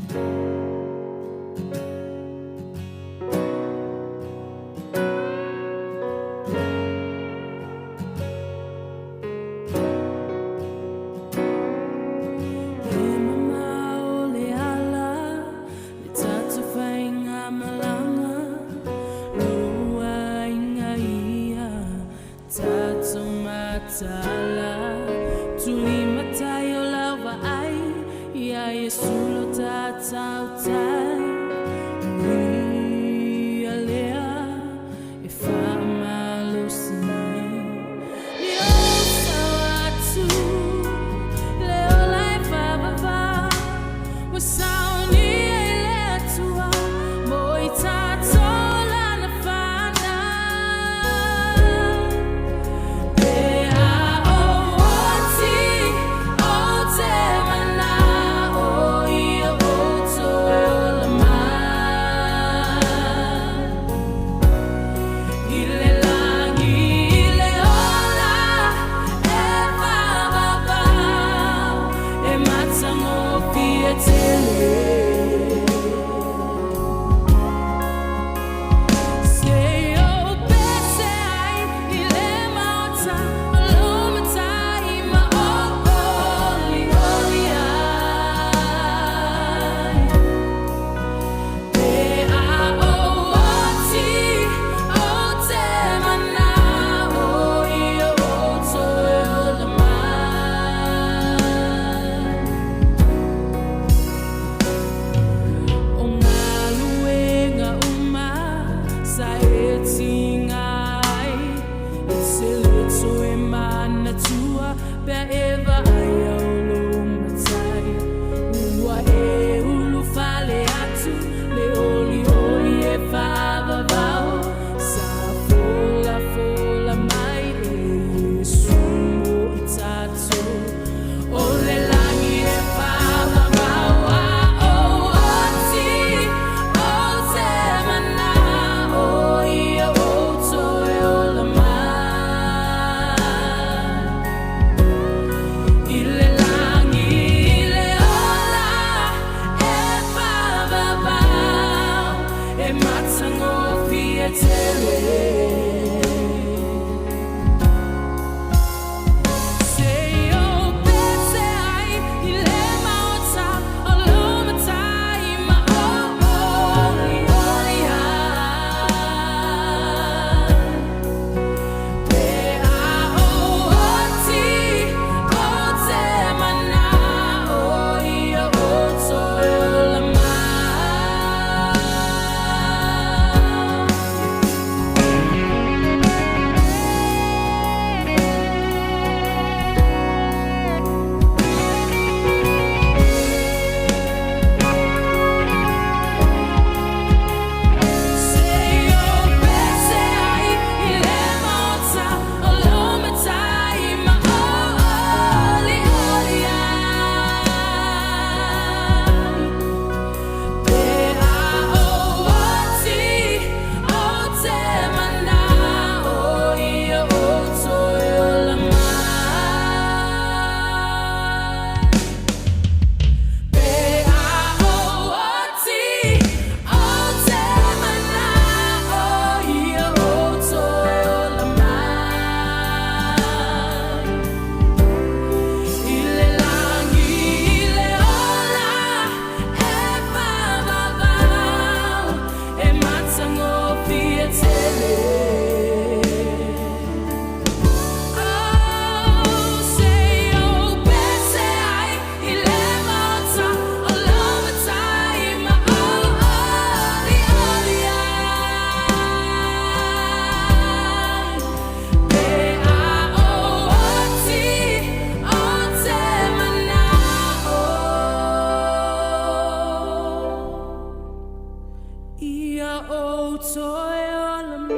E mamao le ala le tatou faigamalaga lou aiga ia tatou mataala tulimatai o lau vaai ia Iesu lo tatou tai o ia lea e faamalosi mai I le lagi i le ola e faavavau, e matagofie tele. Se i ou pese ai i le maota o lou Matai ma ou olioli ai. Pe a ou oti, ou te manao ia ou toe ola mai. O galuega uma sa e tiga ai, e te le toe manatua pe a e vaai au lou Matai. Ua e ulufale atu le olioli e faavavau, sa folafola mai e Iesu mo i tatou. O le lagi e faavavau a ou oti, ou te manao ia ou toe ola mai. I le lagi i le ola e faavavau, e matagofie tele. Se i ou pese ai i le maota o lou Matai ma ou olioli ai. Pe a ou oti, ou te manao ia ou toe ola mai. Se i ou pese ai i le maota o lou Matai ma ou olioli ai. Pe a ou oti, ou te manao ia ou toe ola mai. Pe a ou oti, ou te manao ia ou toe ola mai. I le lagi i le ola e faavavau, e matagofie tele. Oh, se i ou pese ai i le maota o lou Matai ma ou olioli ai. Pe a ou oti, ou te manao ia ou toe ola mai.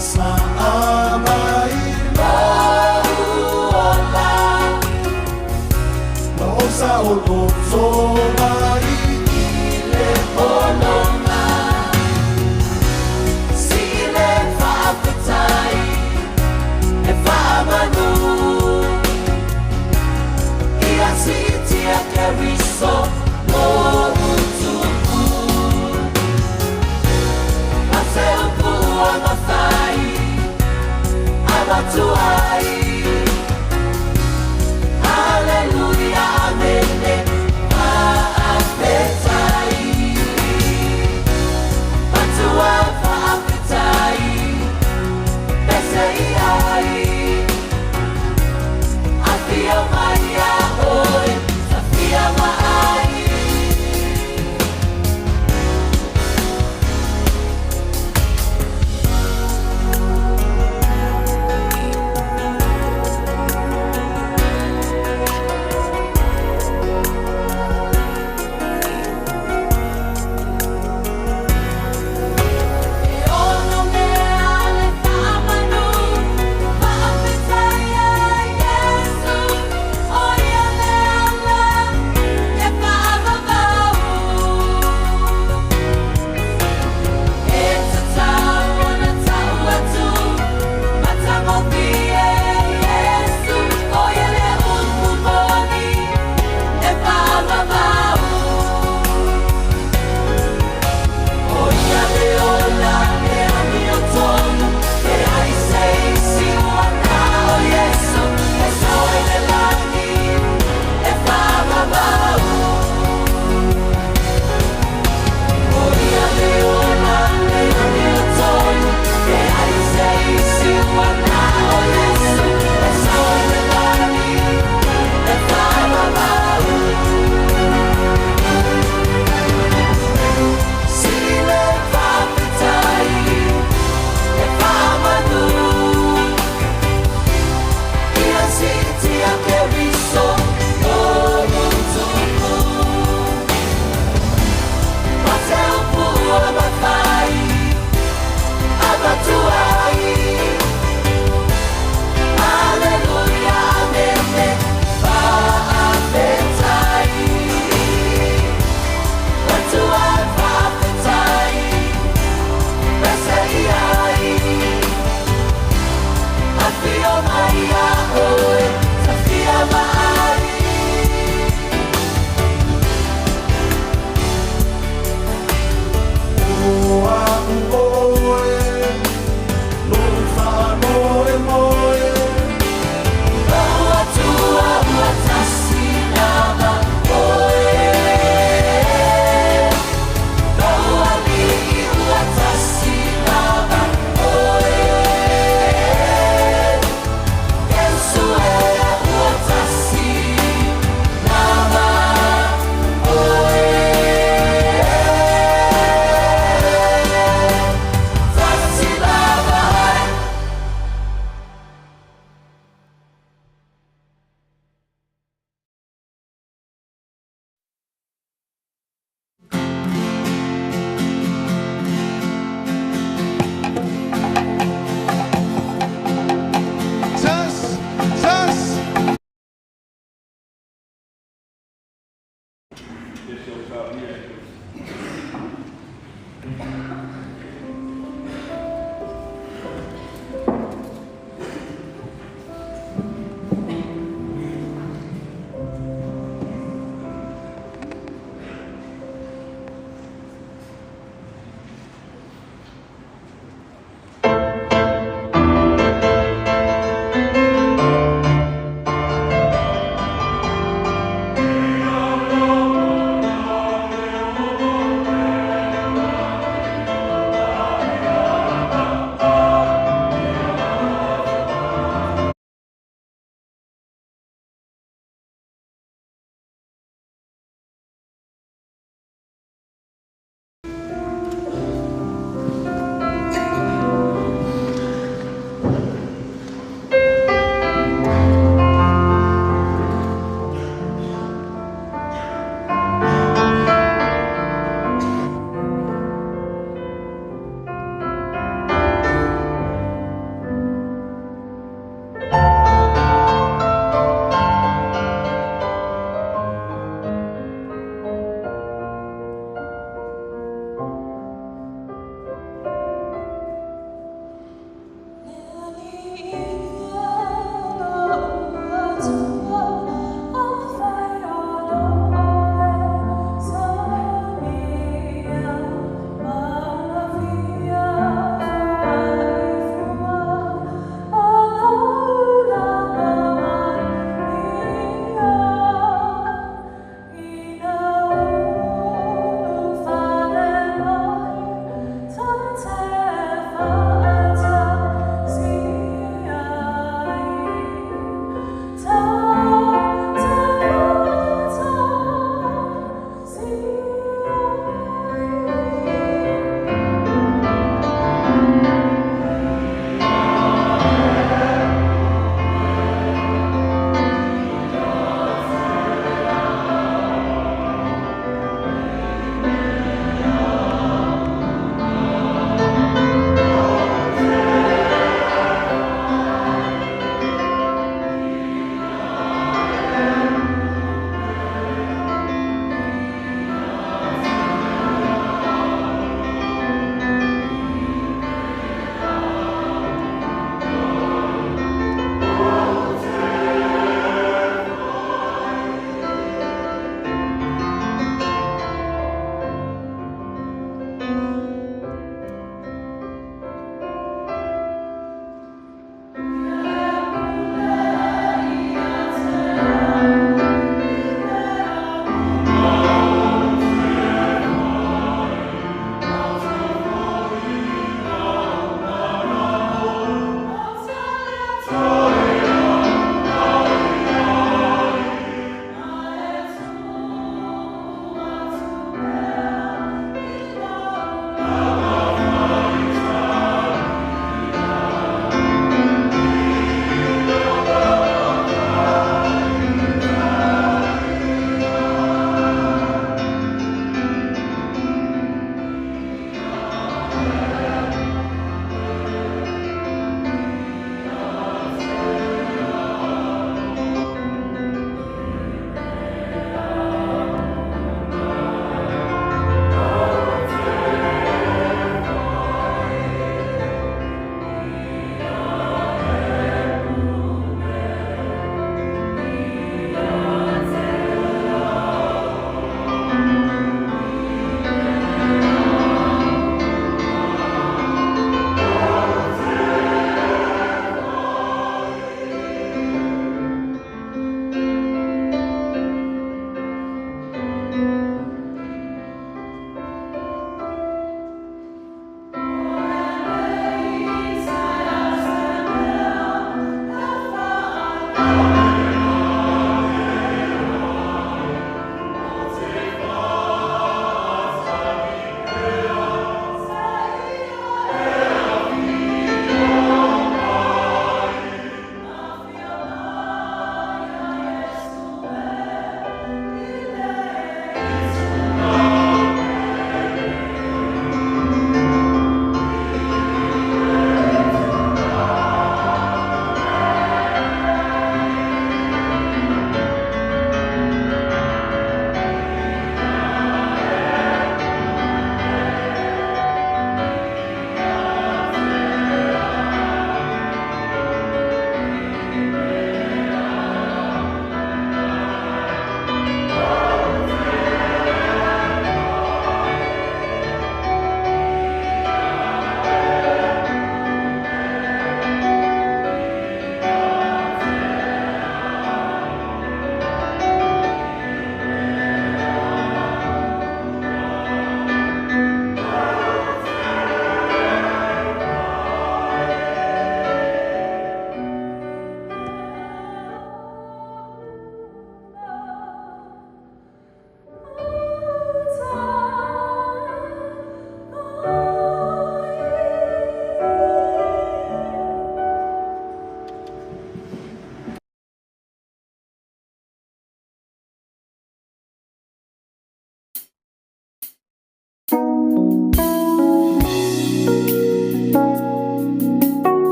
Saa mai lou ola, Ma ou saoloto mai i le Olonga Si le faafetai e faamanu Ia siitia Keriso lou tupu Ma se upu ua mafai avatu ai. Haleluia, amene.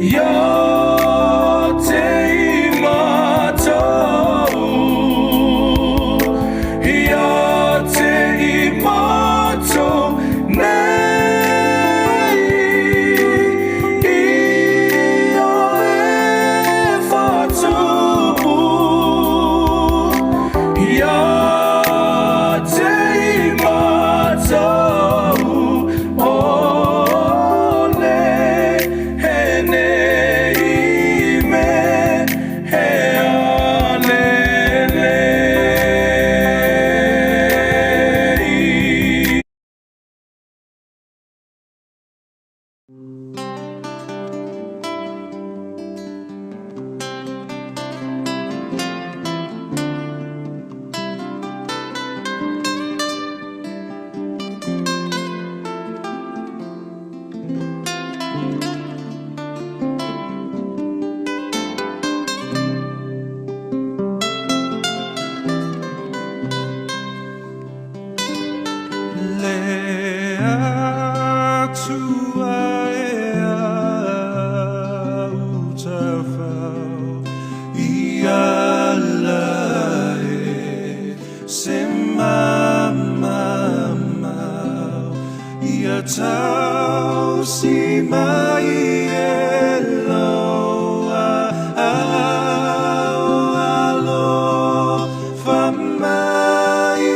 Ia te i mātou, ia te i mātou nei, ia e whatupu, ia te i mātou, o nei, he nei me he alelei. Le Atua e au tafau i ala e se mamamau ia tausi mai e loa au alofa mai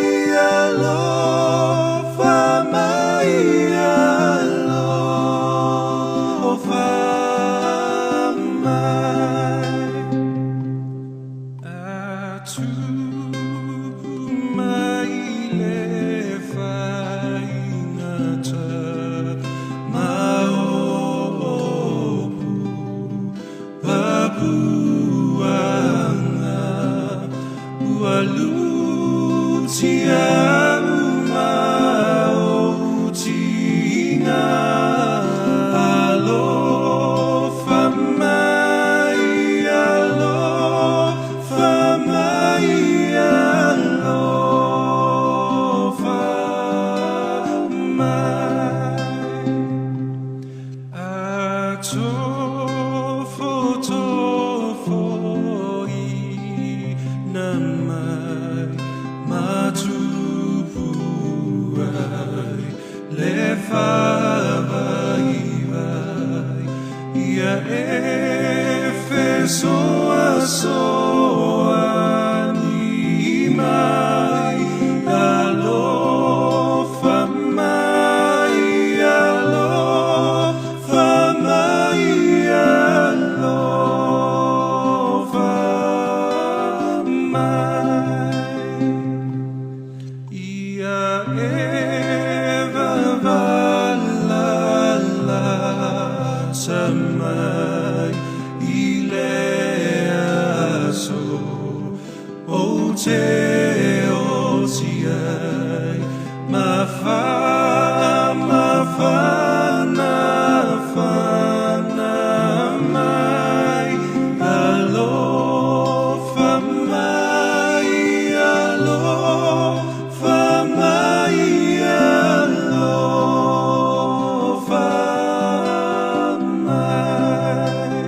alofa mai alofa mai. Atupu mai le faigata ma o opu papuanga ua lutia uma o tiga alofa mai alofa mai alofa mai. Atofotofo i na mai matupu ai le favaivai ia e fesoasoani mai alofa mai alofa mai alofa mai. Ia eva valala samai i le aso o te oti ai ma fa ma fana fana mai alofa mai alofa mai alofa mai.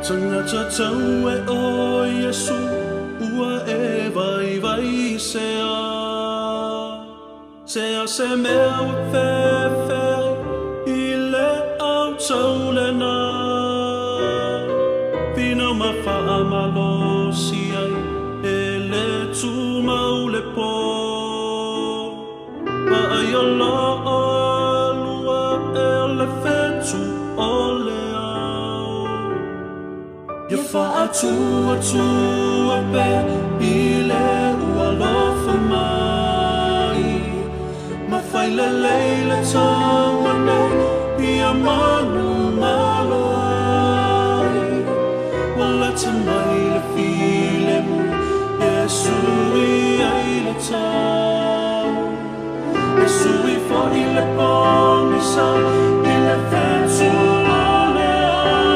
Tagata tau e o Iesu ua e vaivai sea. Sea se mea ua fefe i le au tau lena. Finau ma faamalosi ai e le tumau le po. Vaai o loo alua e o le fetu o le ao. Ia faatuatua pea i le ua alofa mai. Ma fai lelei le taua nei ia manumalo ai. Ua lata mai le filemu e sui ai le tau. E sui foi le pogisa i le fetu o le ao.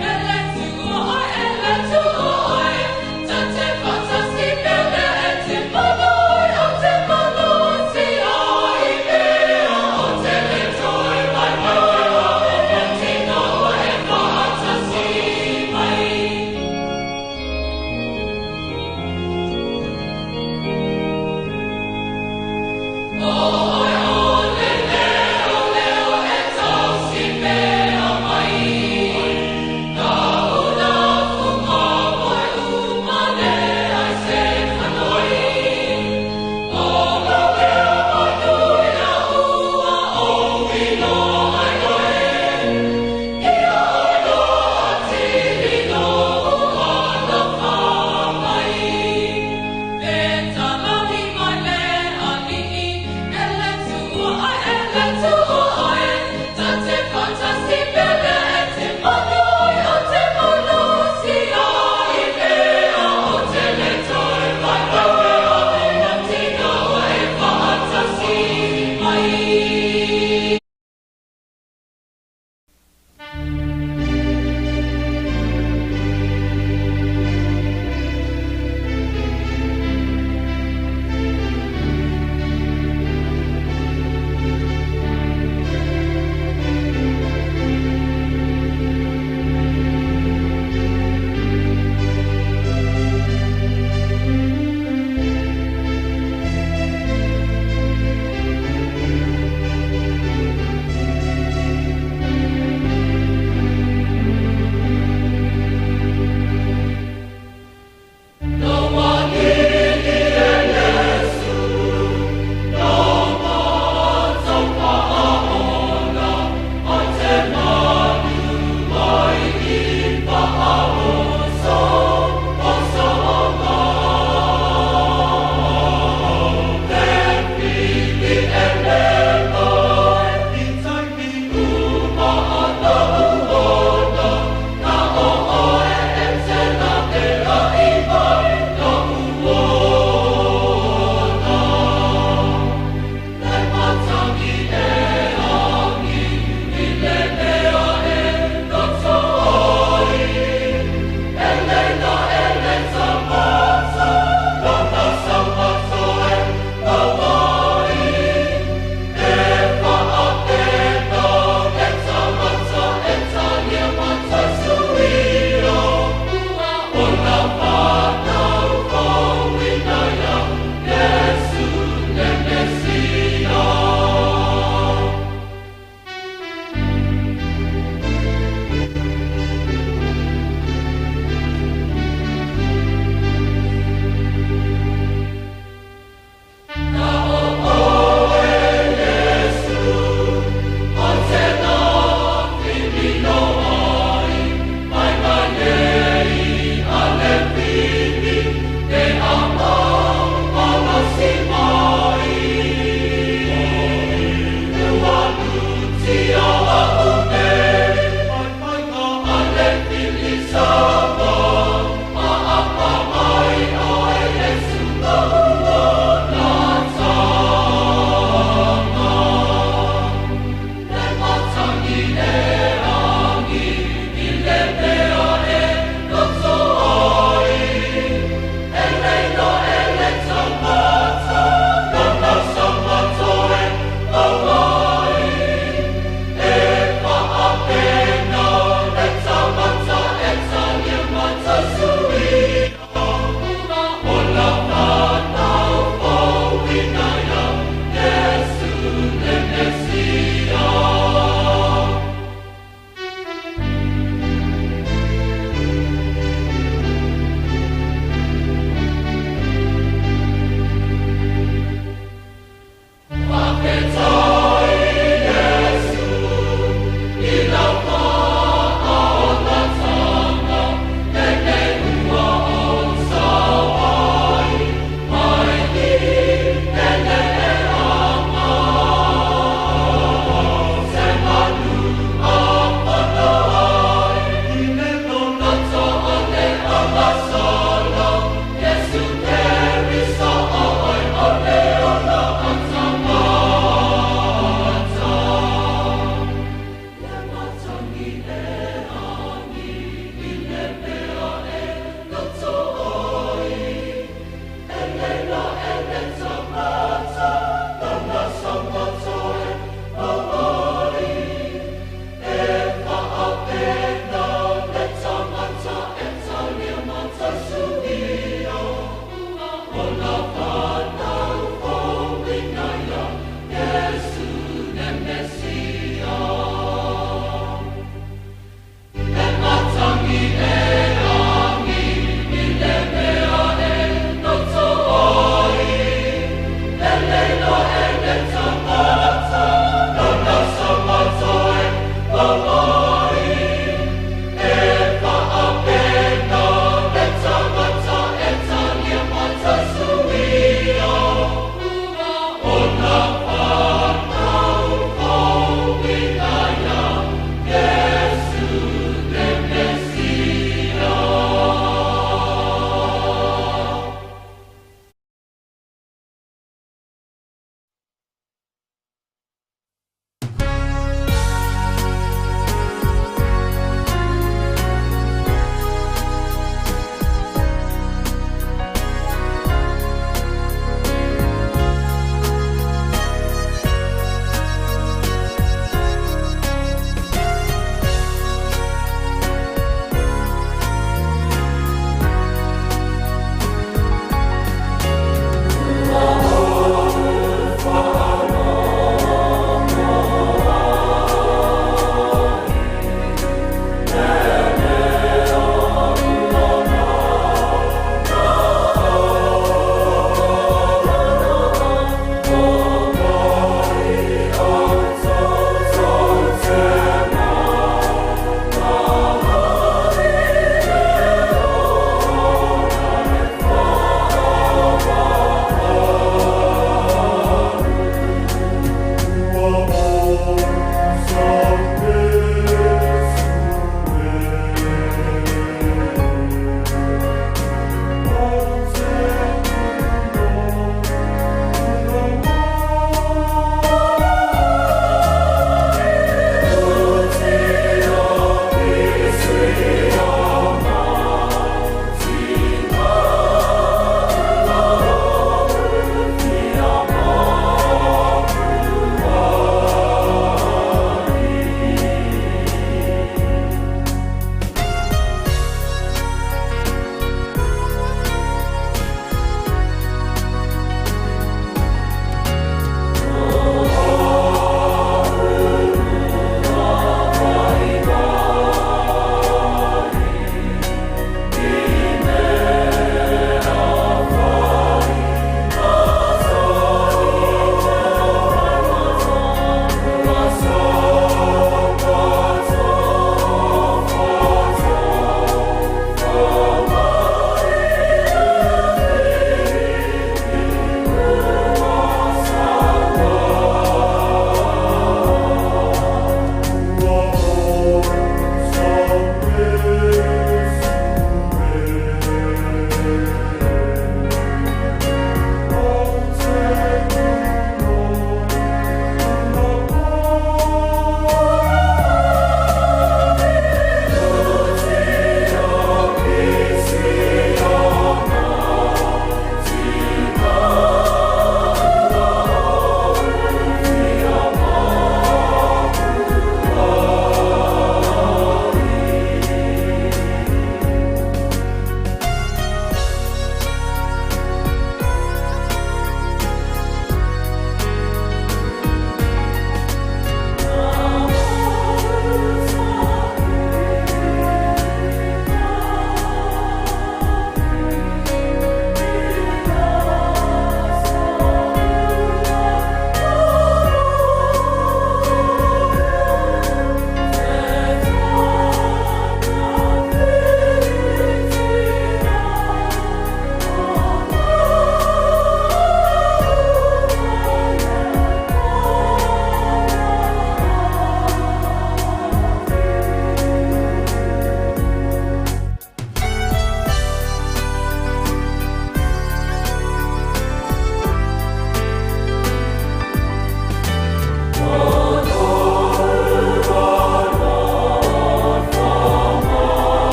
Le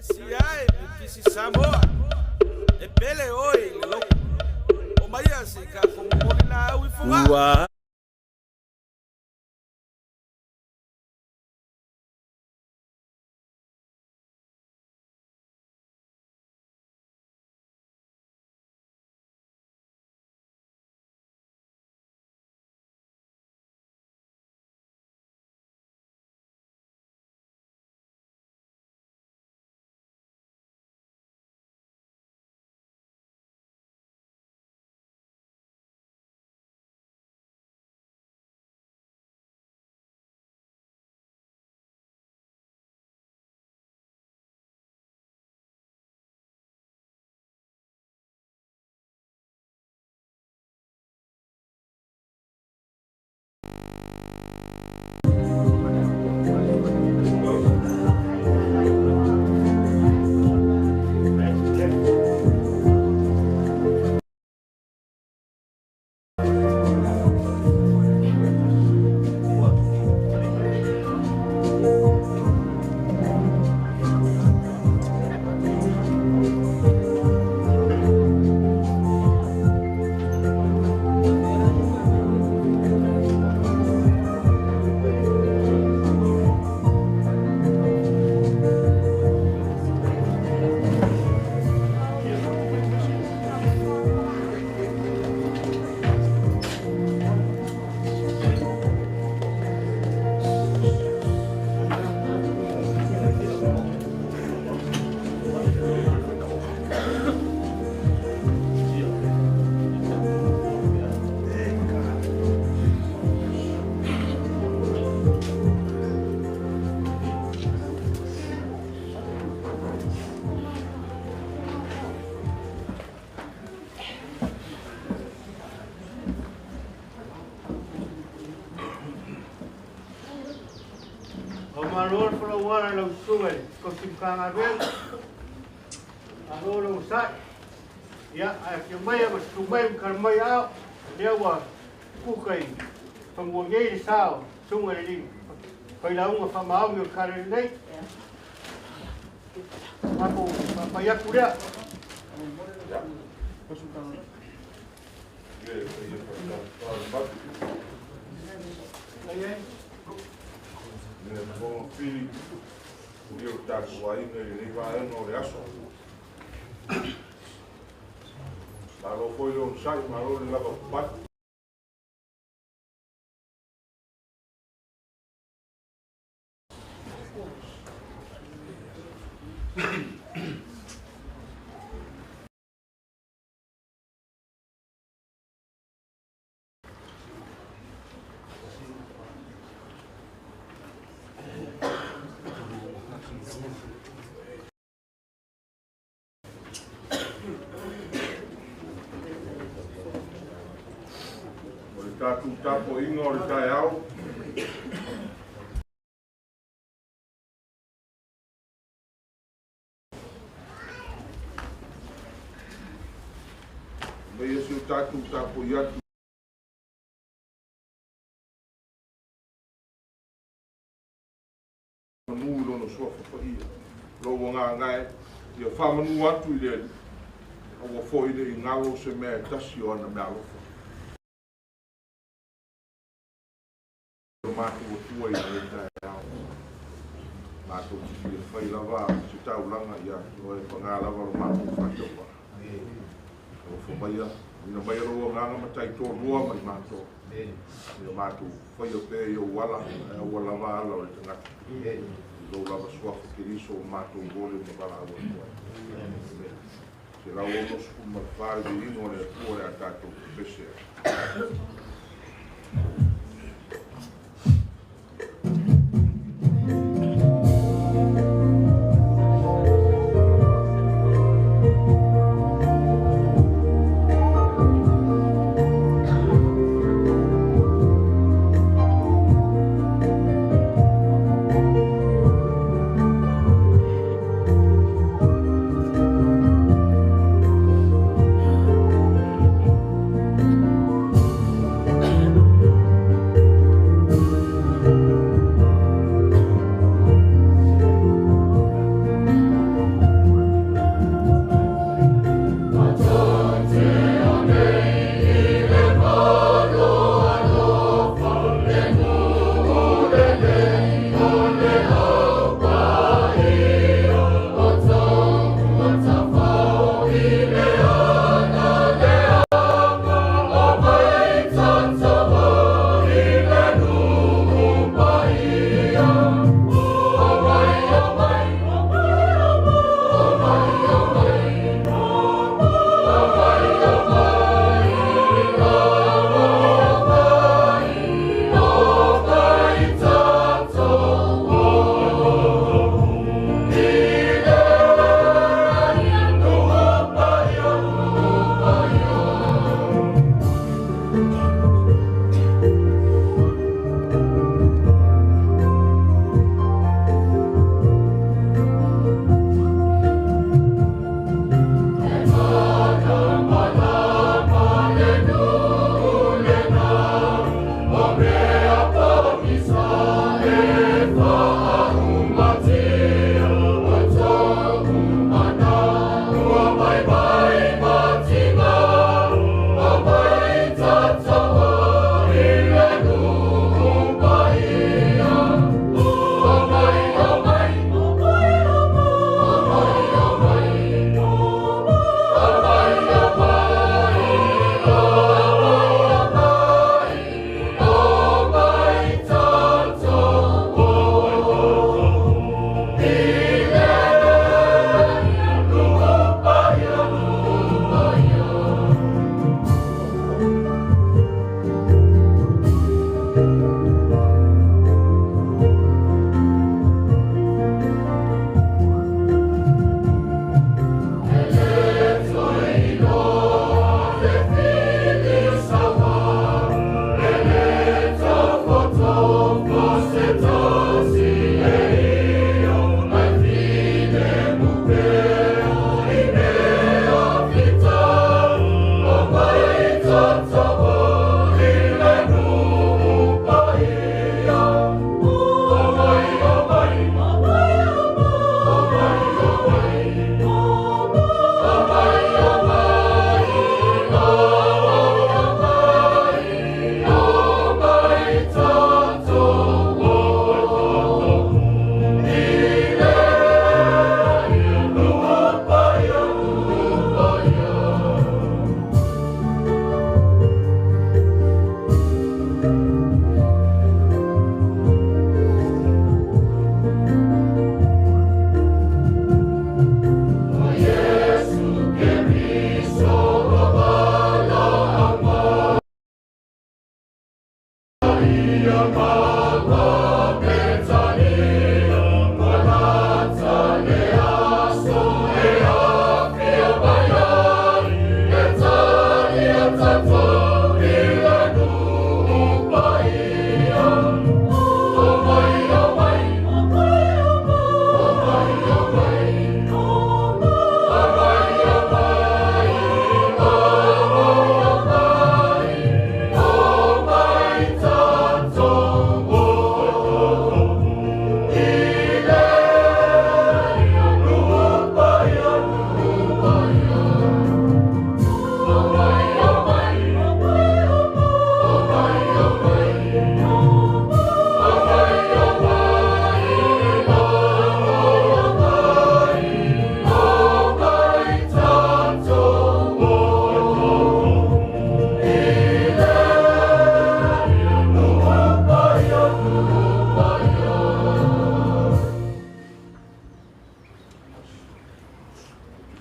Ekelesia e Kisi Samoa. E pele oi le loko. O maia se ka fomomoli la au i fuga. Ua O malo le folauga i lau susuga i le tausi Matagaluega, malo le onosai. Ia, ae afio mai ma susu mai ma tala mai aao, o lea ua kuka i fanua nei le sa o susuga i le alii failauga faamaoni o le Tala Lelei. Matou faapai atu lea. Pili i o tatou aiga i lenei vaega o le aso. Malo foi le onosai, malo le lavapapale. O le tatou tapuaiga o le taeao, Meia si o tatou tapuai atu manu i lona suafa paia. Lou agaga e, ia faamanu atu i le Alii, aua foi ne i galo se mea e tasi o ana meaalofa. Lo matou Atua i lenei taeao. Matou te fia fai lava se taulaga ia te oe, paga lava lo matou faatauvaa. Alofa maia, auina maia lou agaga matai toalua mai matou. Ia matou faia pea i ou ala, ae aua lava ala o le tagata. I lou lava suafa Keriso o matou vole ma valaau atu ai. Amene. 164 le viiga o le Atua o le a tatou pepese ai.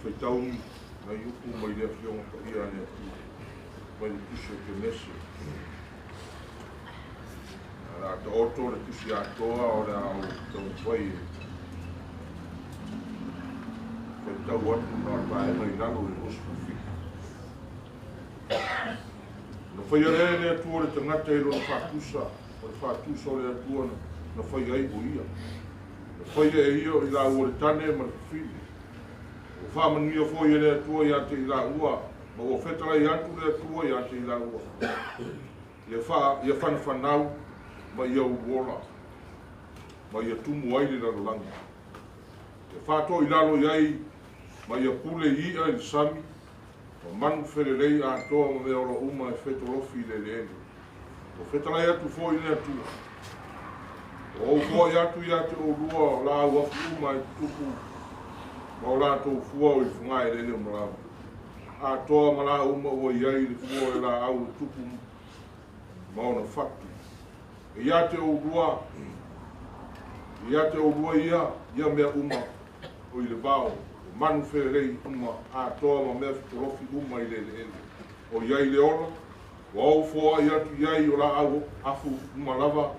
Faitau nai upu mai le Afioga Paia a le Atua, mai le Tusi o Kenese. O le a taoto le tusi atoa o le a ou taumafai e faitau atu na o le vaega i lalo i le 27. Na faia lea e le Atua le tagata i lona faatusa, o le faatusa o le Atua na faia ai o ia. Na faia e ia o i laua le tane ma le fafine. Ua faamanuia foi e le Atua ia te i laua, ma ua fetalai atu le Atua ia te i laua, ia fanafanau ma ia uluola, ma ia tumu ai le lalolagi. Ia faatoilalo i ai ma ia pule i i'a i le sami, ma manu felelei atoa ma mea ola uma e fetolofi i le eleele. Ua fetalai atu foi le Atua, Ua ou foai atu ia te oulua o laau afu uma e tutupu ma o latou fua o i le fogaeleele o malae, atoa ma laau uma ua i ai le fua o le laau e tupu ma ona fatu. E ia te oulua, e ia te oulua ia, ia mea uma o i le vao, o manu felelei uma atoa ma mea fetolofi uma i le eleele. O i ai le ola, ua ou foai atu i ai o laau afu uma lava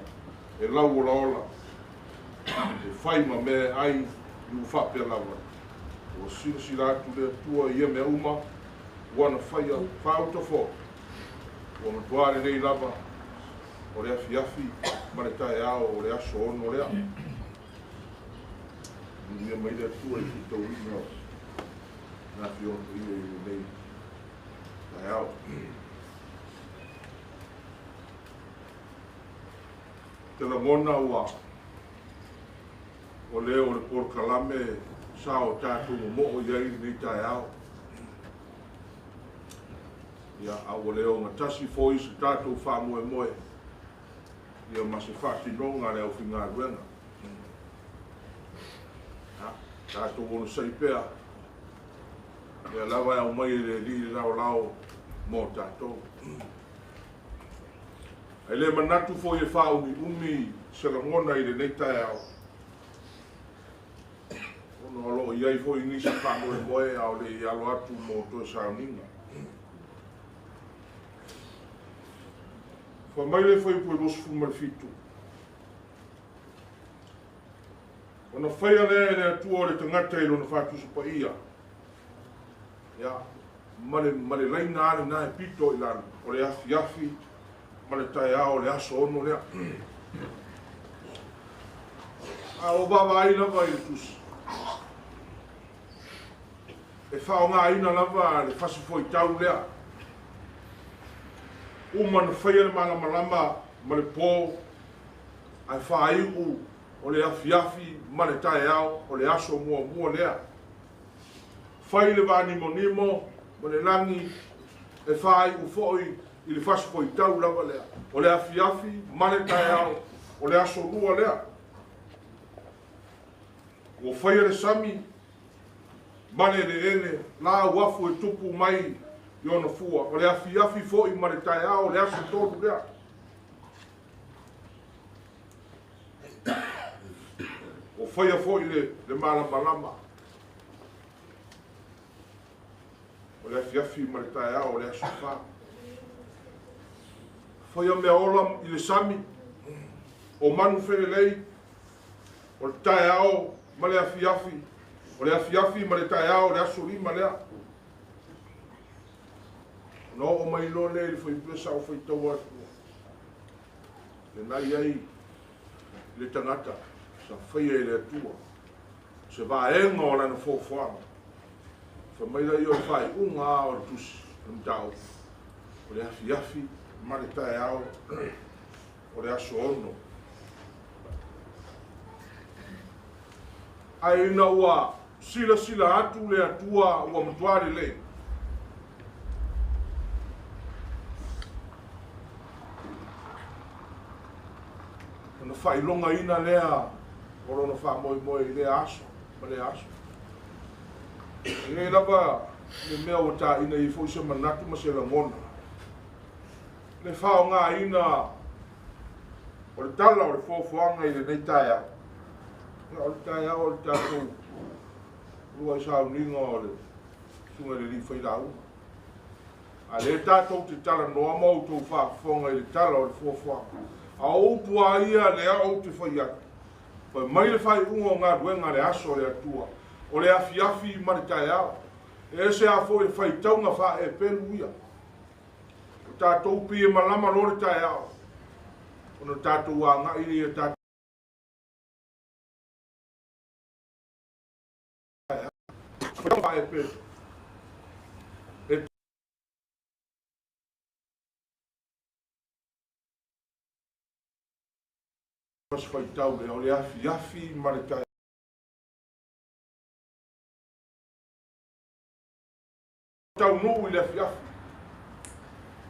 e lau olaola, e fai ma mea e ai i ua faapea lava. Ua silasila atu le Atua i ia mea uma ua na faia, faauta foi, ua matua lelei lava o le afiafi ma le taeao o le aso 6 lea. Manuia mai le Atua i le faitauina o le Afioga Paia i lenei taeao. Te lagona ua o lea o le polokalame sa o tatou momoo i ai lenei taeao. Ia, a ua le ogatasi foi se tatou faamoemoe ia ma se faatinoga a le aufaigaluega. Ia, tatou onosai pea, lea lava e aumai e le Alii le laolao mo tatou. Ae le manatu foi e faaumiumi se lagona i lenei taeao, ona o lo o i ai foi nisi faamoemoe a o le i alo atu mo toe sauniga. Fai mai le Fuaiupu 27, Ona faia lea e le Atua o le tagata i lona faatusa paia, ia, ma le, ma le laina lava lena e pito i lalo, o le afiafi ma le taeao o le aso 6 lea. A o vaavaai lava i le tusi, e faaaogaina lava le fasi foitau lea. Uma na faia le malamalama ma le po, ae faaiu o le afiafi ma le taeao o le aso muamua lea. Fai le vanimonimo ma le lagi e faaiu foi i le fasi foitau lava lea, o le afiafi ma le taeao o le aso lua lea. Ua faia le sami ma le eleele, laau afu e tupu mai i ona fua, o le afiafi foi ma le taeao o le aso tolu lea. Ua faia foi le malamalama o le afiafi ma le taeao o le aso 4. Faia mea ola i le sami, o manu felelei, o le taeao ma le afiafi, o le afiafi ma le taeao o le aso 5 lea. Ona oo mai loa lea i le fuaipea sa ou faitaua atu. Lena i ai le tagata sa faia e le Atua, se vaega o lana foafoaga. Fai mai laia o le faaiuga lava o le tusi o le mataupu, o le afiafi ma le taeao o le aso 6. Ae ina ua silasila atu le Atua ua matua lelei, ona faailogaina lea o lona faamoemoe i lea aso ma lea aso. E i ai lava le mea ua taina i ai foi se manatu ma se lagona, le faaaogaina o le tala o le foafoaga i lenei taeao. Ia, o le taeao o le tatou uluai sauniga o le Susuga i le alii failauga. A lea tatou te talanoa ma outou faafofoga i le tala o le fuafuaga. A o upu lava ia lea ou te fai atu, fai mai le faaiuga o galuega a le aso a le Atua, o le afiafi ma le taeao. E ese lava foi le faitauga faa-Epelu ia. O tatou pei e malama loa le taeao, ona tatou agai lea i a tatou faa-Epelu. E se faitau lea o le afiafi ma le taeao. Taunuu i le afiafi.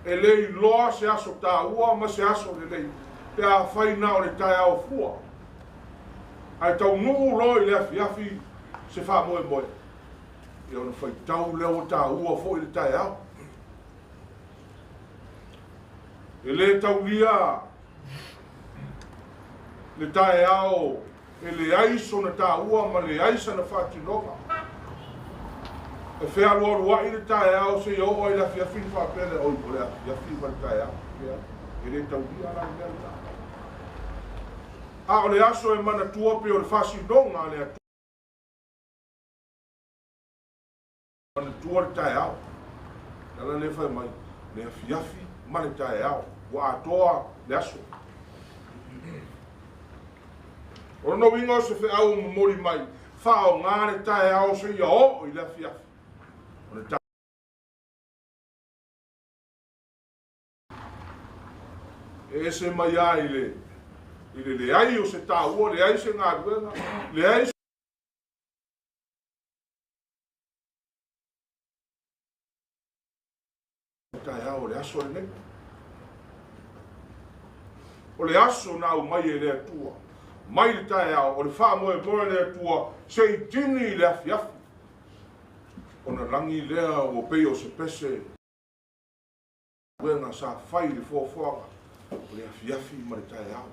E le iloa se aso taua ma se aso lelei pe afai na o le taeao fua. Ae taunuu loa i le afiafi se faamoemoe. Ia ona faitau lea ua taua foi le taeao. E le taulia le taeao e leai sona taua ma leai sana faatinoga. E fealualuai le taeao seia oo ai le afiafi ona faapea lea, oi, o le afiafi ma le taeao. E le taulia la le mea lena. A o le aso e manatua pei o le faasinoga a le Atua. Manatua le taeao. Le ala lea fai mai, le afiafi ma le taeao, ua atoa le aso. O lona uiga o se feau o momoli mai, faaaoga le taeao seia oo i le afiafi. O le E ese mai lava i le i le leai o se taua, leai se galuega, leai taeao o le aso lenei. O le aso na aumai e le Atua, mai le taeao, o le faamoemoe o le Atua, se i tini i le afiafi. Ona lagi lea ua pei o se pese galuega sa fai i le foafoaga o le afiafi ma le taeao.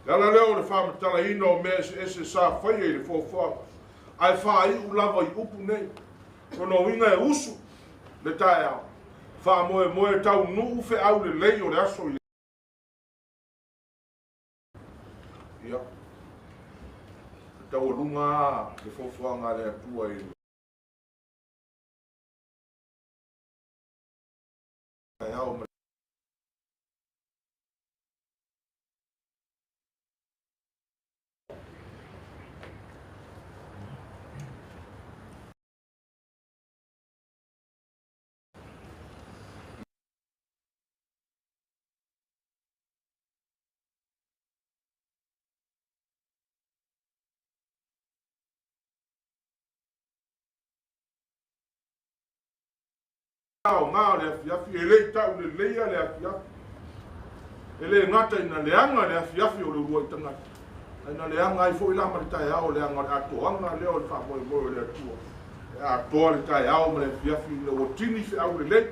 Le ala lea o le faamatalaina o mea eseese sa faia i le foafoaga, ae faaiu lava i upu nei. Lona uiga e usu le taeao, faamoemoe taunuu feau lelei o le aso i Ia, e taualuga lava le foafoaga a le Atua i le taeao ma aoga o le afiafi, e le i tau leleia le afiafi. E le gata ina leaga le afiafi o le uluai tagata, ae na leaga ai foi la ma le taeao, leaga o le atoaga lea o le faamoemoe o le Atua. E atoa le taeao ma le afiafi ina ua tini feau lelei.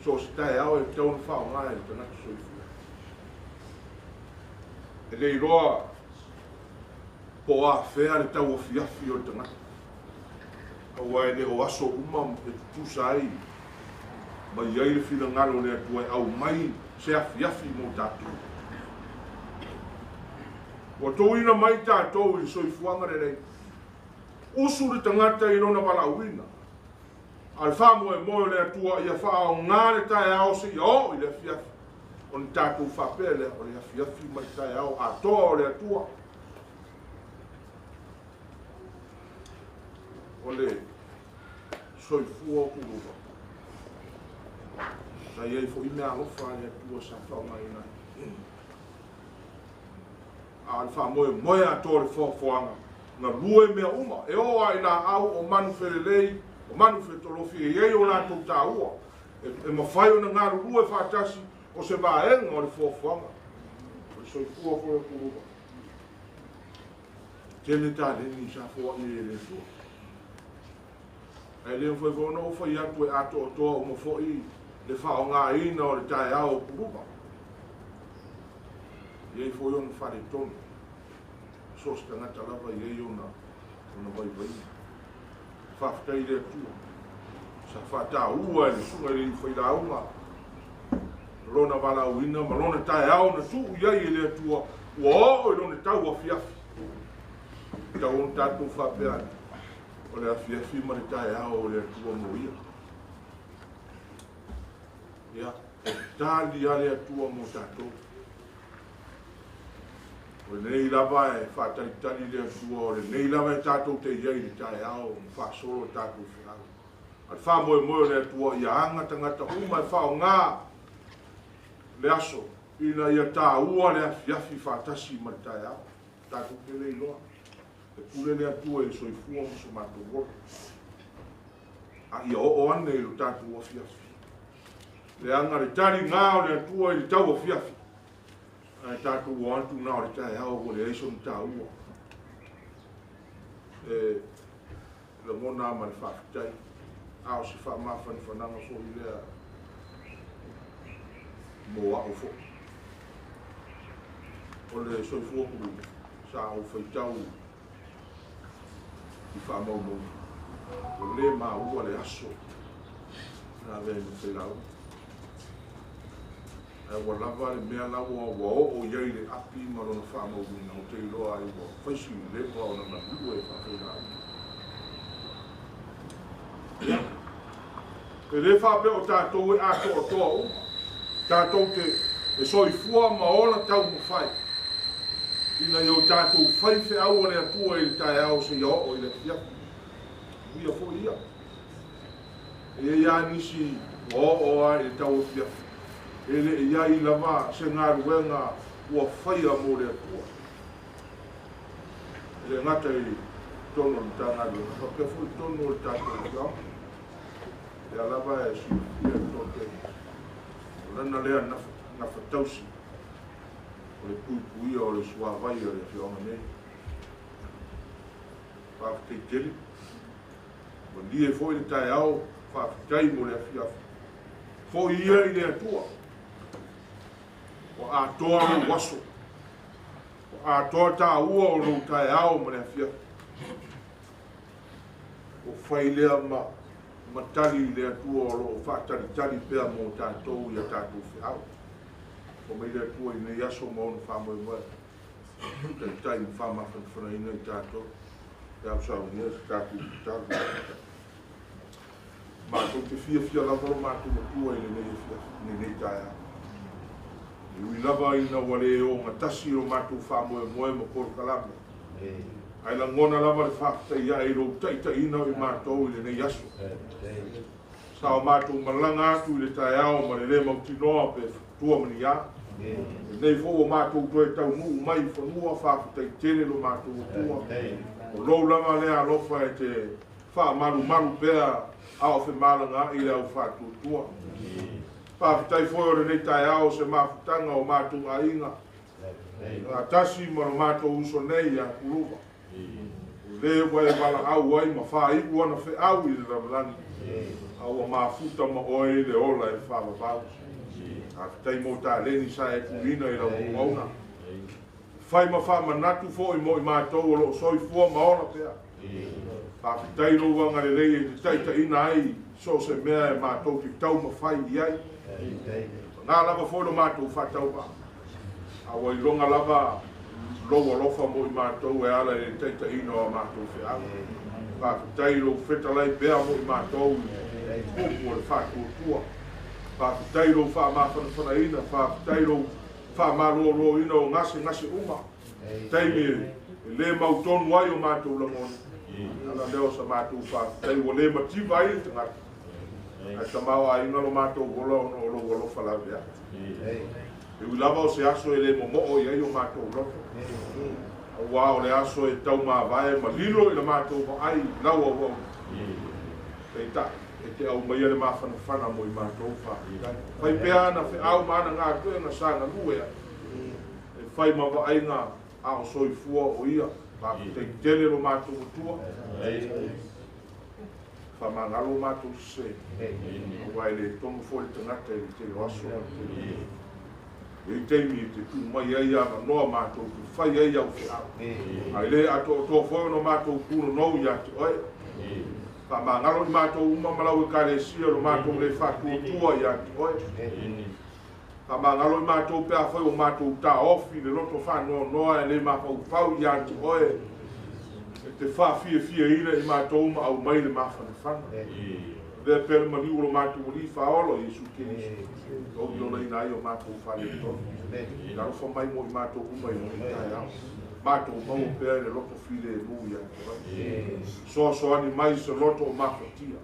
So o se taeao e tatau ona faaaoga e le tagata soifua. E le iloa po o afea le tauafiafi o le tagata, aua e le o aso uma e tutusa ai ma i ai le finagalo o le Atua e aumai se afiafi mo tatou. Ua touina mai tatou i le soifuaga lelei. Usu le tagata i lona valaauina, a o le faamoemoe o le Atua ia faaaoga le taeao seia oo i le afiafi, ona tatou faapea lea, o le afiafi ma le taeao atoa o le Atua. O le soifua o Kuluva, sa i ai foi meaalofa a le Atua sa faaaogaina ai. A o le faamoemoe atoa o le foafoaga, galue mea uma, e oo lava i laau o manu felelei, o manu fetolofi, e i ai o latou taua, e mafai ona galulue faatasi o se vaega o le foafoaga. O le soifua foi o Kuluva. Tele taleni sa foai e le Atua. Ae le mafai foi ona ou fai atu e atoatoa uma foi le faaaogaina o le taeao o Kuluva. E i ai foi ona faaletonu. So se tagata lava e iai ona vaivaiga. Faafetai i le Atua sa faataua e le susuga i le alii failauga lona valaauina ma lona taeao na tuu i ai e le Atua ua oo i lona tau afiafi. Tau ona tatou faapea ane, o le afiafi ma le taeao o le Atua mo ia. Ia, e tali lava le Atua mo tatou. O lenei lava e faatalitali le Atua, o lenei lava e tatou te i ai i le taeao ma faasolo tatou feau. A le faamoemoe o le Atua ia aga tagata uma e faaaoga le aso ina ia taua le afiafi faatasi ma le taeao. Tatou te le iloa. E pule le Atua i le soifua ma so matou ola. A ia oo ane i lo tatou afiafi. Leaga le taliga o le Atua i le tau afiafi. Ae tatou o atu na o le taeao ua leai sona taua. E lagona ma le faafetai. A o se faamafanafanaga foi lea mo au foi. O le soifua kuluga sa ou faitau i faamaumauga. Ua le maua le aso na avea ai ma failauga. Ae ua lava le mea la ua oo i ai le api ma lona faamauina, ou te iloa ai ua faisi leva ona galue e faafailauga. Ia, e le faapea o tatou e atoatoa uma. Tatou te e soifua ma ola taumafai ina ia o tatou fai feau a le Atua i le taeao seia oo i le afiafi. Uia foi ia. E i ai lava nisi ua oo lava i le tau afiafi, e le i ai lava se galuega ua faia mo le Atua. E le gata i totonu o le Matagaluega, faapea foi i totonu o le tatou afioaga. Lea lava e silafia le toatele, o lana lea gafatausi o le puipuia o le suavai o le afioaga nei. Faafetai tele. Malie foi le taeao, faafetai mo le afiafi. Foi ia i le Atua. Ua atoa lou aso. Ua atoa taua o lou taeao ma le afiafi. Ua fai lea ma tali i le Atua o loo faatalitali pea mo tatou i a tatou feau. O mai le Atua i nei aso ma ona faamoemoe. Taitai ma faamafanafanaina i tatou. Pe au saunia se tatou tatalo. Matou te fiafia lava lo matou Atua i lenei afiafi, i lenei taeao. E ui lava ina ua le ogatasi lo matou faamoemoe ma polokalame. Ae lagona lava le faafetai ae i lou taitaiina o i matou i lenei aso. Sa o matou malaga atu i le taeao ma le le mautinoa pe tua ma ni a. Lenei foi ua matou toe taunuu mai i fanua, faafetai tele lo matou Atua. O lou lava lea alofa e te faamalumalu pea a o femalagaai i le au faatuatua. Faafetai foi o lenei taeao se mafutaga o matou aiga. Gatasi ma lo matou uso nei ia Kuluva. O le ua e valaau ai ma faaiu ana feau i le lalolagi. A ua mafuta ma oe i le ola e faavavau. Faafetai mo taleni sa e tuuina i lau auauna. Fai ma faamanatu foi mo i matou o loo soifua ma ola pea. Faafetai lou agalelei e te taitaiina ai so o se mea e matou te taumafai i ai. Paga lava foi lo matou faatauvaa. A ua iloga lava lou alofa mo i matou e ala i le taitaiina o a matou feau. Faafetai lou fetalai pea mo i matou i upu o le faatuatua. Faafetai lou faamafanafanaina, faafetai lou faamaloloina o gasegase uma. Taimi e le mautonu ai o matou lagona. Ala lea o sa matou faafetai ua le mativa ai le tagata. Ae tamaoaiga lo matou ola ona o lou alofa laveai. E ui lava o se aso e le momoo i ai o matou loto. Auā o le aso e taumavae ma lilo i le matou vaai lau auauna. Peitai, e te aumaia le mafanafana mo i matou faafetai. Fai pea ana feau ma ana galuega sa galue ai. E fai ma vaaiga a o soifua o ia. Faafetai tele lo matou Atua. Faamagalo o matou sese. Auā e le togo foi le tagata i le tele o aso ma le tele o. E i ai taimi e te tuu mai ai avanoa matou te fai ai au feau. Ae le atoatoa foi ona matou punonou ia te oe. Faamagalo i matou uma ma lau Ekalesia lo matou le faatuatua ia te oe. Faamagalo i matou pe afai ua matou taofi i le loto faanoanoa e le mafaufau ia te oe e te faafiafiaina i matou ma aumai le mafanafana. Avea pea le maliu o lo matou Alii Faaola o Iesu Keriso, o i olaina ai o matou faaletonu. Ia alofa mai mo i matou uma i lenei taeao. Matou maua pea i le loto filemu ia te oe. Soasoani mai se loto o mafatia,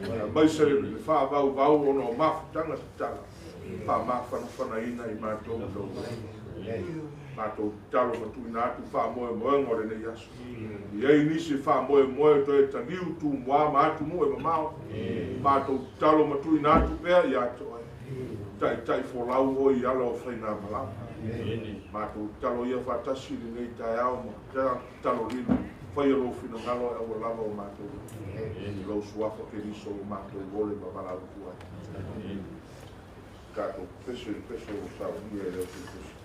aemaise le faavauvau ona o mafutaga tatala, faamafanafanaina i matou i lou alofa. Matou tatalo ma tuuina atu faamoemoega o lenei aso. E i ai nisi e faamoemoe toe taliu Tumua ma atunuu e mamao. Matou tatalo ma tuuina atu pea ia te oe. Taitai folau oe i ala o faigamalaga. Matou tatalo ia faatasi i lenei taeao ma tatalo lilo. Faia lou finagalo ae aua lava o matou. I lou suafa Keriso ua matou ole ma valaau atu ai. Tatou pese i le pese ua saunia e le Tusi.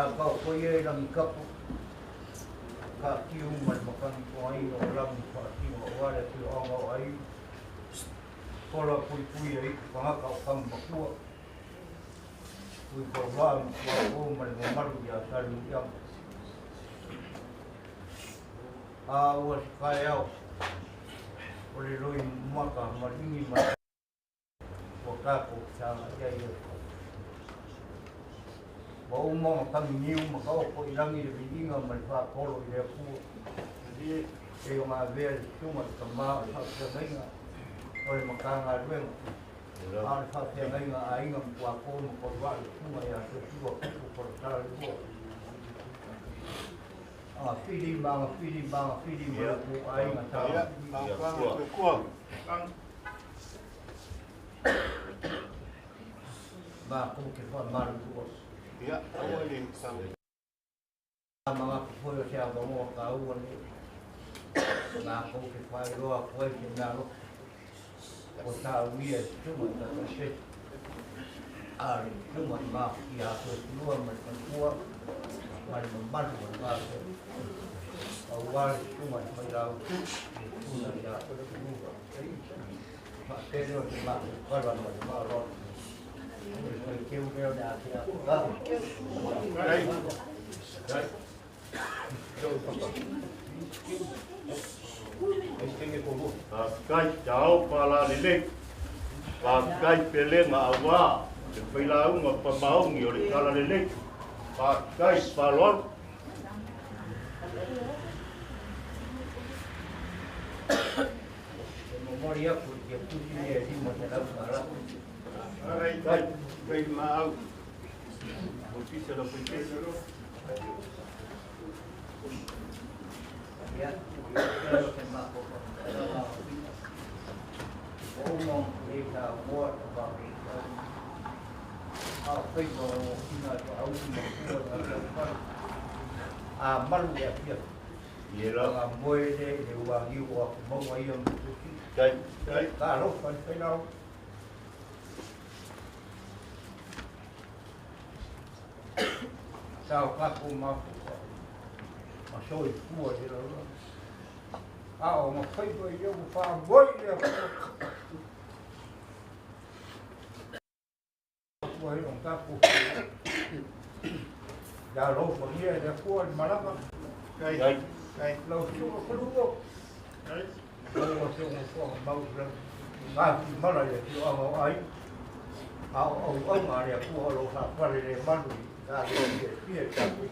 A ka o ia e langi kapu. Ka tiu ma le makani o ai o langi wha tiu o wale tiu anga o ai. Kola pui pui ai whangaka o kang makua. Pui ko wā makua o ma le mamalu ia salu ia. A ua se kai au. O le loi maka maringi ma ua kako sa ia ia. Wa uma ma tangi niu ma ka oko i rangi le viinga ma le whakolo i le akua. E o ngā vea le tunga te kamā o le whakawhengainga o le makanga ruenga. A le whakawhengainga a inga ma kua kō ma korwa le tunga i a te tua kupu koro tara le ua. A whiri ma ngā whiri ma ngā whiri ma le kō a inga tā. Mā kō ke wha maru ua. Ia, aua le sau. Mga kufoyo se ava moa ka ua le. Ngā kou ke whairoa koe ke mea roka. O tā uia e tunga i tata se. A le tunga i mā ki a koe lua ma le matua, ma le mamalu o le mā koe. Au wā le tunga i mai rau tu, le tunga i a koe lua. Ma tēne o te mā kala ma le mā roa. O le whai keu reo ne a te a ka. Kai tau pala lele. Pa kai pelenga awa. Te whailaunga pa maongi o le kala lele. Pa kai palor. Te momori aku i te pusi e rima te lau ngā rā. Kai, kai maau. O tisa la pese. Ia, tēnā te mako pa te rā o uma le tā moa te wā le tau. A whaipa o kina te au ma kua te tau whare. A malu e a pia. Ie la. Ngā moe le le ua hiu o aku maua ia mo tuki. Kai, kai. Ka alofa le whailau. Tau kako mako pa. Ma soi pua te rau. A o ma whaipa i au wha moe le a kua. Kua hei o kako. Ia alofa ia le kua le malama. Kai, kai. Lau sunga kalua. Kai. Lau o se unga kua mau rau. Ngā ki mala ia ki o anga o ai. A o au au ngā rea kua o lo sa whare le manu i ngā le pia pia tapu.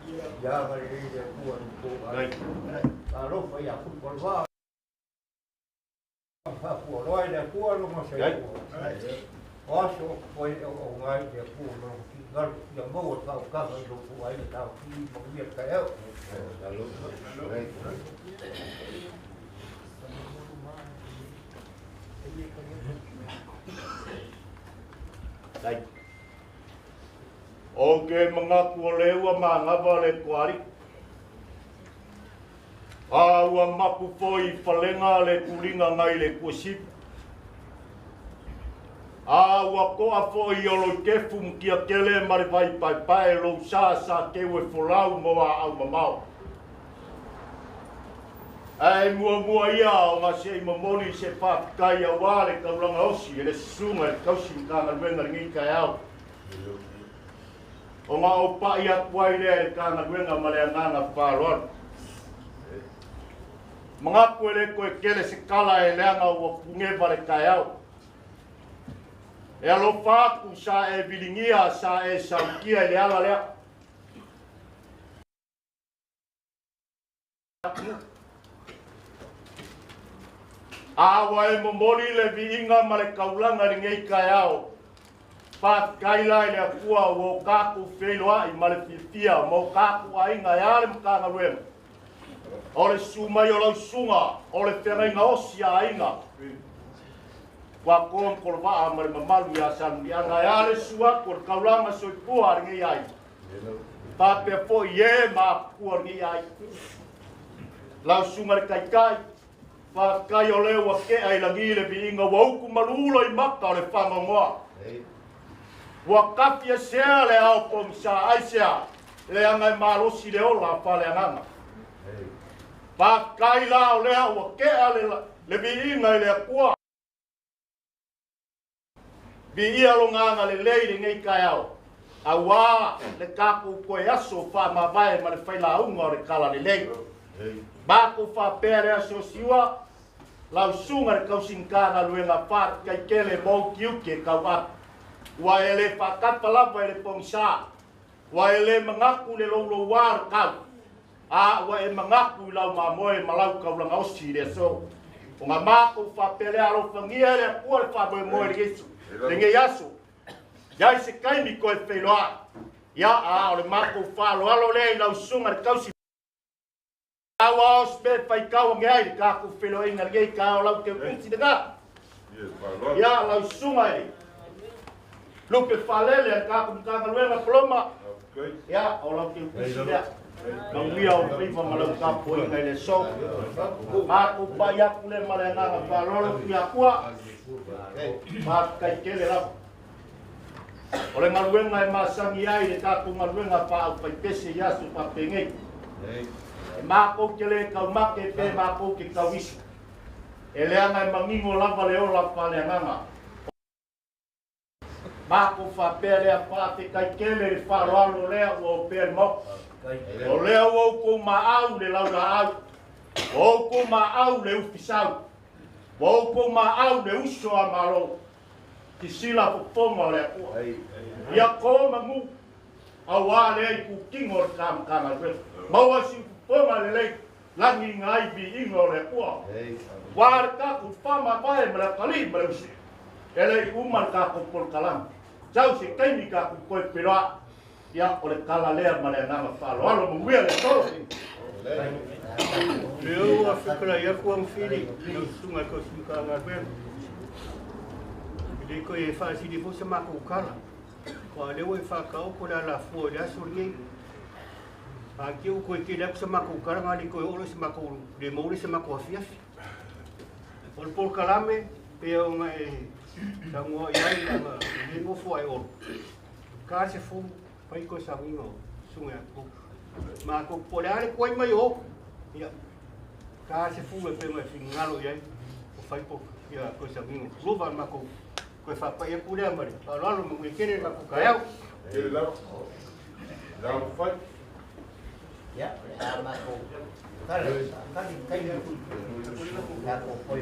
Ia ngā le le kua ni kō ai. Ka alofa ia kupu o wā. Whakua roa i le kua lunga se kua. O aso o koe o o ngai le kua lo ki ngaru ia maua tau kaha i loko ai le tau ki ma ia ka eo. Kai. O ke mangaku o leua ma ngava le kuari. A ua mapu foi falenga le kulinga ngai le kuasipu. A ua koa foi o lo kefu mkia kele ma le vai pai pai lo sa sa kewe folau mo a au mamao. Ai mua mua ia o ngā sei mamoli se whāpikai a wā le kaulanga osi e le susunga e le kausi mkanga luenga le ngi kai au. O ngā o pai atu ai lea le kanga luenga ma le anganga whāloaru. Mangaku e le koe kele se kala e leanga ua pungewa le kai au. E alofa aku sa e vilingia sa e saukia i le ala lea. A ua e momoli le viinga ma le kaulanga le ngei kai au. Whāpikai la i le akua o o kāku wheiloa i ma le fiafia ma o kāku ainga e ale makanga luenga. O le sumai o lau sunga, o le whengainga osi a ainga. Kua kōm korowaa ma le mamalu ia sanumianga e ale suaku o le kaulanga soifua a le ngei ai. Pāpea foi e ma apukua le ngei ai. Lau sunga le kaikai, whāpikai o leo a kea i langi le viinga ua uku malulo i maka o le whangongoa. Ua kawhia sea le ao pomisa ai sea. Leaga e malosi le ola faaleagaga. Faafetai la o lea ua tea le viiga i le Atua. Viia lona agalelei i lenei taeao, auā le tatou toe aso faamavae ma le failauga o le talalelei. Matou faapea le aso siua, lau susuga i le tausigata galuega faafetai tele mo ou tiute e tauapu. Ua e le faatapa lava i le pogisa, ua e le manatu i le louloua o le tau, a ua e manatu i lau mamoe ma lau taulaga osi i le aso. Ona matou faapea lea, alofagia e le Atua le faamoemoe i lenei aso. Iai se taimi toe feiloai. Ia, a o le matou faaaloalo lea i lau susuga i le tausi au ao se mea e faitau ane ai le tatou feiloaiga i lenei taeao lau teutusi lena. Ia, lau susuga i le Lupe Faalele a le tatou Matagaluega Paloma. Ia, o lau teutusi lea. Manuia o faiva ma lau tapuaiga i le aso. Matou pai atu lea ma le agaga faaaloalo Tuiatua. Faafetai tele lava. O le galuega e masani ai le tatou galuega faaaufaipese i aso faapenei. E matou te le taumate pe matou te tauisu. E leaga e manino lava le ola faaleagaga. Matou faapea lea faafetai tele le faaaloalo lea ua opea i le Maota. O lea ua outou maau le laulaau, ua outou maau le ufisau, ua outou maau le uso a Malo. Sisila fofoga o le Atua. Ia to manu auā lea i tutino o le Matagaluega. Maua si fofoga lelei lagi ai viiga o le Atua. Ua le tatou faamavae ma le atalii ma le usi. E le i uma le tatou polokalame. Sau se taimi tatou toe feiloai. Ia, o le tala lea ma le agaga faaaloalo. Manuia le aso. Leo ua fetalai atu Agafili i lau susuga i le tausi Matagaluega. E le toe faasili foi sa matou tala, aua o lea ua e faataoto le alafua i le aso lenei. A te i ua toe tele atu sa matou tala na le toe oo lea i sa matou, le maua lea i sa matou afiafi. O le polokalame pei ona e saunoa i ai leaga e le nofo ai Olo. Ka se fu fai toe sauniga o susuga ia Tuuu. Matou po o le a le tuai mai o. Ia, ka se fu e pei ona e finagalo i ai o fai po ia toe sauniga o Tuuluva le matou toe faapai atu lea ma le faaaloalo manuia tele le matou taeao. Tele lava. Lau fai. Ia, o le a matou tala tali taimi tatou toe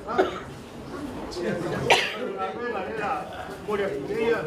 hai. Momoli atu nei ia.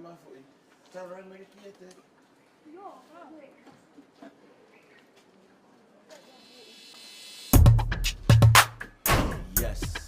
Yes. Yes.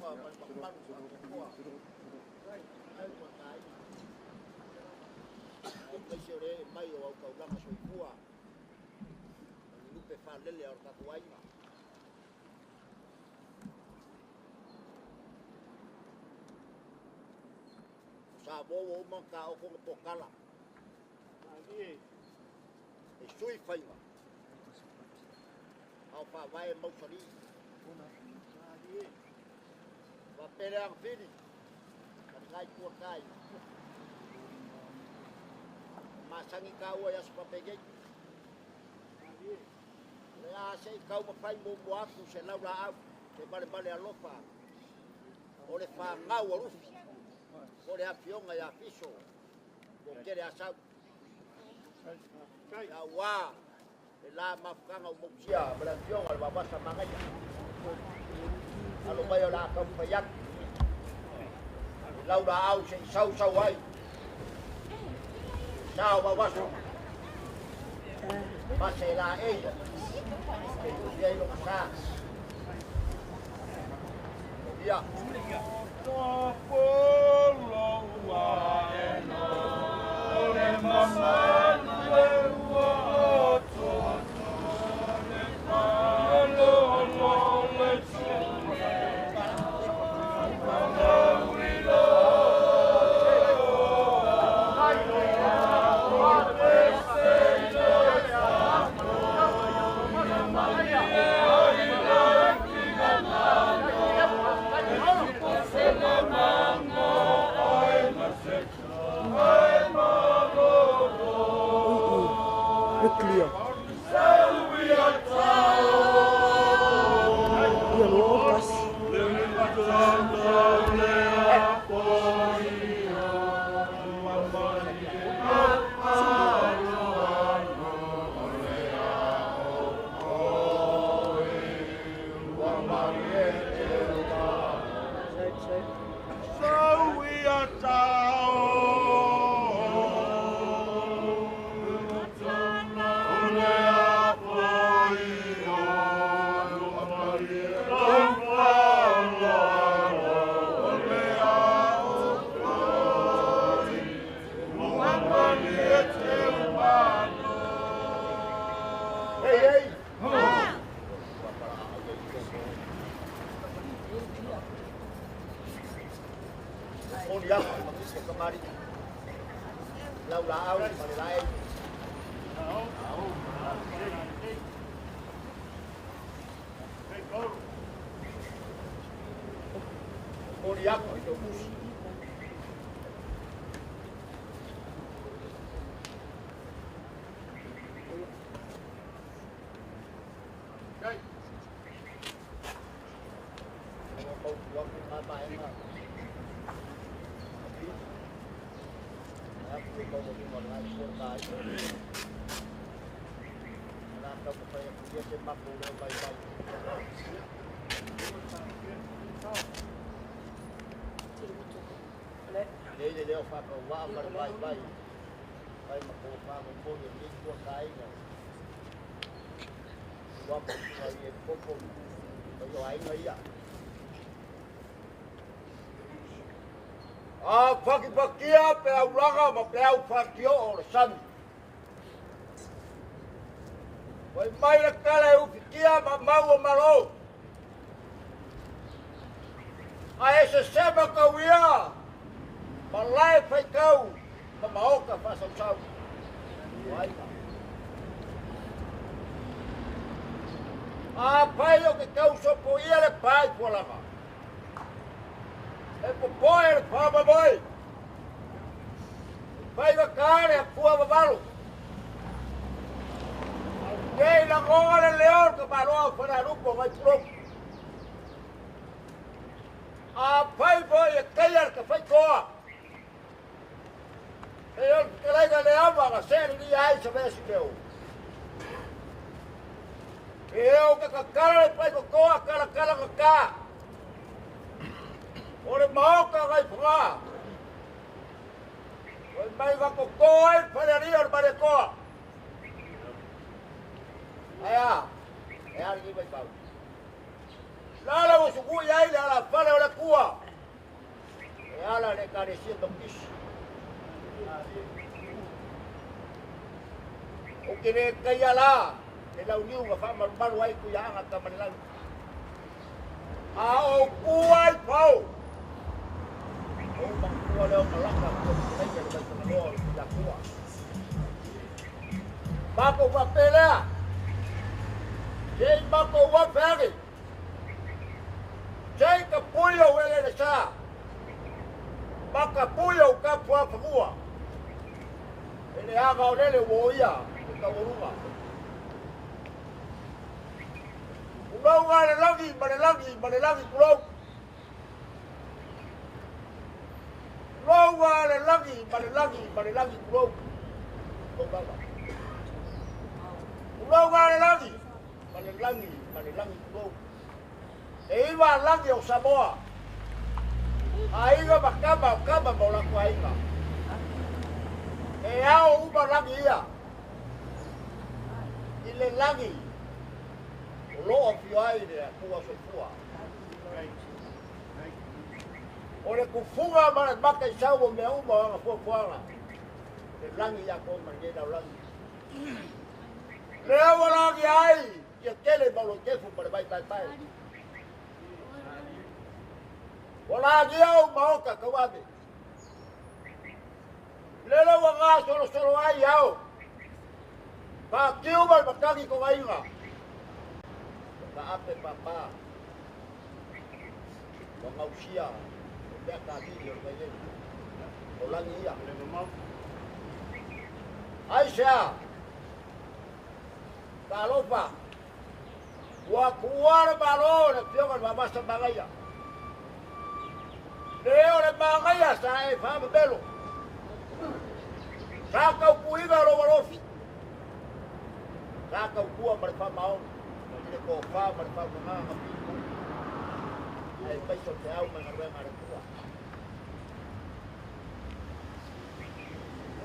Afioga ma le mamalu faatoatoa ai ua taina. Aemaise o le ee mai o au taulaga soifua ma ni lupe faalele o le tatou aiga. O Samoa ua uma ona taoto le potala e sui faiga a o faavae e mausali. Faapea le agafili ma lena itu o le taina. E masani taua i aso faapenei. O le a se i taumafai muamua atu se laulaau, se valevale alofa o le fanau a Lufi, po o le afioga ia Fiso, po o Tele Asau. Aua le la mafutaga ua mausia ma le afioga i le Vaavasa Manaia. Alo mai o le a taumafai atu i laulaau se i sausau ai le sa o Vaovaso ma se laei e ufi ai lona sa. Ia. Le clear. Ia lo tasi. Ei, ei! Oli atu i matisi o kamali'i, laulaau ma le laei. Oli atu i lou usi. Ua mautu atu lena vaega. Ae atu le maualuga o lena itu o le taina. O le a taumafai atu ia se matou leo vaivai. Lelei le leo faatauvaa ma le vaivai. Fai ma tofa momoli o lenei itu o le taina. Ua mautu ai e popo mai o aiga ia. A fakifakia peaulaga ma peau fatioo o le sami. Fai mai le tala e ufitia ma mau o malo. Ae sese matauia ma lae faitau ma maota faasausau. O aiga. Afai o ke tau sopoia le pa i fualaga, e popoe le faamoemoe, e faigata le Atua vavalo. Nei lagoga le leo o le tamaloa o Falealupo mai Pulotu. Afai foi e taia le tafaitoa, e o le fetalaiga le ava na sealilia ai sa mea simeo. E o ke kakala le paikokoa kalakala kaka. O le maoka ngai whanga. O mai ka kokoa ai le wharearia o le marekoa. Ae a, e a lenei vaitau. La la ua sukui ai le alafale o le Atua. ekalesia Baptisi. O ke le kaia la, le launiu nga whaamalumalu ai ku ia anga tamalelagi. A o kua i pau. O mangkua leo malaka kua kuleika le maitangaloa o le kuia kua. Mako whapelea. Sei mako wawheari. Sei ka puio wele le sa. Maka puio ka pua whamua. E le aga o lele wo ia o tauaruga. Kulau ngā le lagi, ma le lagi, ma le lagi kulau. Kulau ngā le lagi, ma le lagi, ma le lagi kulau. Kulau baba. Kulau ngā le lagi, ma le lagi, ma le lagi kulau. E iwa lagi o Samoa. Aiga ma kama o kama ma o lako aiga. E ao uma lagi ia. I le lagi. O loo fio ai le atua soifua. O le kufuga ma le maka i sau o mea uma o anga fuafuaga. Le lagi ia koe ma le lau lagi. Le aua lagi ai, ia tele mau lo tefu ma le vai pai pai. O lagi au maoka kauame. Le lau anga solo solo ai au. Pa kiu ma le matagi ko ngaiga. Ka ape papa. O ngausia. O mea ka vili o le O langi ia. Ai sea. Ka alofa. Ua kuara malo le fioga le mamasa magaia. Leo le magaia sa e whamabelo. Sa kaupuiga lo warofi. Sa kaupua ma le whamaoni. Le ko wha ma le whamanga piku. Ai paiso te au ma ngaruenga le kua.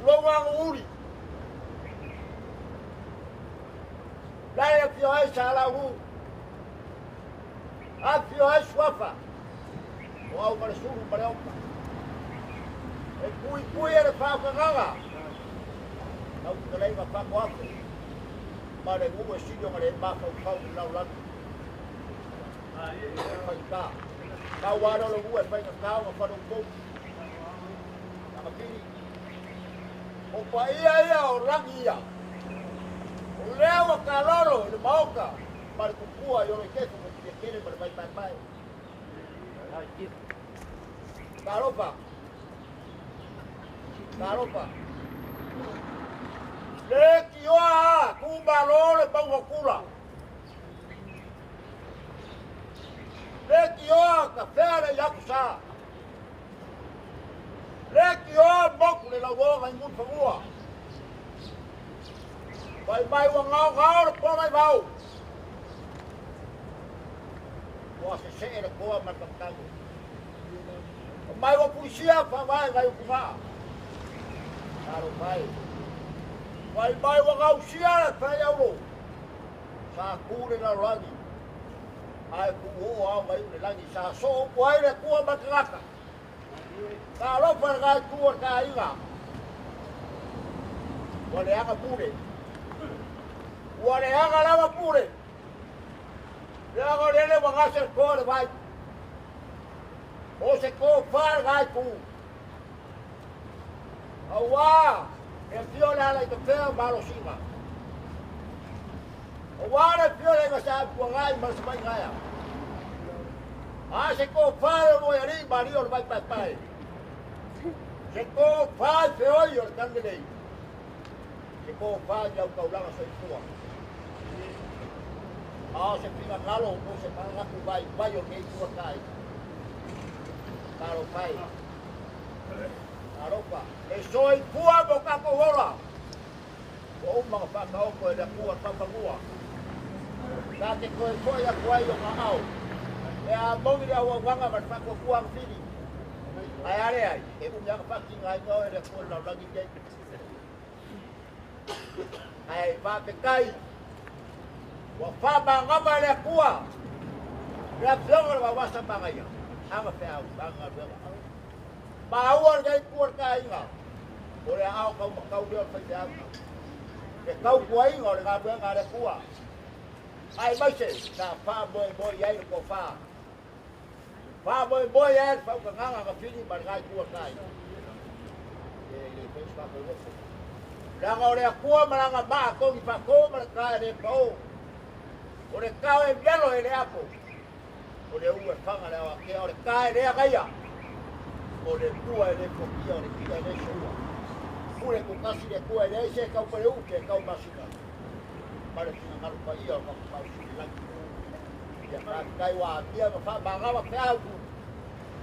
Uloga uri. Lai a fio ai sa la uru. A fio ai suafa. O au ma le suru ma le opa. E pui pui e le whaakagaga. Nau te leiga whako afe. Ma le ngu e sinio nga le mawhau pau ni lau lagi. E whai kā. Kau wāro le ngu e whai ngā kāo ngā whanau kou. Nga piri. O pa ia ia o rangi ia. O leo a ka loro i le maoka. Ma le kukua i oro i kefu mo ki kere ma le mai pai pai. Talofa. Talofa. Le kioa kumalo le maunga kula. Le kioa ka fea le yakusa. Le kioa moku le lauoga i munfangua. Vai mai ua ngao ngao le pona i vau. Ua se se le koa ma le O mai ua pulisia whawae ngai ukunga. Taro pai. Vai mai ua gausia le whai auro. Sa kure na rangi. Ai ku o au mai le langi. Sa so o ai le kua makaraka. Ka alofa le ngai kua ka inga. Ua le anga pure. Ua le anga lava pure. Le anga lele ua ngase le koa le vai. O se ko whare ngai ku. Aua, e fio le ala i te whea malo singa. Aua le fio le nga sa pua ngai ma se mai ngaia. A se ko whare o moe ari mari o le mai pai pai. Se ko whare wheoi o le tange nei. Se ko whare au kaulanga soifua. A se pinga ngalo o se pangaku vai vai o nei tua kai. Taro pai. Aropa. E soi pua mo kako ora. O uma whakaoko e le kua whakangua. Nā te koe koe a kuai o ngā ao. E a mongi le aua wanga ma whakakua ang whiri. Ai are ai. E umi anga whaki ngā ingoa e le kua lau langi kei. Ai whāpekai. Ua whamangama le kua. Le afionga le wawasa mangaia. Anga wheau, anga ruega. Maua le gai pua le kāinga. O le ao kau makau leo le whaiteanga. Le kau kuainga o le ngā muenga le kua. Ai maise, sa wha moe moe iai le ko wha. Wha moe moe iai le whaukanganga ka whiri ma le ngai kua kāinga. E le whaisi whakau wako. Langa o le akua malanga maa kongi whakō ma le kāe le pao. O le kao e mialo e le apo. O le ua whanga le awakea o le kāe le agaia. O le kua e le pokia o le kia e le sua. Pule kukasi le kua e le se kau pare uke e kau masina. Mare tina ngaru pa ia o ka pau suri langi. Ia kai wa apia ma wha mangawa pe au.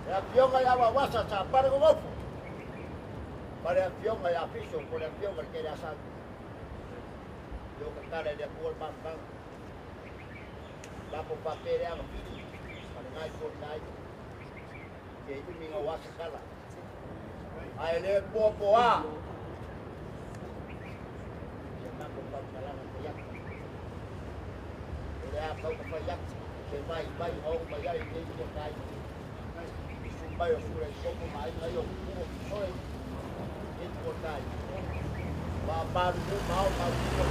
E apionga ia wa wasa sa pare ko gofu. Pare apionga ia afiso, pare apionga le kere asau. Io ka kare le kua le mafanga. Lako papere anga pili. Pare ngai kori nai. Ke umi ngā wasa kala. Ai le poa poa. Ia mako pau kalanga ko yak. O le a pau ka whai yak. Se mai mai hau mai ai te i kai. Isu mai o sura i koko mai ngai o kuo ki soe. E te kai. Wa maru mu mau mau kuo.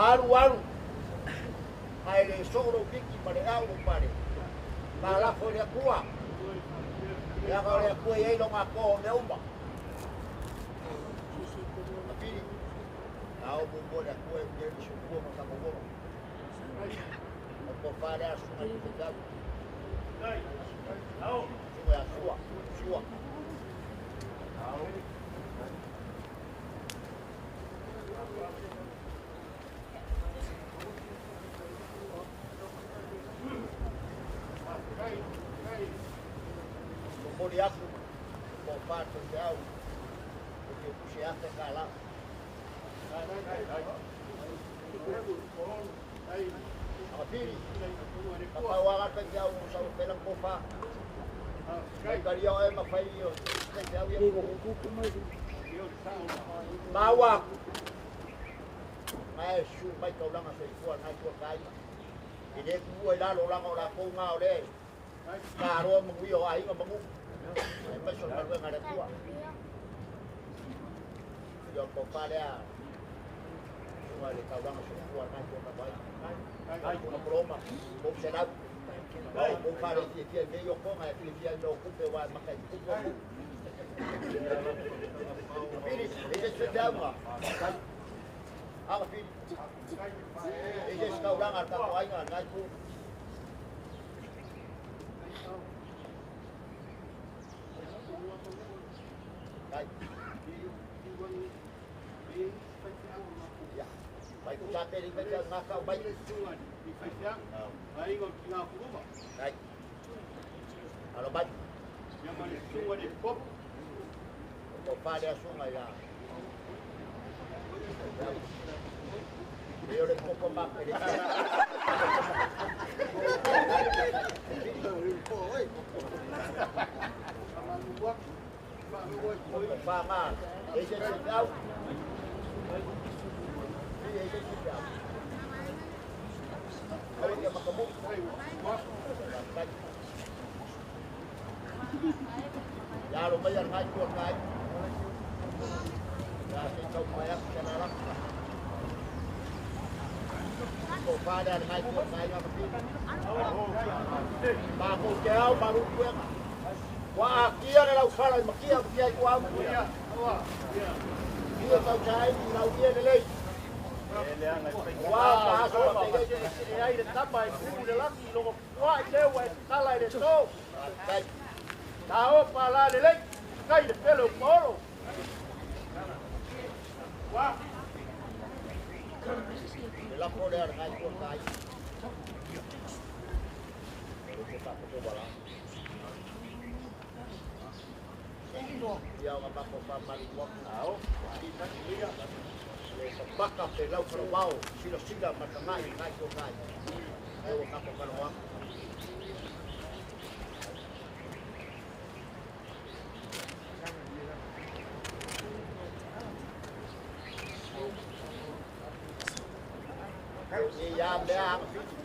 Aru aru. Ai le soro kiki ma le au pare. Ma lafo le akua. Ia ka le akua i longa ko o me uma. Apiri. Ao mo mo le akua e ni sukua ma ka mo. O ko fare a sua i te tau. Ao. Sua a sua. Sua. Ao. Mori aku, ko pātou te au, o te puse ate ka la. Apiri, ka pau aga te au, o sa pelang ko pā. Kai karia o e mawhai o te au ia. Maua aku. Mai su mai kaulanga soifua ngai tua kāinga. I le kuua i lalo langa o la kou ngā o le. Ka roa mangui o ainga mangu. E mai so maluenga le tua. Ia ko palea. Sunga le kaulanga soifua ngai tua kāinga. Ai kuna broma. Ko se lau. Ko pare fia fia me yo konga e fia fia no kupe wa makai kupe. Piri, e se te aunga. Aga piri. E se kaulanga ka ko ainga ngai ku. Kai. Ya. Mai ku sa peri mai ngā kau mai. Ai ngā ki ngā kuruma. Kai. Alo mai. Ia ma le sunga le pop. Ko pale a sunga ia. Io le popo ma per Pa ma, e se se au. E se se au. Ai ke makamu. Ya lo mai ngai ko kai. Ya se tau mai ak se na la. Ko pa da ngai ko kai ma pi. Ma ko ke au ma ru ku ma. Wa kia le lau fala ma kia kia ko au. Ia tau sai ni lau ia le lei. Wa pa so ma E ai le tama e pulu le laki i logo kua i leo e kala i le tō. Kai. Tā o pa la le lei, kai le pele o paolo. Wa. Le lako le ar ngai kua kai. O te pa ko wala. Ia o ma ko pa mari wa. Ao. Le baka pe lau kala wao, sila sila matangai ngai kua kai. E o ka ko kala wa. Ia mea anga whiti.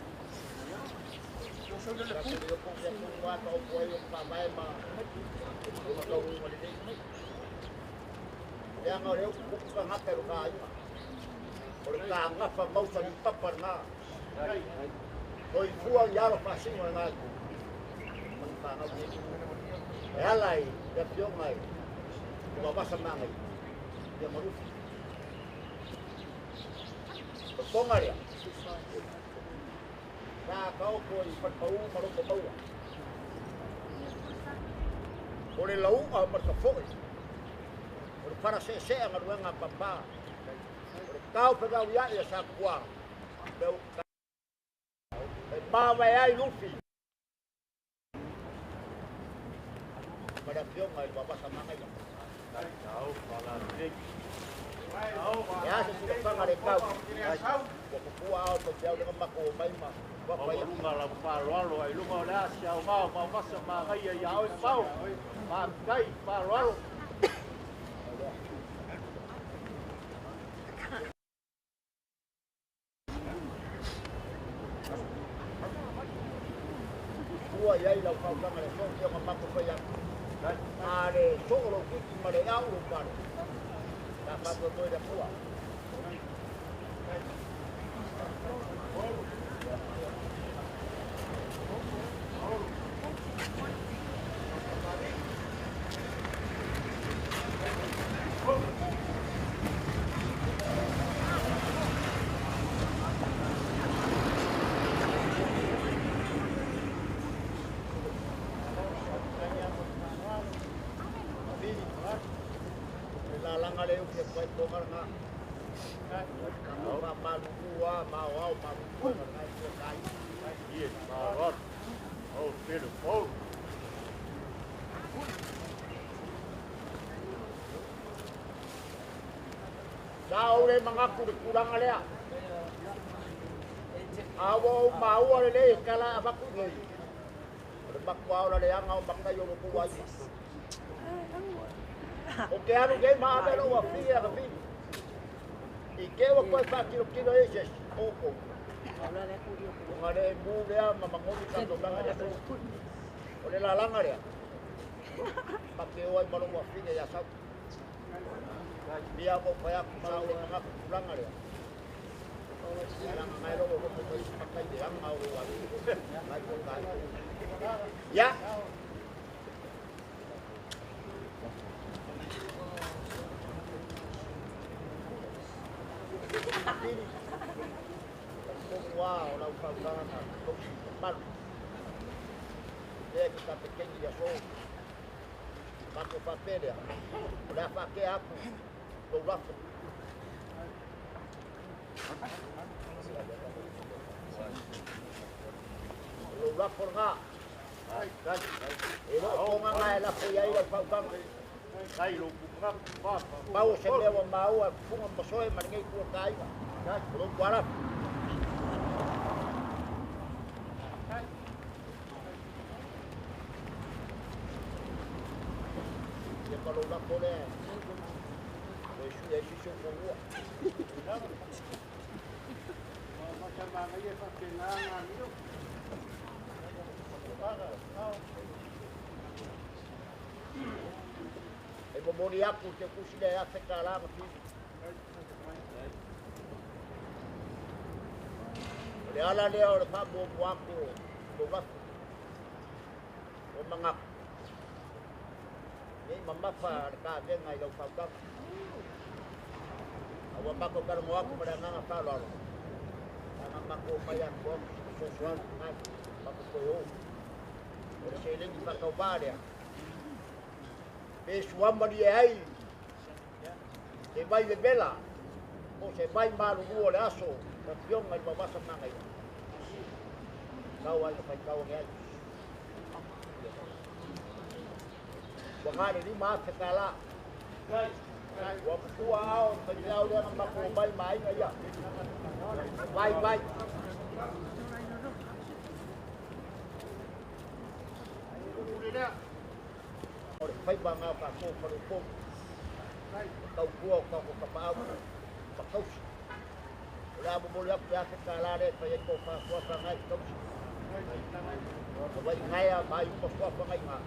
Vai ngaia mai uma fua whangai ngā.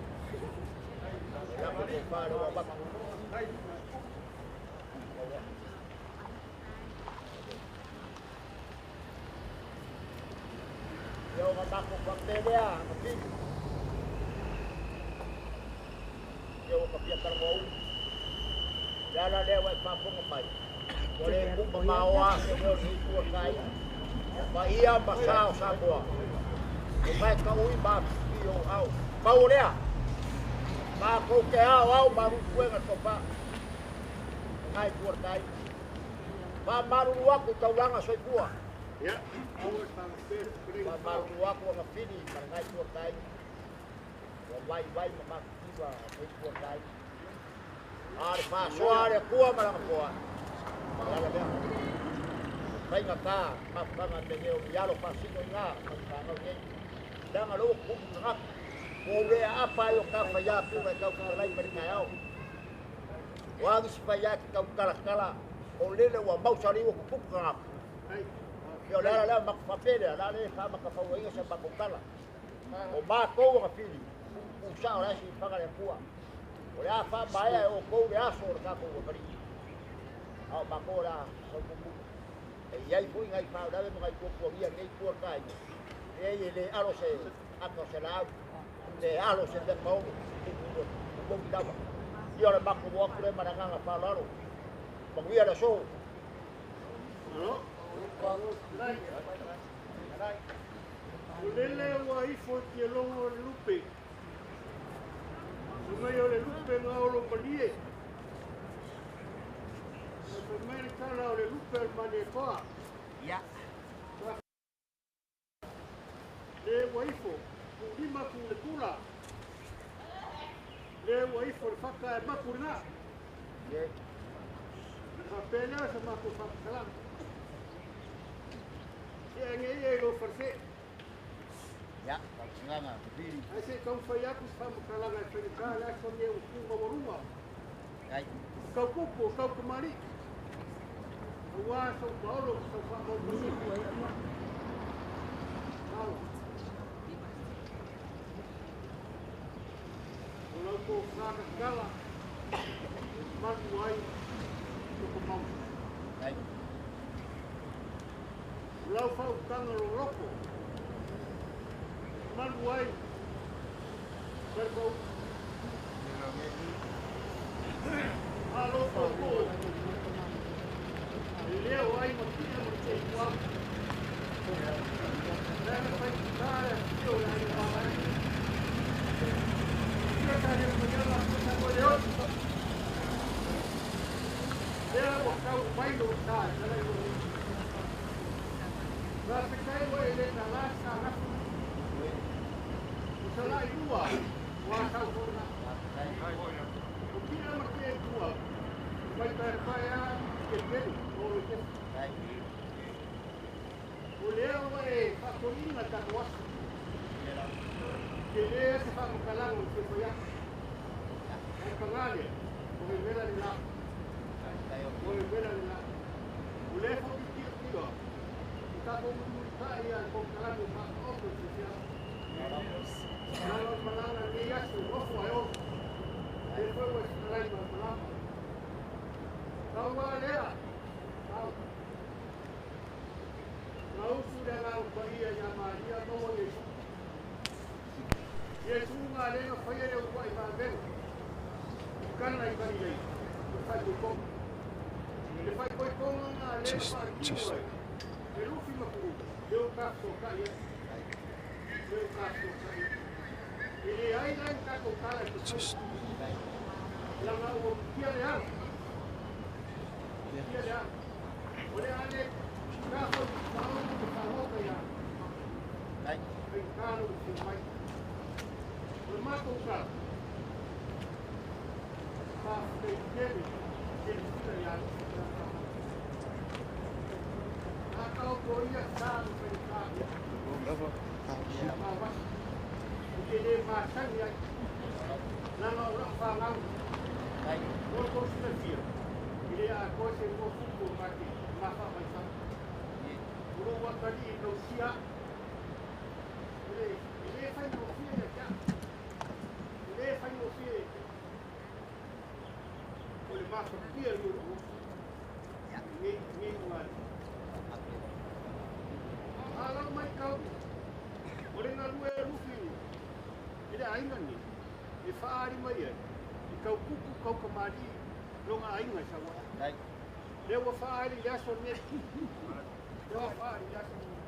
Lako ko whāre wa waka. Ia o ngā mako whakapelea, ngā pili. Ia o ka pia karama ulu. Le ala lea wai whāponga mai. O le kumpa maoa se meo ni tua kai. Ma ia ma sao Samoa. O mai ka ui ma fi o au. Pau lea. Ma kou ke ao au ma rukuenga topa. Ngai tua kai. Ma maruru aku taulanga soifua. Ma maruru aku anga fili ma ngai tua kai. Wa vai vai ma makiwa ngai tua kai. A le whasoa le kua ma langa koa. Ma lala lea. Whainga tā, mafutanga me leo i alo whasino i ngā, mafutanga nei. Danga lo kupu ngak. Ko lea apa i o ka whaia piuga i kau karai mari kai ao. Wagi si whaia ki kau kalakala. O lele ua mausari o kupu ngak. Ia o lea lea maku whapele, la le wha maka whauainga sa maku kala. O mākou anga pili, usa o lea si whanga lea pua. O lea wha maea e o kou le aso o le kākou wa pari. Ao mākou la sau kupu. E iai fui ngai whau lawe mo ngai kuakuagia nei kua kai. E i le alo se aka se lau, le alo se te maono, kuku lava. Ia o le mako mo aku le maranganga whau laro. Manuia le so. O lele ua ifo te longo o le lupe. O mai o le lupe ngā olo malie. O mai le tala o le lupe al mane koa. Ia. Le ua ifo, ku lima ku le kula. Le ua ifo le whaka e maku ngā. Le whapelea sa maku whakakalanga. Ia nge ia i lo wharse. Ia, whakasinganga, te piri. Ai se kau whai aku sa whamakalanga e whaika le aso me o kunga warunga. Ai. Kau kupu, kau kumari. Ua sau paolo, sau whamau kusi. Kau. O lau tō whakakala, manu ai, toko mau. Ai. O lau whautanga lo loko, manu ai, wharepau. Alo whau. Leo ai ma pia mo te kua. Lea whai kare pio le ai wā ai. Kia kare mo ia la kota mo le otu. Lea wa kau mai lo tā, tala i o. Rā te kai wa e le ta la sa rafu. O sa la i ua, wā kau hona. O pia ma te kua. Wai tai whai a ke pelu, o le te. O lea wa e whakoninga taku asu. Ke lea se whakokalango i te whai aku. O pangale, o he wera le la. O he wera le la. O lea whoki tio tio. O tako mumuri kai a kokalango whakoto i te whia. Nalo malanga ni asu, ofu ai o. Te whai wa se ma malanga. Kau wā lea. Kau. Ngau fu le ngau pa ia ia Maria maua Iesu. Iesu ngā lenga whaia le ua i wāveu. Kana i kari lei. Le whai koi konga. Le whai koi konga ngā lenga whaakino ai. Le lufi makuru. Leo kaso ka ia. Leo kaso ka ia. E le ai lai kako kala i te whai. Langa ua kia le au. Kia le au. O le ale kaso whaono te whahoka ia. Hei kālo i te mai. O le mātou kala. Whāwhai tele, te tira ia. Nā kao tō ia tānu whai kālo. Mā wasi. O te le mātangi ai. Nana o lau whāngau. O tō sina tia. I le a koe se mō fuku o mā te maha mai wha. O rō wakari i tau sia. I Le faigofie ia te au. E lē faigofie ia te o le mafatia i o nei nei ugali. A lau mai kau o le galue e Lufi i le aiga nei e faaali mai ai i kaupupu kaukamalii loga aiga i Sauaʻe. Lea ua faaali i le aso lenei. Lea ua faaali i le aso lenei.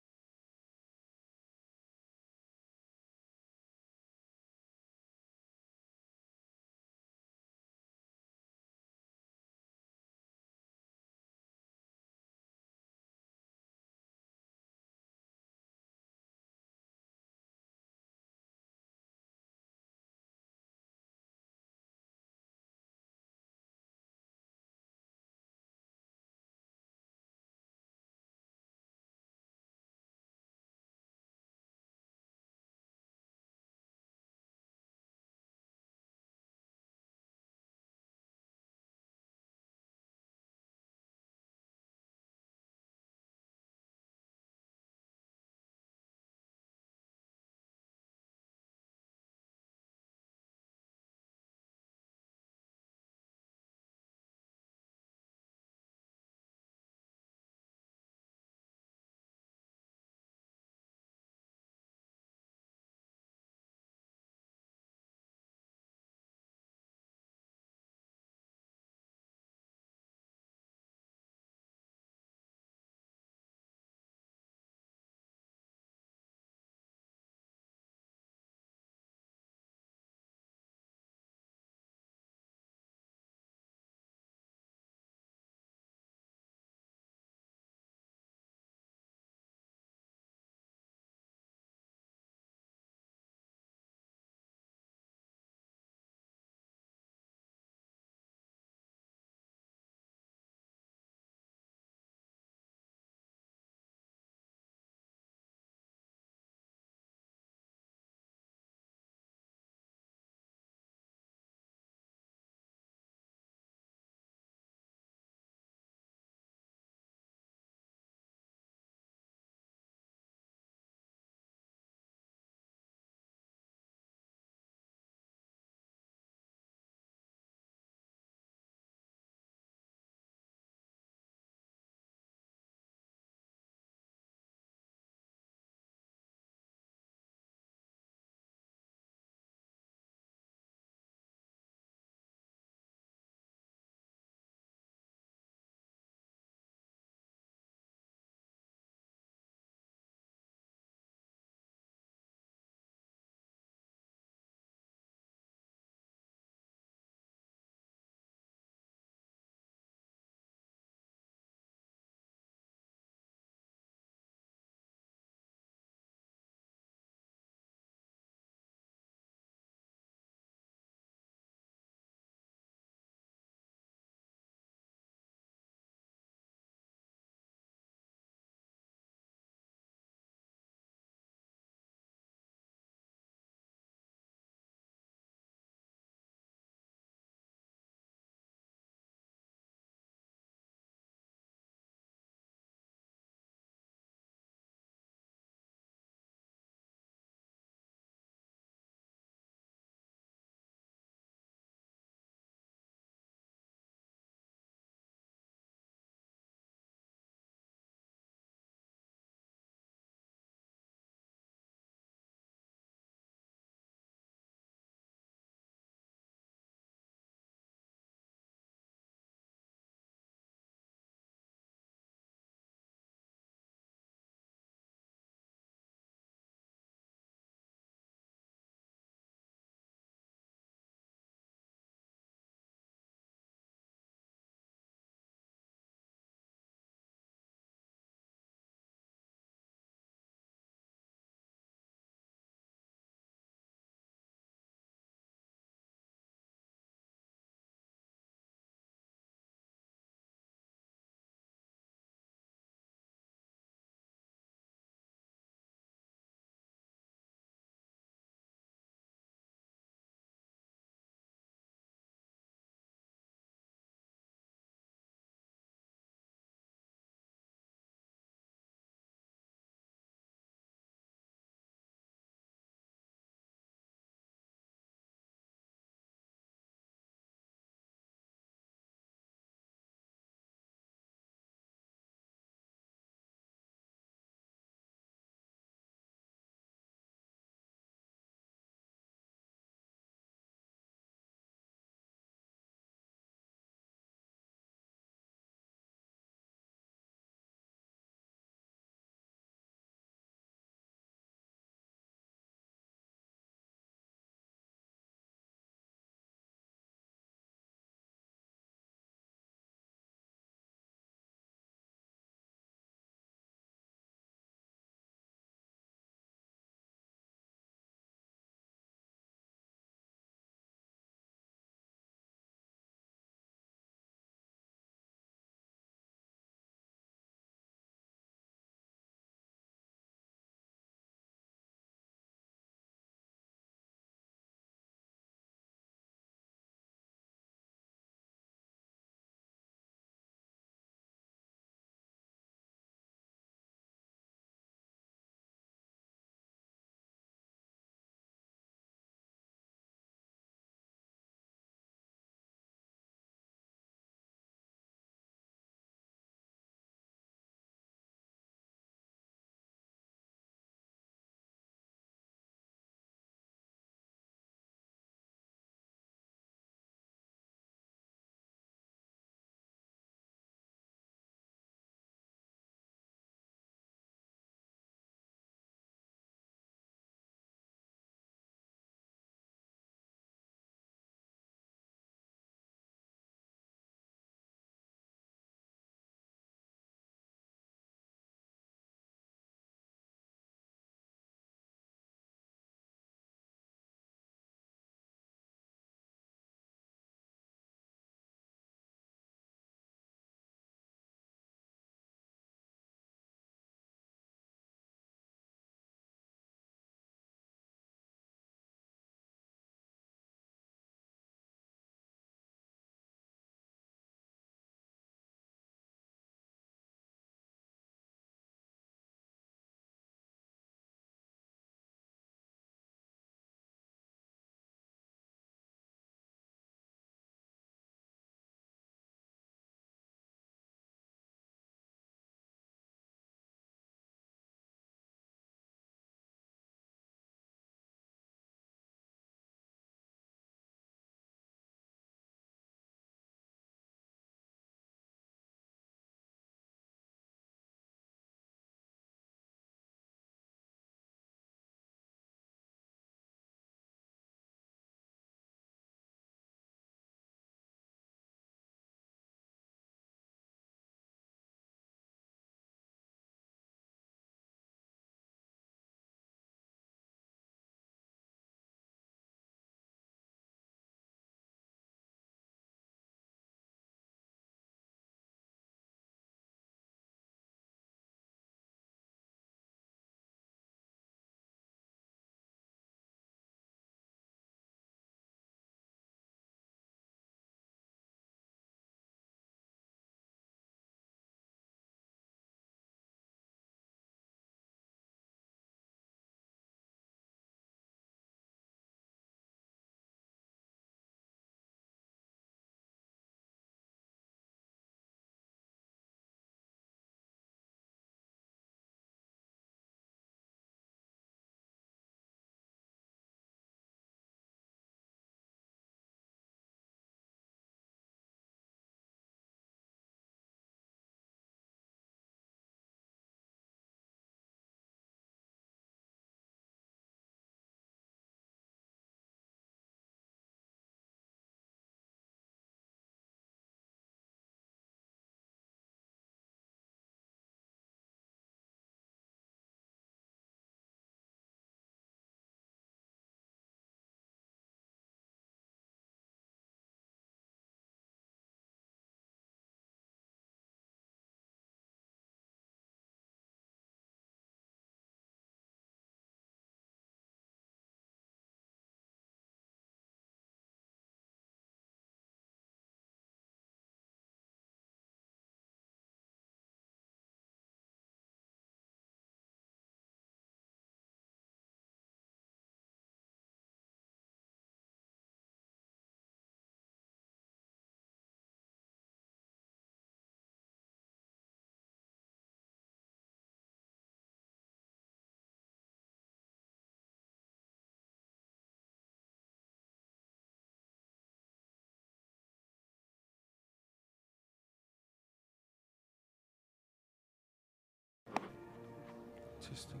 Testing.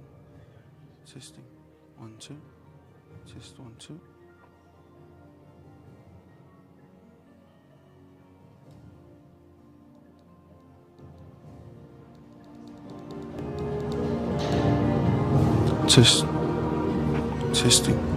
Testing. 1, 2. Test 1, 2. Test. Testing.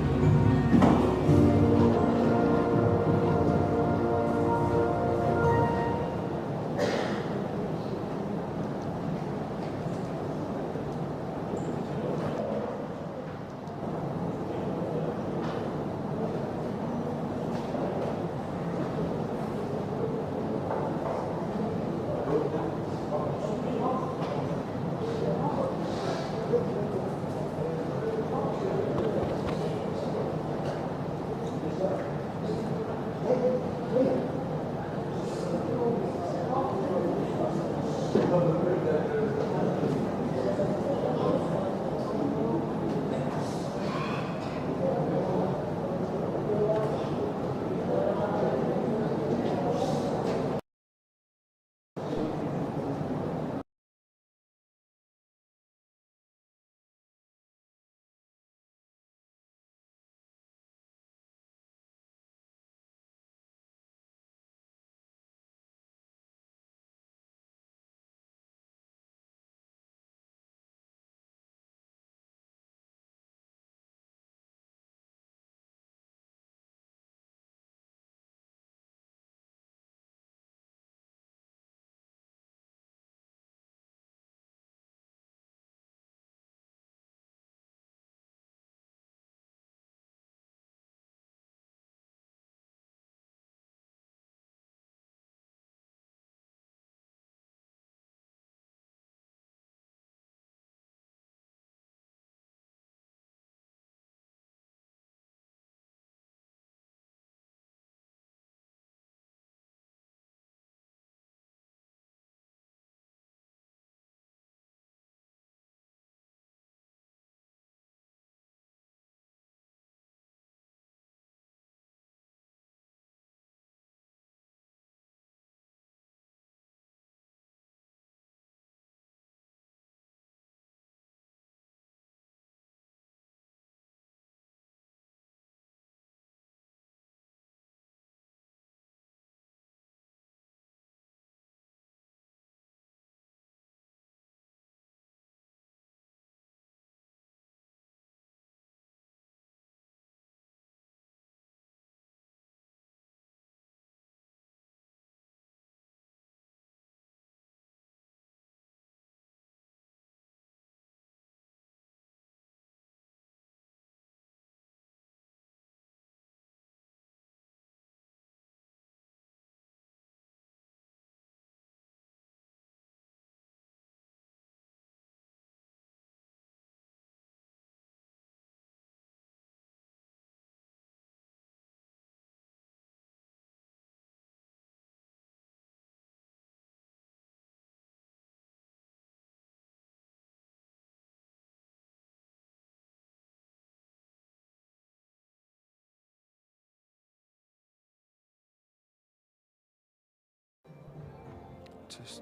Test.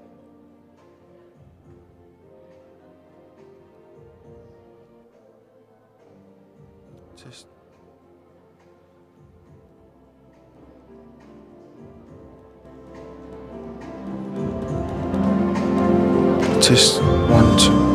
Test. Test 1, 2.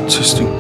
Testing.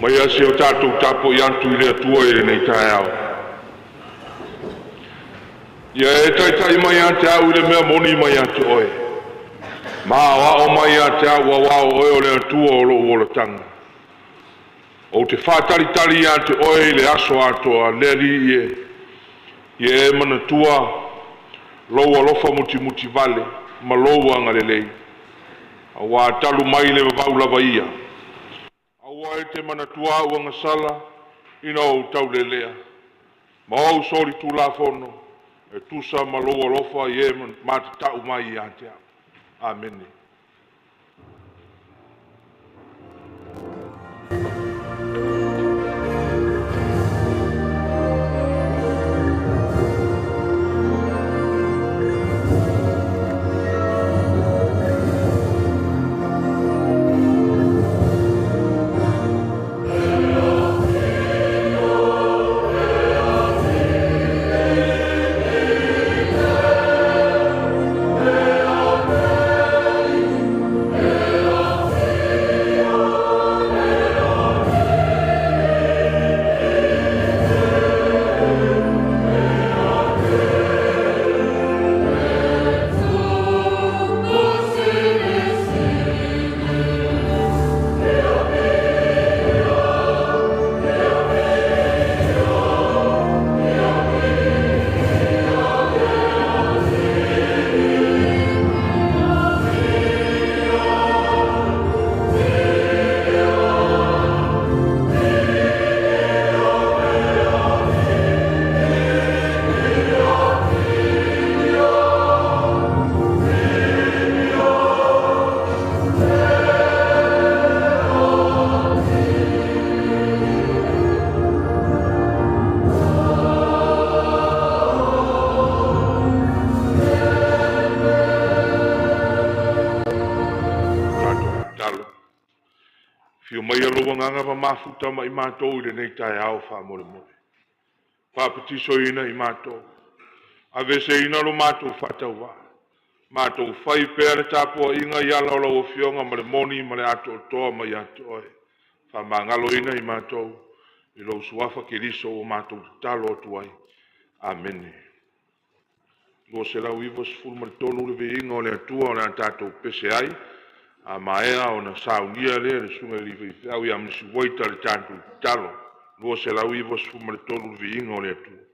Mai a se o tatou tapuai atu i le Atua i lenei taeao. Ia e taitai mai ia te au i le mea moni mai ia te oe, ma aoao mai ia te au auā o oe o le Atua o lou olataga. Ou te faatalitali ia te oe i le aso atoa, le Alii e, ia e manatua lou alofa mutimutivale ma lou agalelei, auā talu mai le vavau lava ia. Aua e te manatua au agasala ina ou taulelea, ma ou solitulafono e tusa ma lou alofa i e matatau mai ia te au. Amene. Tatou tatalo. Afio maia lou agaga ma mafuta ma i matou i lenei taeao faamolemole. Faapatisoina i matou. Aveeseina lo matou faatauvaa. Matou fai pea le tapuaiga i ala o lau Afioga ma le moni ma le atoatoa mai ia te oe. Faamagaloina i matou i lou suafa Keriso ua matou tatalo atu ai. Amene. 293 le viiga o le Atua o le a tatou pese ai. A maea ona saunia lea e le susuga i le alii faifeau ia Mr. Waiter le tatou tatalo. 293 le viiga o le Atua.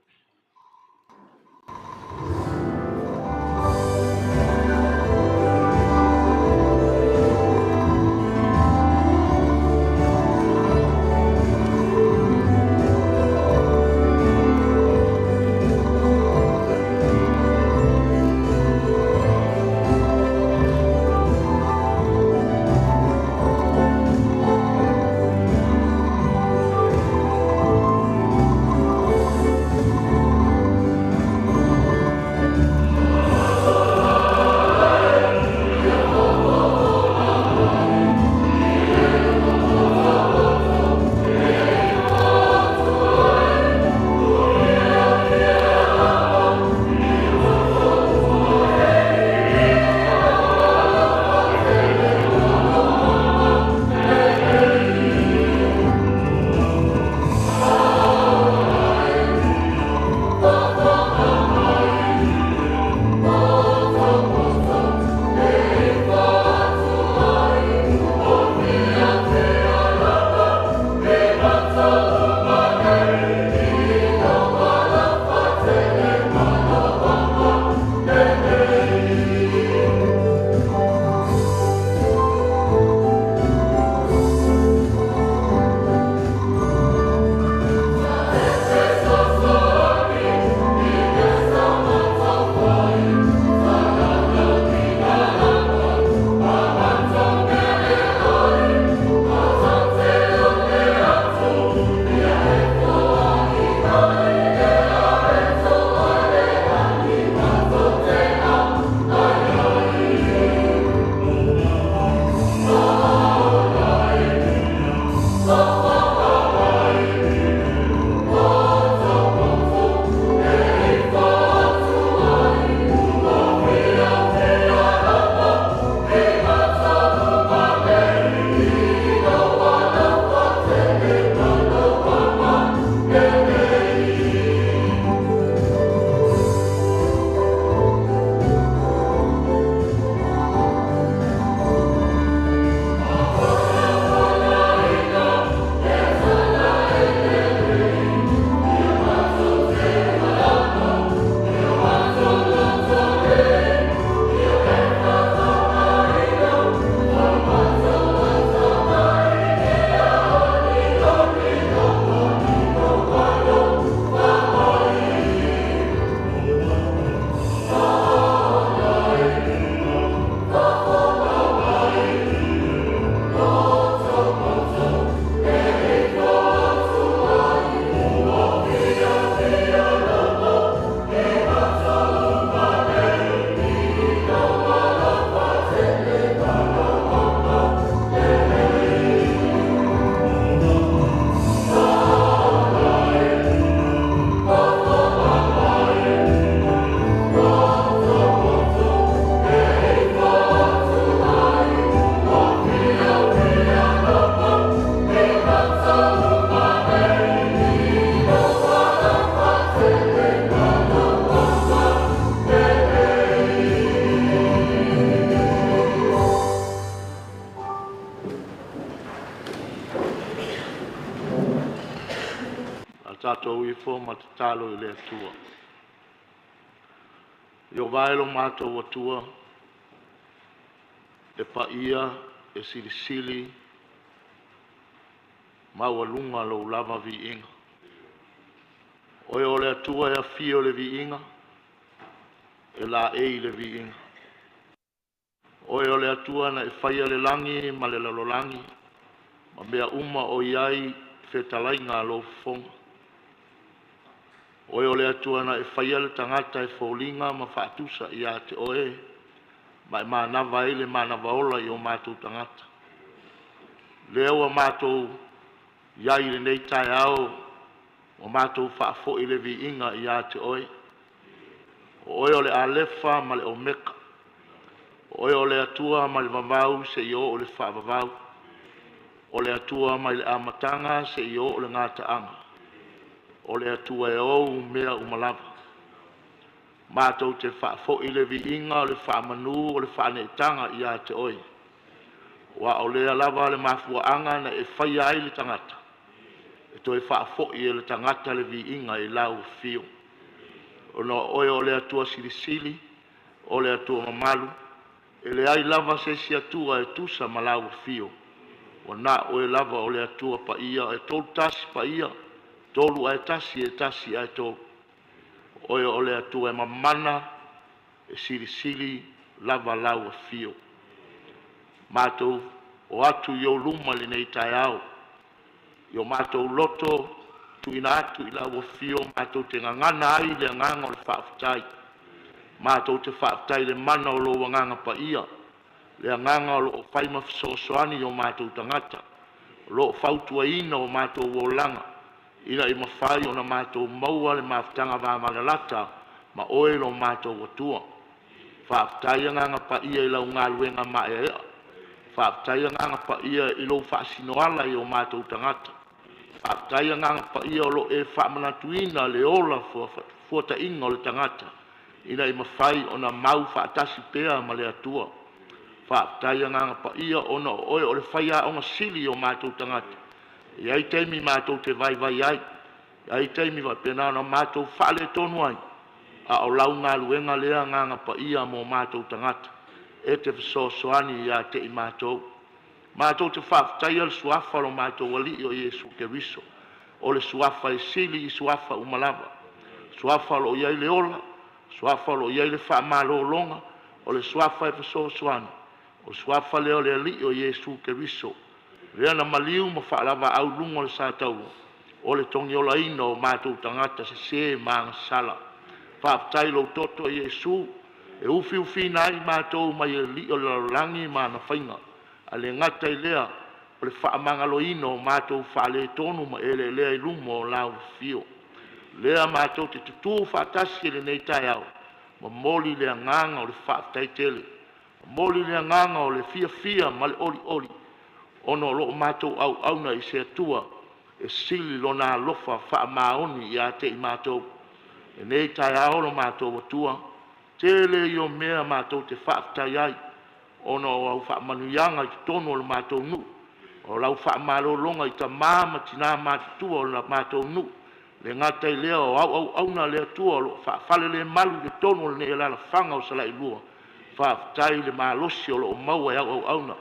Matou ifo ma tatalo i le Atua. Ieova e lo matou Atua, e paia, e silisili, maualuga lou lava viiga. Oe o le Atua e afio i le viiga, e laei le viiga. Oe o le Atua na e faia le lagi ma le lalolagi ma mea uma o i ai fetalaiga a lou fofoga. Oe o le Atua na e faia le tagata e foliga ma faatusa ia te Oe, ma e manava ai le manava ola i o matou tagata. Lea ua matou i ai i lenei taeao, ua matou faafoi le viiga ia te Oe. O Oe o le Alefa ma le Omeka, o Oe o le Atua mai le vavau seia oo i le faavavau, o le Atua mai le amataga seia oo i le gataaga, o le Atua e ou mea uma lava. Matou te faafoi le viiga o le faamanu o le faaneetaga ia te Oe, aua o lea lava le mafuaaga na e faia ai le tagata, e toe faafoi e le tagata le viiga i lau afio, ona o Oe o le Atua Silisili, o le Atua Mamalu, e leai lava se isi Atua e tusa ma lau afio, ua na o Oe lava o le Atua Paia, e Tolu Tasi Paia, Tolu ae Tasi, e Tasi ae Tolu. O Oe o le Atua e mamana, e silisili lava lau afio. Matou o atu i ou luma i lenei taeao, i o matou loto tuuina atu i lau afio matou te gagana ai le agaga o le faafetai. Matou te faafetai i le mana o lou Agaga Paia, le Agaga o lo o fai ma fesoasoani i o matou tagata, o lo o fautuaina o matou olaga, ina ia mafai ona matou maua le mafutaga vavalalata ma Oe lo matou Atua. Faafetai Agaga Paia i lau galuega maeaea, faafetai Agaga Paia i lou faasinoala i o matou tagata. Faafetai Agaga Paia o lo o e faamanatuina le ola fuataina o le tagata ina ia mafai ona mau faatasi pea ma le Atua. Faafetai Agaga Paia ona o Oe o le Faiaoga sili i o matou tagata. E i ai taimi matou te vaivai ai, e i ai taimi e faapena ona matou faaletonu ai, a o lau galuega lea Agaga Paia mo matou tagata, e te fesoasoani ia te i matou. Matou te faafetaia le Suafa o lo matou Alii o Iesu Keriso, o le Suafa e sili i suafa uma lava, Suafa o lo o i ai le ola, Suafa o lo o i ai le faamalologa, o le Suafa e fesoasoani, o le Suafa lea o le Alii o Iesu Keriso, lea na maliu ma faalavelave i luga o le sataua, o le togiolaina o matou tagata sese ma agasala. Faafetai i lou toto Iesu e ufiufiina ai i matou mai alii o le lalolagi ma ana faiga, ae le gata i lea o le faamagaloina o matou faaletonu ma eleelea i luma o lau afio. Lea matou te tutu faatasi i lenei taeao, momoli le agaga o le faafetai tele, momoli le agaga o le fiafia ma le olioli ona o lo o matou auauna i se Atua e sili Lona alofa faamaoni ia te i matou. I lenei taeao lo matou Atua, tele ia o mea matou te faafetai ai ona o au faamanuiaga i totonu o le matou nuu, o lau faamalologa i tama ma tina matutua o le matou nuu. E le gata i lea o au auauna a le Atua o lo o faafalelemalu i totonu o lenei alaalafaga o Salailua. Faafetai i le malosi o lo o maua e au auauna.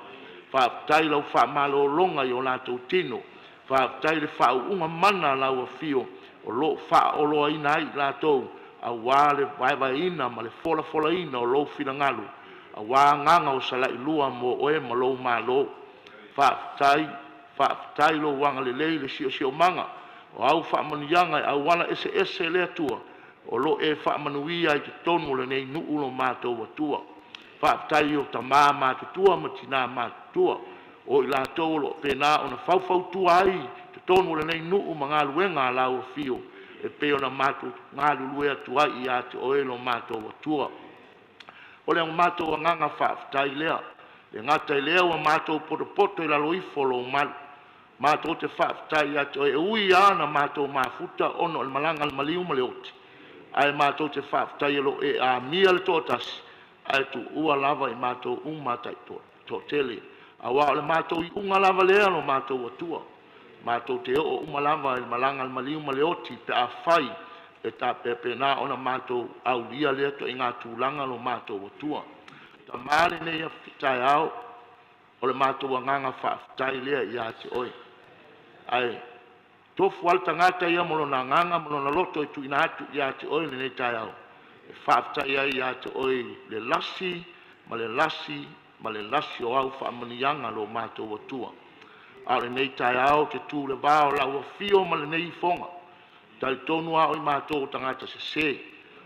Faafetai i lau faamalologa i o latou tino. Faafetai i le faauuga mana a lau Afio o lo o faaoloaina ai i latou aua le vaevaeina ma le folafolaina o lou finagalo aua agaga o Salailua mo oe ma lou Malo. Faafetai, faafetai lou agalelei i le siosiomaga o au faamanuiaga e auala eseese le Atua o lo o e faamanuia ai i totonu o lenei nuu lo matou Atua. Faafetai i o tama matutua ma tina matutua o i latou o lo o faapena ona faufautua ai i totonu o lenei nuu ma galuega a lau Afio e pei ona matou galulue atu ai ia te Oe lo matou Atua. O le matou agaga faafetai lea. E le gata i lea ua matou potopoto i lalo ifo o lou malu, matou te faafetai ia te Oe, e ui lava ina matou mafuta ona o le malaga a le maliu ma le oti, ae matou te faafetai o lo o e amia le toatasi ae tuua lava i matou uma toatele, aua o le matou iuga lava lea lo matou Atua. Matou te oo uma lava i le malaga a le maliu ma le oti pe afai e faapena ona matou aulia lea ituaiga tulaga lo matou Atua. Tama i lenei taeao, o le matou agaga faafetai lea ia te Oe, ae tofu lava le tagata ia ma lona agaga ma lona loto e tuuina atu ia te Oe i lenei taeao e faafetai ai ia te Oe i le lasi ma le lasi ma le lasi o au faamanuiaga lo matou Atua. A o lenei taeao ou te tu i le va o lau afio ma lenei ifoga, e talitonu lava o matou o tagata sese,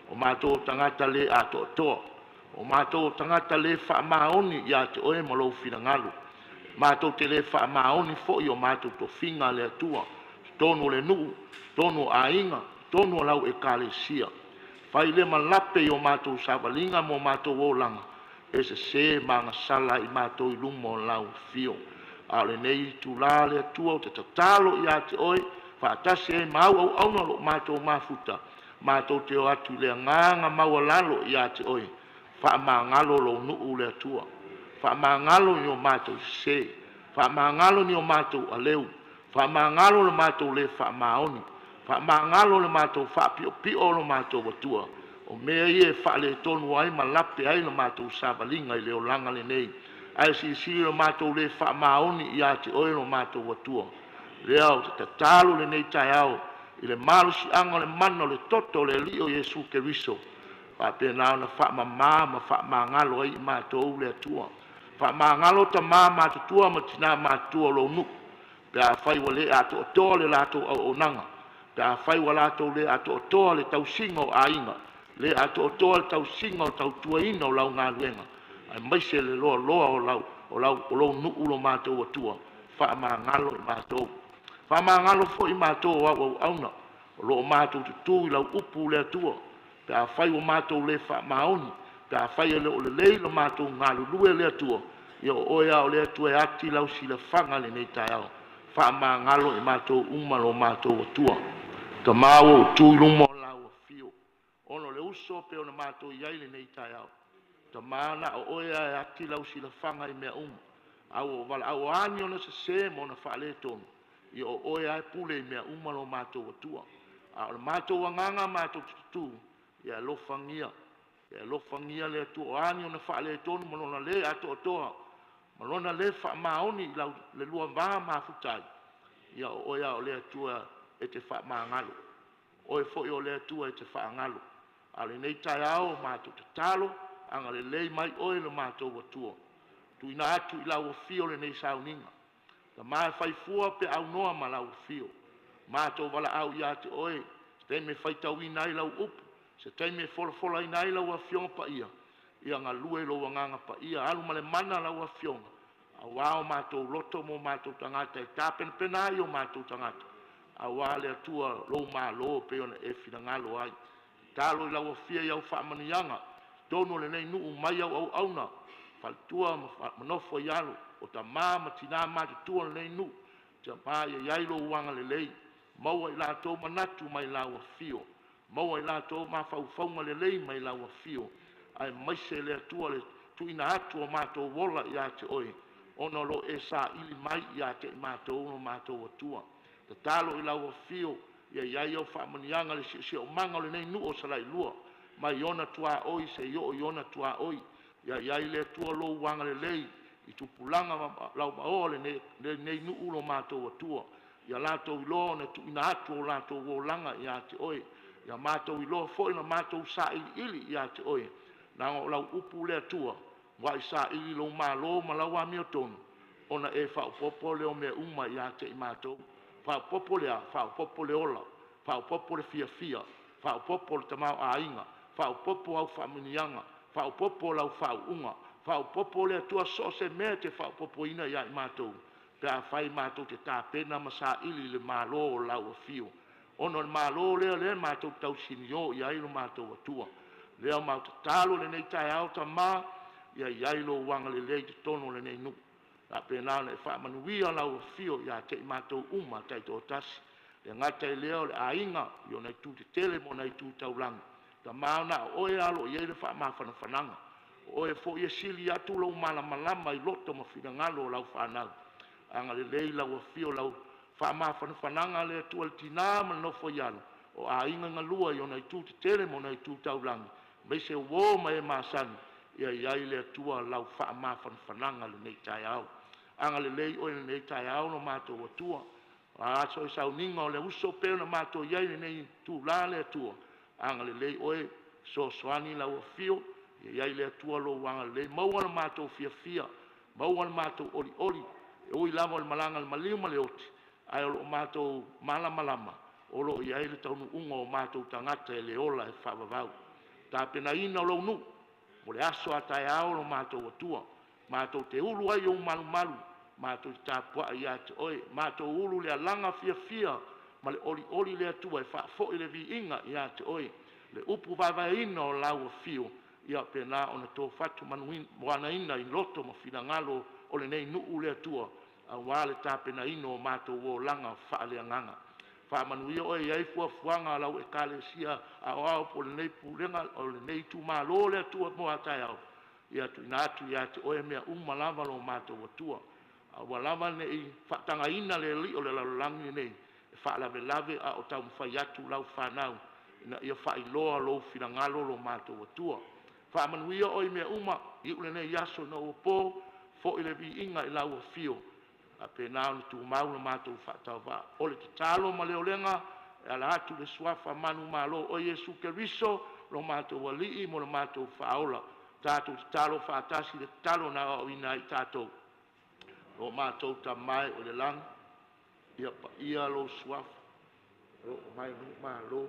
o matou o tagata le atoatoa, o matou o tagata le faamaoni ia te Oe ma lou finagalo. Matou te le faamaoni foi i o matou tofiga le Atua, totonu o le nuu, totonu o aiga, totonu o lau Ekalesia. Fai lea ma lape i o matou savaliga ma o matou olaga e sese ma agasala ai matou i luma o lau afio. A o lenei itula le Atua ou te tatalo ia te Oe faatasi ai ma au auauna o lo o matou mafuta, matou te o atu i le agaga maualalo ia te Oe, faamagalo lou nuu le Atua, faamagalo ni o matou sese, faamagalo ni o matou aleu, faamagalo le matou le faamaoni, faamagalo le matou faapiopio o lo matou Atua. O mea ia e faaletonu ai ma lape ai la matou savaliga i le olaga lenei. Ae silisili lo matou le faamaoni ia te Oe lo matou Atua. Lea ou te tatalo i lenei taeao i le malosiaga o le mana o le toto o le Alii o Iesu Keriso, faapena ona faamama ma faamagalo ai i matou le Atua. Faamagalo tama matutua ma tina matutua o lou nuu pe afai ua le atoatoa le latou auaunaga, pe afai ua latou le atoatoa le tausiga o aiga, le atoatoa le tausiga o le tautuaina o lau galuega, aemaise le loaloa o lou nuu lo matou Atua. Faamagalo i matou. Faamagalo foi i matou o au auauna o lo o matou tutu i lau upu le Atua, pe afai ua matou le faamaoni, pe afai e le o lelei lo matou galulue le Atua, ia o Oe lava o le Atua e ati lau silafaga i lenei taeao. Faamagalo i matou uma lo matou Atua. Tama ua ou tu i luma o lau afio, ona o le uso e pei ona matou i ai i lenei taeao. Tama na o Oe lava e ati lau silafaga i mea uma. A ua ou valaau, o a ni ona sese ma ona faaletonu, ia o Oe lava e pule i mea uma lo matou Atua. A o le matou agaga matou te tutu, ia alofagia, ia alofagia le Atua. O a ni ona faaletonu ma lona le atoatoa ma lona le faamaoni i le lua va mafuta ai, ia o Oe lava o le Atua e te faamagalo, o Oe foi o le Atua e te faagalo. A o lenei taeao matou tatalo, agalelei mai Oe i lo matou Atua. Tuuina atu i lau afio lenei sauniga. Tama e fai fua pe aunoa ma lau afio. Matou valaau ia te Oe, se taimi e faitauina ai lau upu, se taimi e folafolaina ai lau Afioga Paia, ia galue lou Agaga Paia, alu ma le mana lau Afioga, aua o matou loto ma o matou tagata e tapenapena ai o matou tagata, aua le Atua lou malo e pei ona e finagalo ai. Tatalo i lau Afio i au faamanuiaga, totonu o lenei nuu mai au auauna, faletua ma nofo i alo, o tama ma tina matutua o lenei nuu, Tama ia i ai lou agalelei, maua i latou manatu mai lau afio, maua i latou mafaufauga lelei mai lau afio, aemaise le Atua le tuuina atu o matou ola ia te Oe, ona o lo o e saili mai ia te i matou lo matou Atua. Tatalo i lau afio ia i ai au faamanuiaga i le siosiomaga o lenei nuu o Salailua, mai ona tuaoi seia oo i ona tuaoi. Ia i ai le Atua lou agalelei i tupulaga lauvaoa o lenei nuu lo matou Atua, ia latou iloa ona tuuina atu o latou olaga ia te Oe, ia matou iloa foi ona matou sailiili ia te Oe, leaga o lau upu le Atua, ua e saili i lou malo ma lau amiotonu, ona e faaopoopo lea o mea uma ia te i matou. Faaopoopo le a? Faaopoopo le ola, faaopoopo le fiafia, faaopoopo le tamaoaiga, faaopoopo au faamanuiaga, faaopoopo lau faauuga, faaopoopo le Atua so o se mea e te faaopoopoina ia i matou pe afai matou te tapena ma saili i le malo o lau afio. Ona o le malo lea o lea matou te tausinio i ai lo matou Atua. Lea matou tatalo i lenei taeao, Tama, ia i ai lou agalelei i totonu o lenei nuu, faapena ona e faamanuia lau afio ia te i matou uma taitoatasi. E le gata i lea o le aiga i ona itu tetele ma ona itu taulagi. Tama, na o Oe lava o lo o i ai le faamafanafanaga. O Oe foi e sili atu lou malamalama i loto ma finagalo o lau fanau. Agalelei lau afio, lau Faamafanafanaga a le Atua i le tina ma le nofo a alo, o aiga e galue i ona itu tetele ma ona itu taulagi, aemaise o uo ma e masani, ia i ai le Atua lau faamafanafanaga i lenei taeao. Agalelei Oe i lenei taeao lo matou Atua, o a foi sauniga o le uso e pei ona matou i ai i lenei itula le Atua, agalelei Oe, fesoasoani lau afio, ia i ai le Atua lou agalelei, maua lo matou fiafia, maua lo matou olioli. E ui lava o le malaga a le maliu ma le oti, ae o lo o matou malamalama o lo o i ai le taunuuga o matou tagata i le ola e faavavau. Tapenaina o lou nuu mo le aso a taeao lo matou Atua, matou te ulu ai i ou malumalu, matou te tapuai ia te Oe, matou ulu le alaga fiafia ma le olioli le Atua e faafoi le viiga ia te Oe. Le upu vaevaeina o lau afio, ia faapena ona to fatumanuina i loto ma finagalo o lenei nuu le Atua, aua le tapenaina o matou olaga faaleagaga. Faamanuia Oe ia i ai fuafuaga a lau Ekalesia Aoao po o lenei pulega o lenei itumalo le Atua mo a taeao, ia tuuina atu ia te Oe mea uma lava lo matou Atua. Aua lava ne i faatagaina le alii o le lalolagi lenei e faalavelave a o taumafai atu lau fanau ina ia faailoa lou finagalo lo matou Atua. Faamanuia Oe i mea uma, iu lenei aso ina ua po, foi le viiga i lau afio, faapena ona tumau lo matou faatauvaa. O le tatalo ma le olega e ala atu i le suafa manumalo o Iesu Keriso lo matou Alii ma lo matou Faaola. Tatou tatalo faatasi i le tatalo na aoaoina ai i tatou. Lo matou Tama e i le lagi, ia paia lou suafa, oo mai lou malo,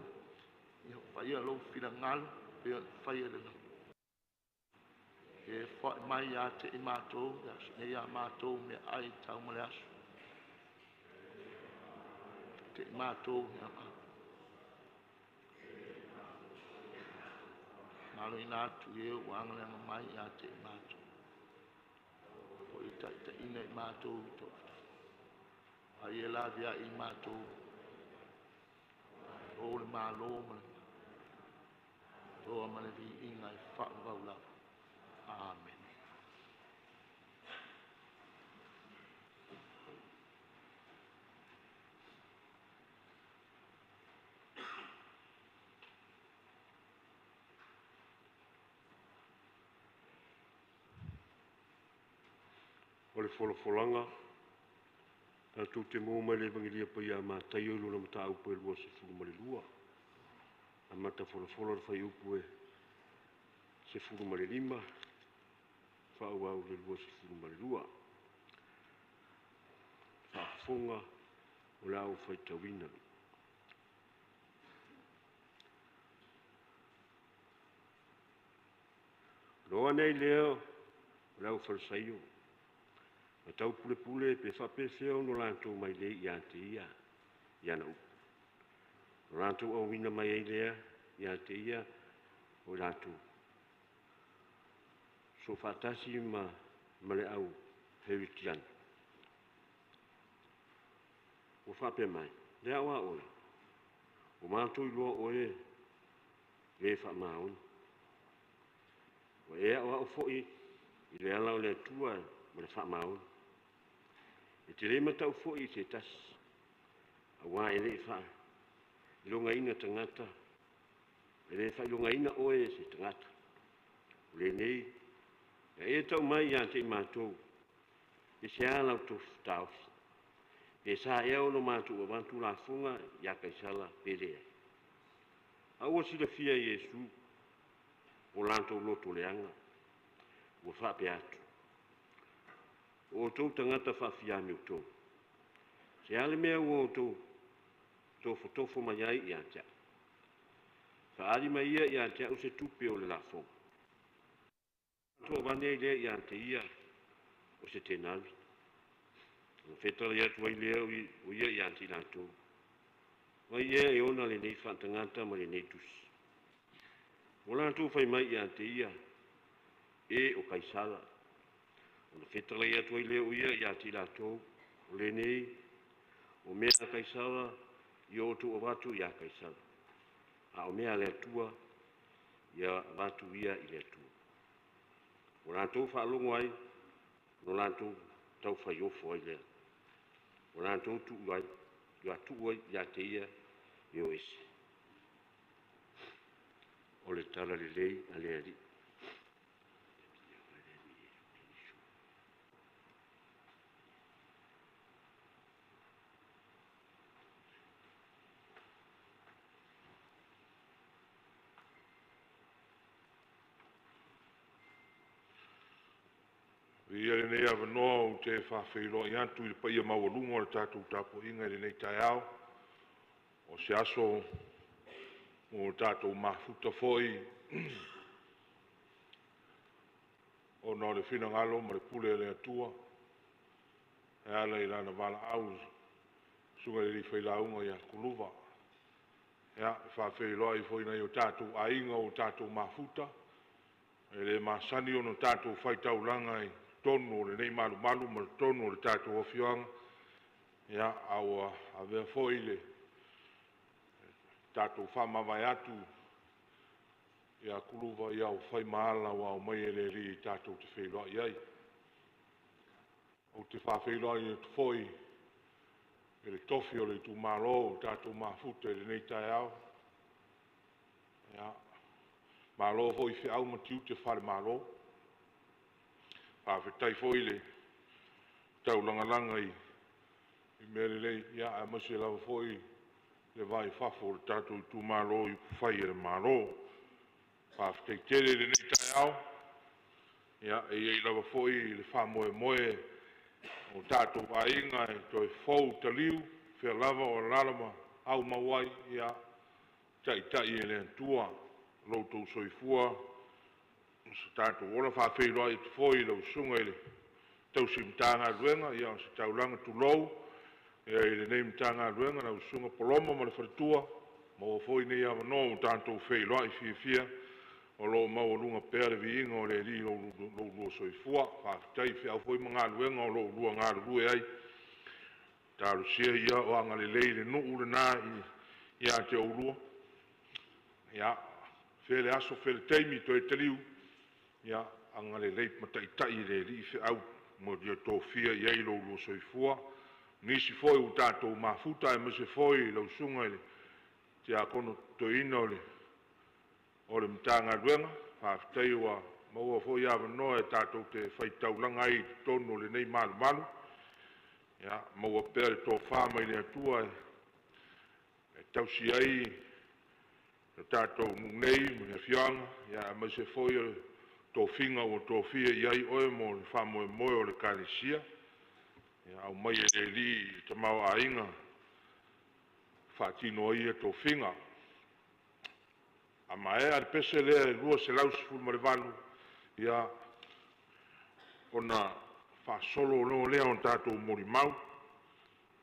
ia faia lou finagalo e pei ona faia i le lagi. E foai mai ia te i matou le aso nei a matou meaai i tau ma le aso. Te i matou mea maloina atu i e ua agaleaga mai ia te i matou. O i taitaiina i matou i to. Ai e laveai i matou o le malo ma le toa ma le viiga e faavavau lava. Amene. O le folafolaga, tatou te maua mai le Evagelia Paia a Mataio i lona mataupu e 22. Amata folafola le fuaiupu e 15, faaauau i le 22. Faafofoga o le a ou faitauina. Ona o ane ai lea o le aufalesaio, ma taupulepule pe faapefea ona latou mailei ia te ia i ana upu. Ona latou auina mai ai lea ia te ia o i latou soofaatasi ma le au Heritiana. Ua faapea mai, le ao a oe, ua matou iloa oe le faamaoni. Ua e aoao foi i le ala o le Atua ma le faamaoni. E te le matau foi i se tasi, auā e le i faailogaina tagata, e le faailogaina oe e se tagata. O lenei, ia e tau mai ia te i matou, e se a lau taofi, pe sa ea ono matou avatu lafoga ia Kaisara pe leai. A ua silafia e Iesu o latou loto leaga, ua faapea atu, o outou tagata faafiame outou, se a le mea ua outou tofotofo mai ai ia te au? Faali mai ia ia te au se tupe o le lafoga. Latou avane ai lea ia te ia o se tenari. Ona fetalai atu ai lea o ia ia te i latou. Vai ea e ona lenei faatagata ma lenei tusi. Ua latou fai mai ia te ia, e o Kaisara. Ona fetalai atu ai lea o ia ia te i latou, o lenei, o mea a Kaisara, ia outou avatu ia Kaisara. A o mea a le Atua, ia avatu ia i le Atua. Ua latou faalogo ai, no latou tau faiofo ai lea. Ua latou tuu ai, ua tuu ai ia te ia e o ese. O le tala lelei a le Alii. Viia lenei avanoa ou te faafeiloai atu i le paia maualuga o le tatou tapuaiga i lenei taeao. O se aso ua tatou mafuta foi ona o le finagalo ma le pule a le Atua e ala i Lana valaau i le Susuga i le Alii Failauga ia Kuluva. Ia, e faafeiloai foi i nai o tatou aiga ua tatou mafuta, e le masani ona tatou faitaulaga i totonu o lenei malumalu ma totonu o le tatou afioaga, ia, a ua avea foi le tatou faamavae atu ia Kuluva, ia ua fai ma ala ua aumaia e le Alii tatou te feiloai ai. Ou te faafeiloai atu foi i le tofi o le itumalo ua tatou mafuta i lenei taeao. Ia, malo foi feau ma tiute faale-Malo. Faafetai foi le taulagalaga i mea lelei, ia aemaise lava foi le va i fafo o le tatou itumalo i upufai a le Malo. Faafetai tele i lenei taeao. Ia, e i ai lava foi le faamoemoe o tatou aiga e toe fou taliu, fea lava o alaala ma aumau ai, ia taitai e le Atua lo outou soifua ma so tatou ola. E faafeiloai atu foi i lau Susuga i le tausi Matagaluega, ia o se taulaga tulou i lenei Matagaluega, lau Susuga Poloma ma le faletua, maua foi nei avanoa ua tatou feiloai fiafia, o lo o maualuga pea le viiga o le Alii i lo oulua soifua. Faafetai i feau foi ma galuega o lo o oulua galulue ai. Talosia ia o agalelei le nuu lena ia te oulua. Ia, fea le aso, fea le taimi toe taliu, ia agalelei ma taitai e le Alii feau ua tofia i ai lo oulua soifua. Nisi foi ua tatou mafuta aemaise foi lau Susuga i le Tiakono Toeaina o le Matagaluega, faafetai ua maua foi avanoa e tatou te faitaulaga ai i totonu o lenei malumalu. Ia, maua pea le tofa mai le Atua e tausi ai le tatou nuu nei ma le afioaga, aemaise foi o le tofiga ua tofia i ai oe mo le faamoemoe o le Ekalesia. Ia aumai e le Alii le tamaoaiga e faatino ai ia tofiga. A maea le pese lea e 218, ia, ona faasolo loa lea o tatou molimau,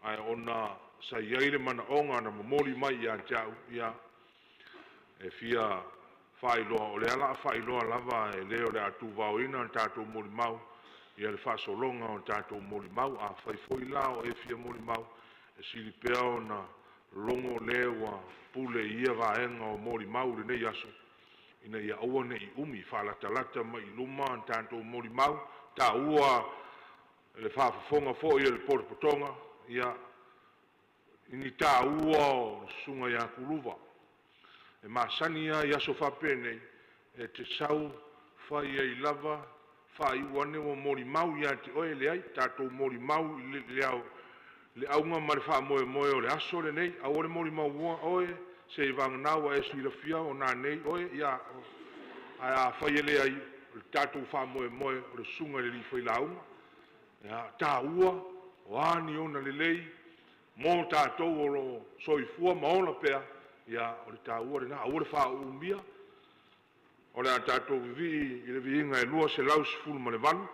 ae ona sa i ai le manaoga na momoli mai ia te au, ia, e fia faailoa, o lea o le a faailoa lava e le o le a tuvaoina le tatou molimau, ia le faasologa o tatou molimau. Afai foi la o e fia molimau, e sili pea ona logo le ua pule i ia vaega o molimau i lenei aso, ina ia aua ne i umi, faalatalata mai i luma tatou molimau, taua le faafofoga foi a le potopotoga, ia, i ni taua o le susuga ia Kuluva. E masani lava i aso faapenei, e te sau fai ai lava, faaiu ane ua molimau ia te oe, e leai, tatou molimau i le auga ma le faamoemoe o le aso lenei. Aua le molimauina oe, seivagana ua e silafia o nanei oe, ia, ae afai e leai, o le tatou faamoemoe o le susuga i le alii failauga, ia, taua, o a ni ona lelei mo tatou o lo o soifua ma ola pea, ia, o le taua lena, aua le faauumia. O le a tatou vivii i le viiga e 218.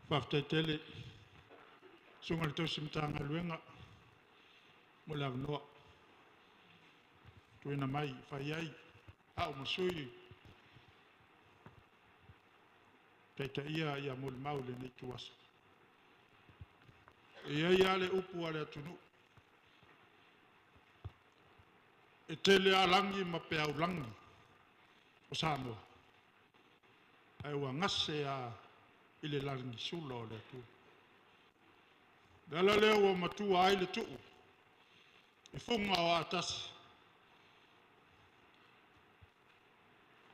Faafetai tele susuga i le tausi Matagaluega mo le avanoa tuuina mai e fai ai au ma sui taitaia ia molimau i lenei ituaso. E i ai lava le upu a le atunuu, e tele lava lagi ma peaulagi o Samoa, ae ua gase lava i le lagisula o le Atua. O le ala lea ua matua ai le tuu i fuga o aatasi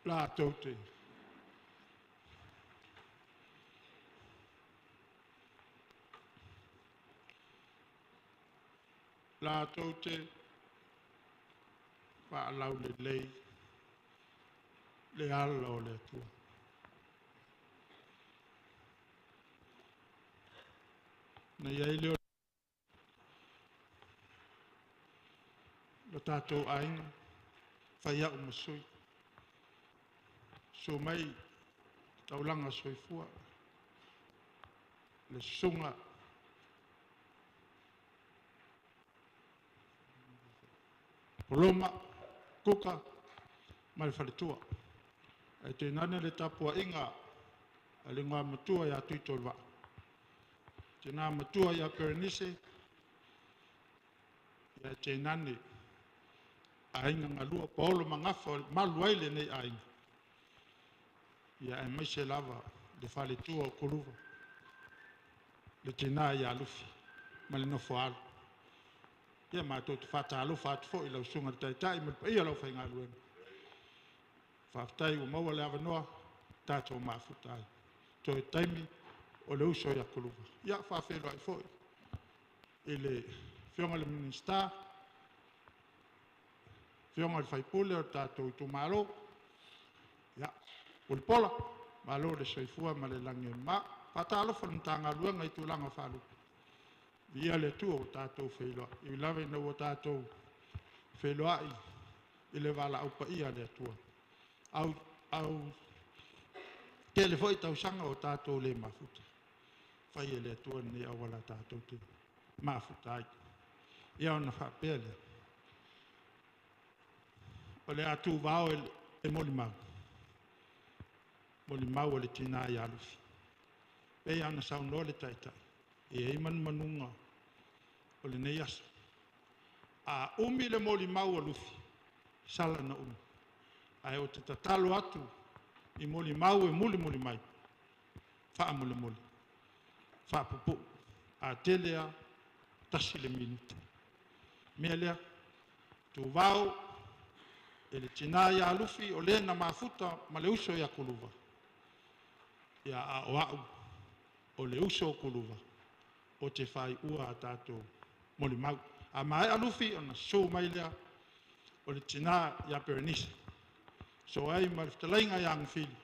latou te latou te faalaulelei le ala o le Atua. Na i ai lea o tatou aiga, fai au ma sui, susu mai taulaga soifua, le susuga Poloma Kuka ma le faletua. Ae tainane le tapuaiga a le igoamatua ia Tuitolovaa, tina matua ia Perenise, ae tainane aiga galua paolo ma gafa o malu ai lenei aiga, ia aemaise lava le faletua o Kuluva, le tina ia Lufi ma le nofoaalo. Ia matou te faatalofa atu foi i lau susuga i le Taitai ma le paia o le aufaigaluega. Faafetai ua maua le avanoa tatou mafuta ai. Toe taimi o le uso ia Kuluva. Ia faafeiloai foi i le Afioga i le Minisita, Afioga i le sui usufono o le tatou itumalo, ia, Mulipola, malo le soifua ma le lagi e mama. Faatalofa i le Matagaluega i tulaga faalupe, viia le Atua ua tatou feiloai. E ui lava ina ua tatou feiloai i le valaau paia a le Atua, au tele foi tausaga o tatou le mafuta, fai e le Atua lenei auala tatou te mafuta ai. Ia ona faapea lea, o le a tuvao e molimau, molimau a le tina ia Lufi. E pei ona saunoa le Taitai, e i ai manumanuga o lenei aso. A umi le molimau a Lufi, sala na umi. Ae ou te tatalo atu i molimau e mulimuli mai, faamolemole, faapupuu. A tele lava, tasi le minute. O le mea lea, tuvao e le tina ia Lufi, o le na mafuta ma le uso ia Kuluva, ia a o au, o le uso o Kuluva, ou te faaiua a tatou molimau. A maea Lufi, ona susu mai lea o le tina ia Perenise, so ai ma le fetalaiga ia Gafili,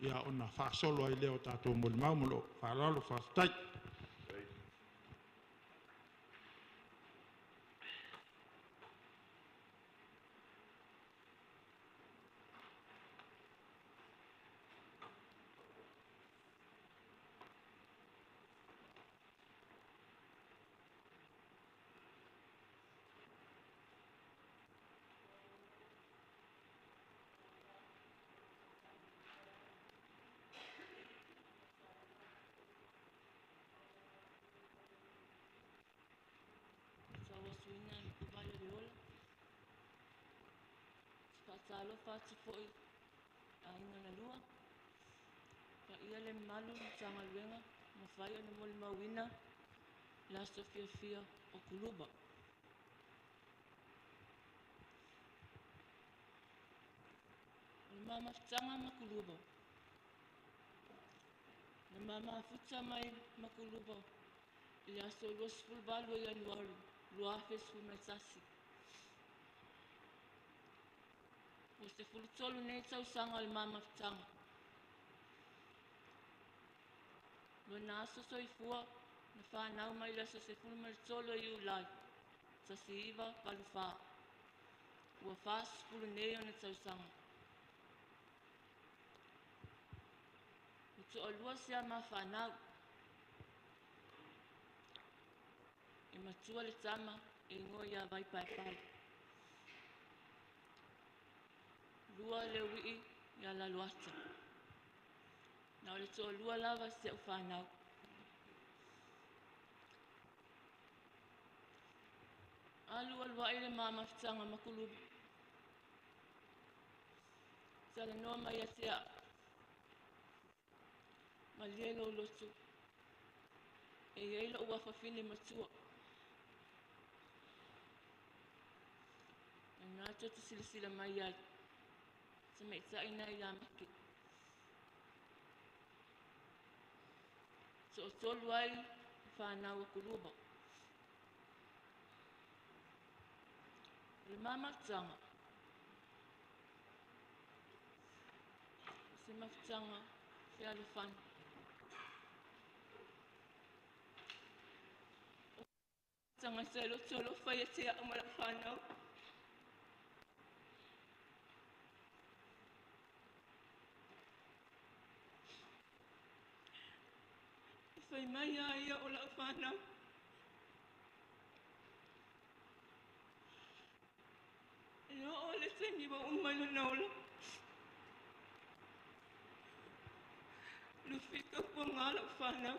ia ona faasolo ai lea o tatou molimau. Ma lou faaaloalo, faafetai. Tauasuina e le ipuvai o le ola. Ou te faatalofa atu foi i aiga na lua, paia le mamalu o Matagaluega ua mafai ona molimauina le aso fiafia o Kuluva. O le ma mafutaga ma Kuluva, na ma mafuta mai ma Kuluva i le aso 28 o Ianuari 2011. Ua 13 nei tausaga o le ma mafutaga. Lona aso soifua na whanau mai le aso 13 o Iulai, 1984. Ua 40 nei ona tausaga. Ua Toalua si a mafanau. E matua le tama e igoa ia Vaipaepae. Lua le ui'i ia Laloata. Na o le toalua lava si a'u fanau. Alu alu ai le ma mafutaga ma Kuluba. Talanoa mai ia te a'u. Malie lou loto. E iai lo'u afafine matua. Lena tou te silasila mai ai. Tamaitai na ia Maki. To'atolu ai fanau a Kuluba. O le ma mafutaga. O se mafutaga fealofani. O tagata e loto alofa ia te a'u ma la'u fanau. E fai mai a ia o la'u fanau. E oo le taimi ua uma i lona ola. Lufi taupuaga la'u fanau.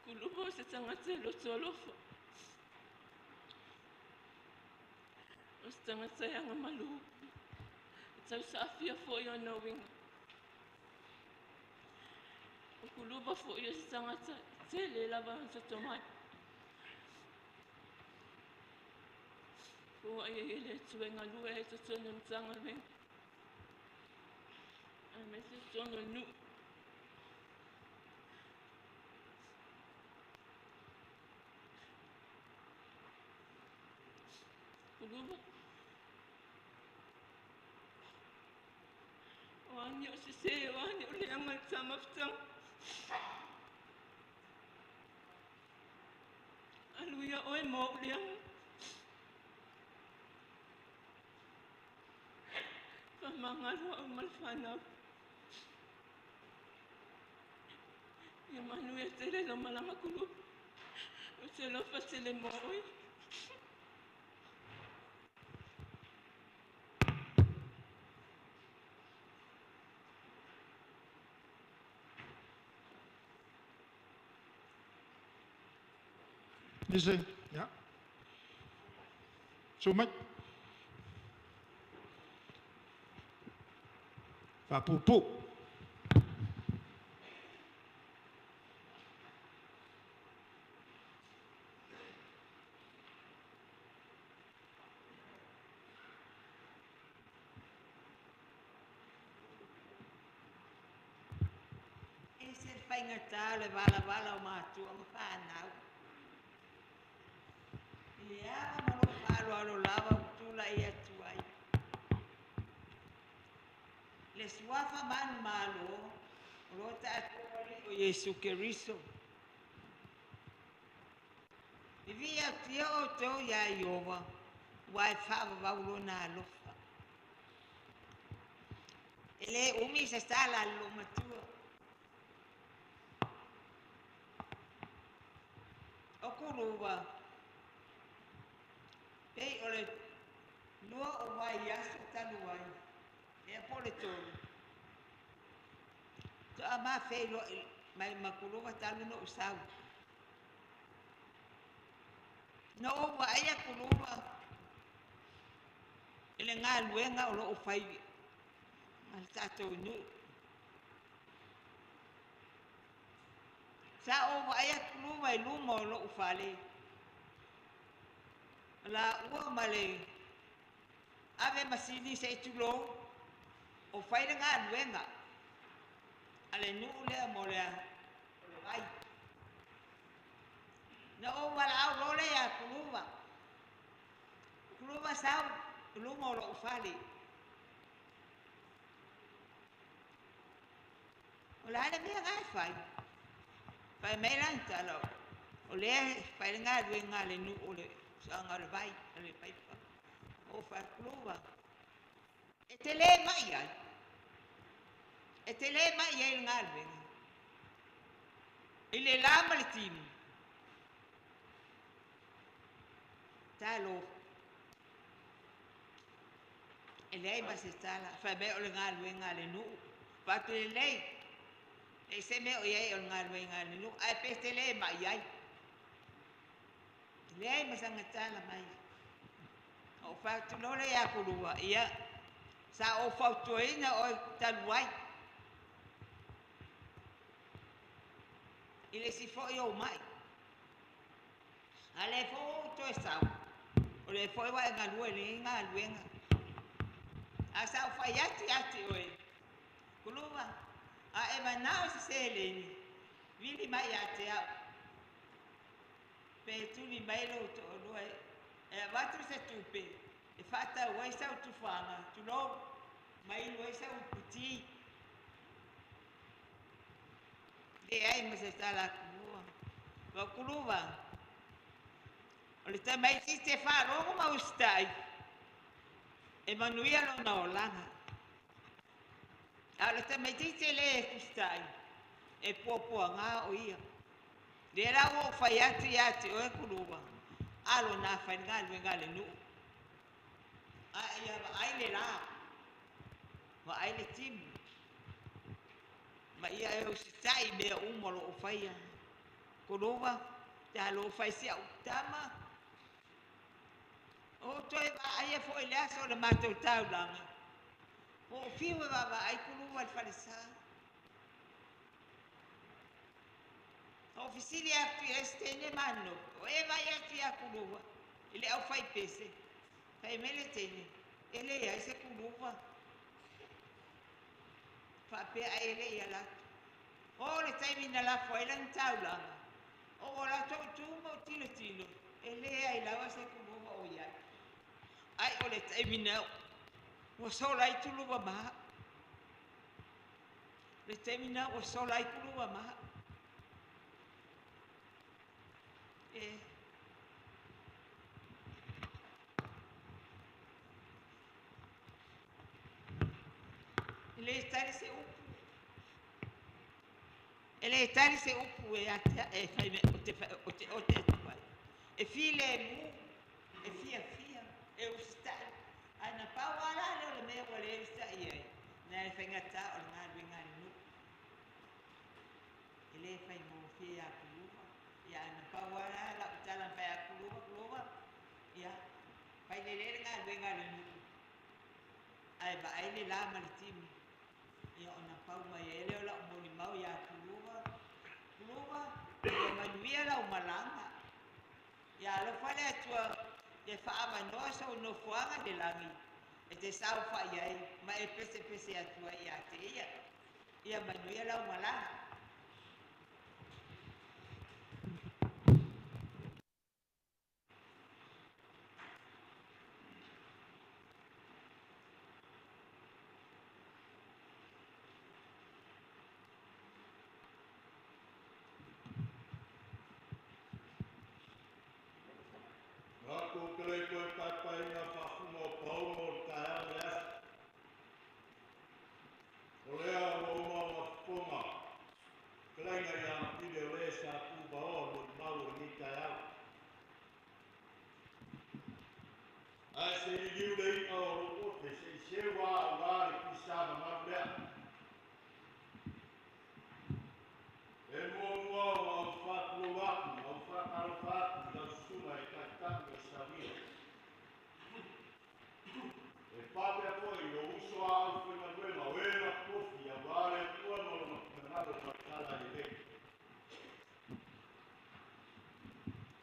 Kuluba o se tagata e loto alofa. O se tagata e agamalu. E tausaafia fo'i ona uiga. O Kuluba fo'i o se tagata tele lava ona toto mai. Foai ai e le Atua e galue ai totonu o le Matagaluega. Aemaise totonu o le nuu. Kuluba. O a ni o sesē, o a ni o leaga i le ta mafutaga. Alu ia oe mo ou leaga. Faamagalo a'u ma le fanau. Ia manuia tele lau malaga Kuluba. Ou te alofa tele mo oe. Nisi, ja. Susu mai. Faapuupuu. E se le faigata le valavala o matua ma fanau. I le ava ma lou faaaloalo lava ua tulai atu ai. Le suafa manumalo o lo tatou Alii o Iesu Keriso. Vivii atu ia outou iā Ieova, uā e faavavau lona alofa. E lē umi se tala a le loomatua. O Kuluva, pei o le lua o vaiaso talu ai, ea po o le tolu. To'a mafeiloai mai ma Kuluva talu ona ou sau. Na ou vaai a Kuluva i le galuega o loo fai ma le tatou nuu. Sa ou vaai a Kuluva i luma o lou fale. Laua ma le ave masini se i tulou o fai le galuega a le nuu lea mo le o le vai. Na ou valaau loa lea ia Kuluva. Kuluva sau i luma o lou fale. O le a le mea na e fai? Fai mai lana tala o lea e fai le galuega a le nuu o le soaga o le vai, o le paipa. O fai E te le mai ai. E te le mai ai le galuega. I le la ma le timu. Talofa. E leai ma se tala, fai mai o le galuega a le nuu. Fai atu lelei, e se mea o i ai o le galuega a le nuu, ae pe te le mai ai. E leai ma sana tala mai. Ou fai atu loa lea ia Kulua, ia, sa ou fautuaina oe talu ai. I le isi foi ou mai. A o lea foi ua ou toe sau, o lea foi ua e galue i lenei galuega. Ae sa ou fai atu ia te oe, Kulua, a e manao i se seleni, vili mai ia te au. Pe tuli mai lou toalua e avatu se tupe e faatau ai sau tufaga, tulou, ma inu ai sau iputi. Leai ma se tala a Kulua. Ua Kulua, o le tamaitiiti e faalogo ma usitai, e manuia lona olaga. A o le tamaitiiti e le usitai, e puapuaga o ia. Lea la ua ou fai atu ia te oe Kulua, alo na fai le galuega a le nuu. A ia vaai le la, vaai le timu, ma ia e usitai i mea uma o lo o faia. Kulua, talofa i si au tama. O toe vaaia foi le aso o le matou taulaga. O fiu e vaavaai Kulua i le falesa. O fesili atu i ai se teine maninofi, o e vaai atu ia Kulua i le aufaipese, fai mai le teine, e leai se Kulua. Faapea ai e le i ala atu. O le taimi na lafo ai lana taulaga, o o latou tu ma o tilotilo, e leai lava se Kulua o i ai. Ai o le taimi na ua sola ai Kulua ma au. Le taimi na ua sola ai Kulua ma au. E le tali se upu. E le tali se upu e atea e fai me o te o te o te atu ai. E filemu, e fiafia, e usitai. Ae na pau lava la lea o le mea ua le usitai ai, na e faigata o le galuega a le nuu. E le faigofie ia Kulua. Ia ae na pau lava la lau tala na fai a Kulua, Kulua, ia, fai lelei le galuega a le nuu. Ae vaai le la ma le timu. Ia ona pau mai ai lea o lau molimau ia Kulua. Kulua, ia manuia lau malaga. Ia alofa le Atua ia faaavanoa sou nofoaga i le lagi e te saofai ai ma e pesepese atu ai ia te ia. Ia manuia lau malaga. Manatu ou te le i toe paepaeina faafuga o paogo o le taeao ma le aso. O lea ua uma ona fofoga fetalaiga ia Pile o le sa tuvaoa molimau o lenei taeao. Ae se i liliu le i'a o lou ofe se i seu a aua le tuisa mamalu lea. E muamua ona ou faatulou atu ma ou faatalofa atu i lau susuga i le Taitai o Isaria. E faapea foi i lou uso a aufaigaluega o e na tofi aua le Atua ma lona finagalo ma le tala lelei.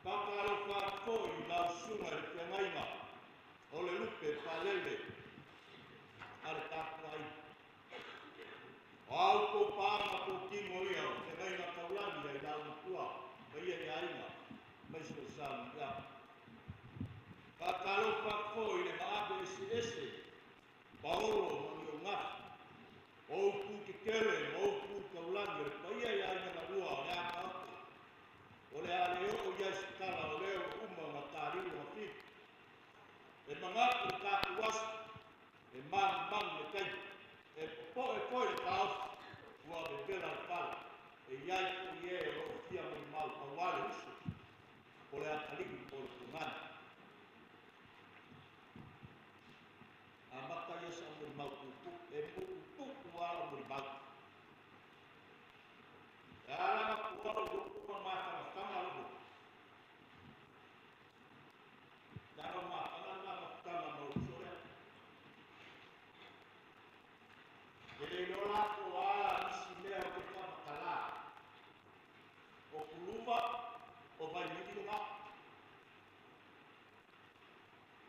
Faatalofa atu foi i lau susuga i le feagaiga o le lupe palele a le tapuaiga. O a outou paaga totino ia o feagaiga taulagi ai lau matua ma ia i aiga maise o Sa. Faatalofa atu foi i le maape eseese paolo ma niogafu, o upu tetele ma upu taulagi o le paia i aiga na lua o le a maote. O le a le oo i ai se tala o lea ua uma ona taliu ma fitu. E manatu le agalii po o le pugana. Amata ia sa molimau puupuu, e puupuupuu lava lau molimau. E ala na pua lou lotu ma mafagafaga lou lotu. Leaga o mafaga le mafutaga ma lou uso lea. E le iloa la po o a nisi mea ou te faamatala. O Kuluva, o Vaimini lena.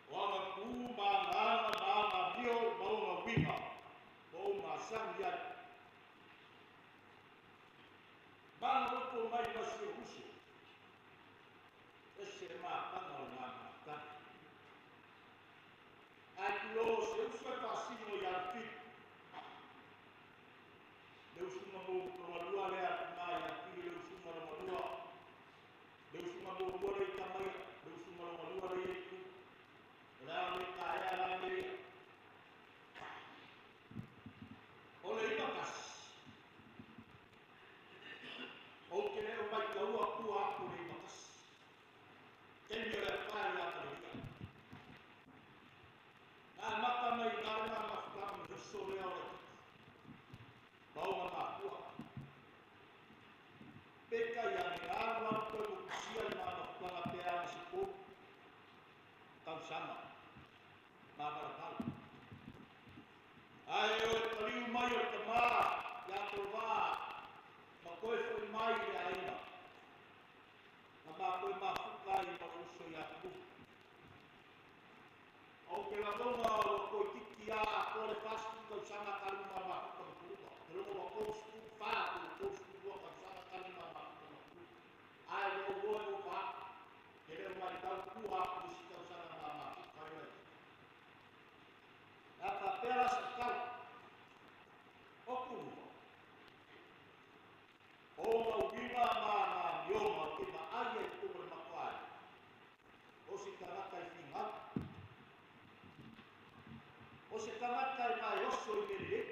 O aga ku ma agaga ma aga amio ma ona uiga ua ou masani ai. Maloloto mai ma si ou uso, ese le mataga o le mafutaga. Ae tulou o se uso e faasino ia Lufili. Le usuga lona lua lea a le tina ia Lufili, le usuga lona lua. Le usuga muamua lea i Tamaia, le usuga lona lua lea i Itu. O le a le taea la mea ia. O le 91, ou te le o maitaua tua atu le 91. Taimi o le afa ia Kalelia. Na amata mai i ina le ma mafutaga ma le uso lea o le Titi. Ma ona mafua. Peitai ane, na alu alu toe motusia le ma mafutaga pe a ma se 3 tausaga mavalavalu. Ae o le taliu mai o le tamā ia Tolova ma toe fo'i mai i le aiga, na matou mafuta ai ma lou uso ia Tulufu. Ou te lagona ua toeitiiti lava atoa le 40 tausaga talu ma mafuta ma Tuluva. Ou te lagona ua 34 pe ua 32 tausaga talu ma mafuta ma Tuluva. Ae ua ou iloa e ova atu, e le o matau tua atu i isi tausaga na mafuta ai laitiiti. E a faapea la se tala? O Tuluva, o ona uiga ma ana amioga ou te vaai ai i totonu o le matou aiga, o se tagata e finau, o se tagata e gaeoso i mea lelei,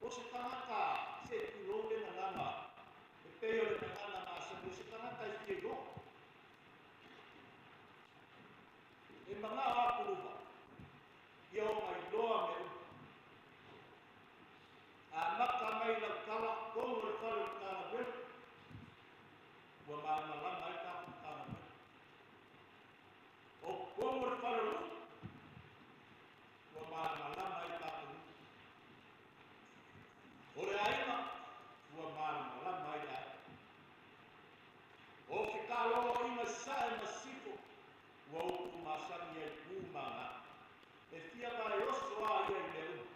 o se tagata se i tulou le gagana e pei o le gagana masani, o se tagata e fia iloa. E manao lava Tuluva ia ona iloa mea uma. Amata mai lau tala, tonu o le fale o le Matagaluega, ua malamalama ai tatou Matagaluega. O totonu o le fale o le nuu, ua malamalama ai tatou nuu. O le aiga, ua malamalama ai le aiga. O fekaloaloina i sae ma sisifo, ua upu masani ai ku ma agaga. E fia vaeoso lava ia i mea uma.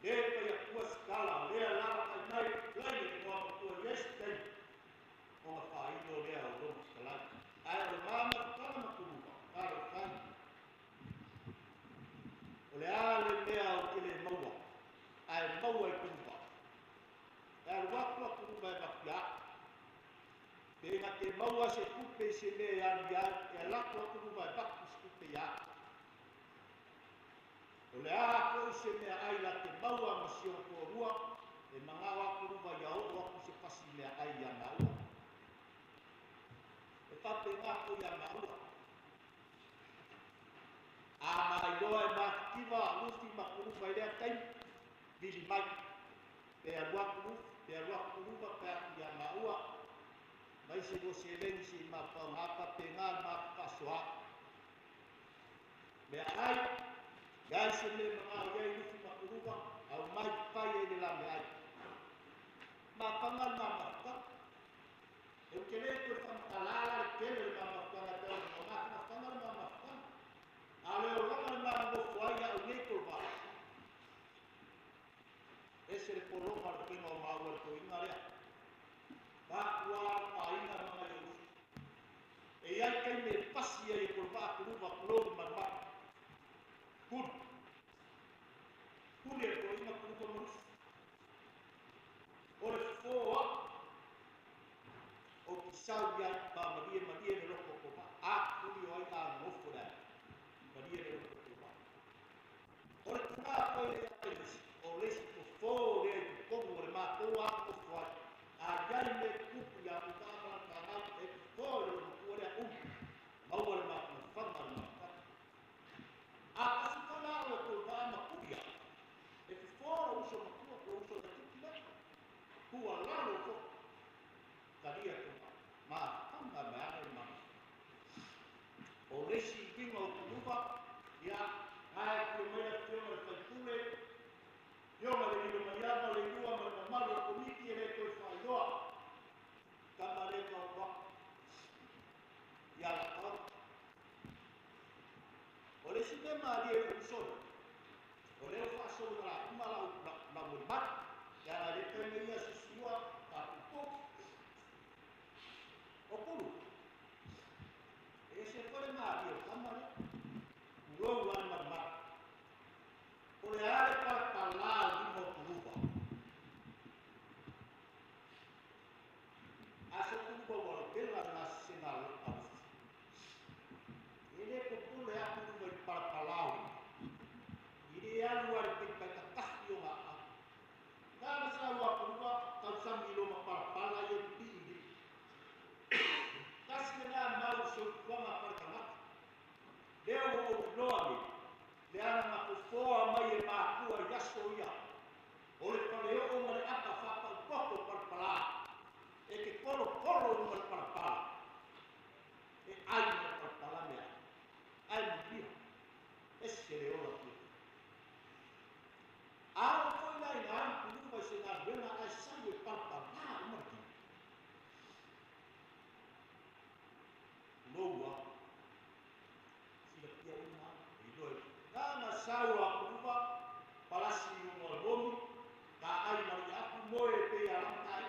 Le fai atua se tala, lea lava kai mai lai le igoa matua i isi taimi ona faailo lea o lona fetalai. Ae o le ma mafutaga ma Tuluva, talofa e. O le a le mea ou te le maua, ae maua i Tuluva. E alu atu a Tuluva e avatu ia au. Pe na te maua se tupe i se mea e alu i ai, e alu atu a Tuluva e avatu se tupe ia au. O le a foi se meaai la te maua ma si ona toalua, e manao a Tuluva ia oo atu se pasi meaai ia maua. E faapena foi ia maua. A mailoa e matitiva Lufi ma Tuluva i lea taimi, vili mai. Pe alu atu Lufi, pe alu atu Tuluva, pe atu ia maua, mai se lua seleni se i mafaoga, faapena le matou faasoa. Meaai, leai se mea e manao i ai Lufi ma Tuluva, aumai fai ai le la meaai. Mafaga le ma mafutaga. E ou te le toe faamatala la le tele o le ma mafutaga e pei ona mafutaga le ma mafutaga. A o le olaga le ma nofo ai au nei Tolova. Ese le pologa o le faiga o maua i le toeaina lea. Matua aiga ma nai ou uso. E i ai taimi e pasi ai e Tolova Tuluva tulou le malumalu. Pule. Pule e toeaina Tuluva ma Lufi. O le fofo o au. Ou te sau i ai pa malie malie le loto o Tolova. A puli o ai a nofo le ai. Malie le loto o Tolova. O le tina foi lea ia Elisi, o le isi fofo lea i totonu o le matou a nofo ai. A i ai mea tutupu ia te faatoaga. Ia la O le isi mea malie i lou uso o lea ua faasolo ina la uma lau molimau. Leaga e le toe mai ia sisiua tapupu. O Pulu, e ese foi le malie o le tama lea. Tulou lava le malumalu. O le a le palapala o lima o Kuluva. A se Kuluva ua lavela le gasesega a Lufi. E le popole a Kuluva i le palapala o lima. I le alu a le paipaitatahi o ngā au. Nā na sa ua Kuluva tausami i loma palapala i e pipii i lima. Tasi lena mau o soifuaga faletagata. Lea ua ou iloa nei, le ala na fofoa mai e mākua i aso ia, o le faleoo ma le ata faapaupoto palapala, e te kolokolo i luga o le palapala, e ai ma le palapala mea, ae manuia, ese le ola fiafia. A oo foi la ina alu Kuluva i se galuega ae sau e palapala uma le tino. Tulou lava. Silafia uma e iloa e na na sau a Kuluva, palasi i luga o le momi, taai ma le iapu moe e pei a lamatai.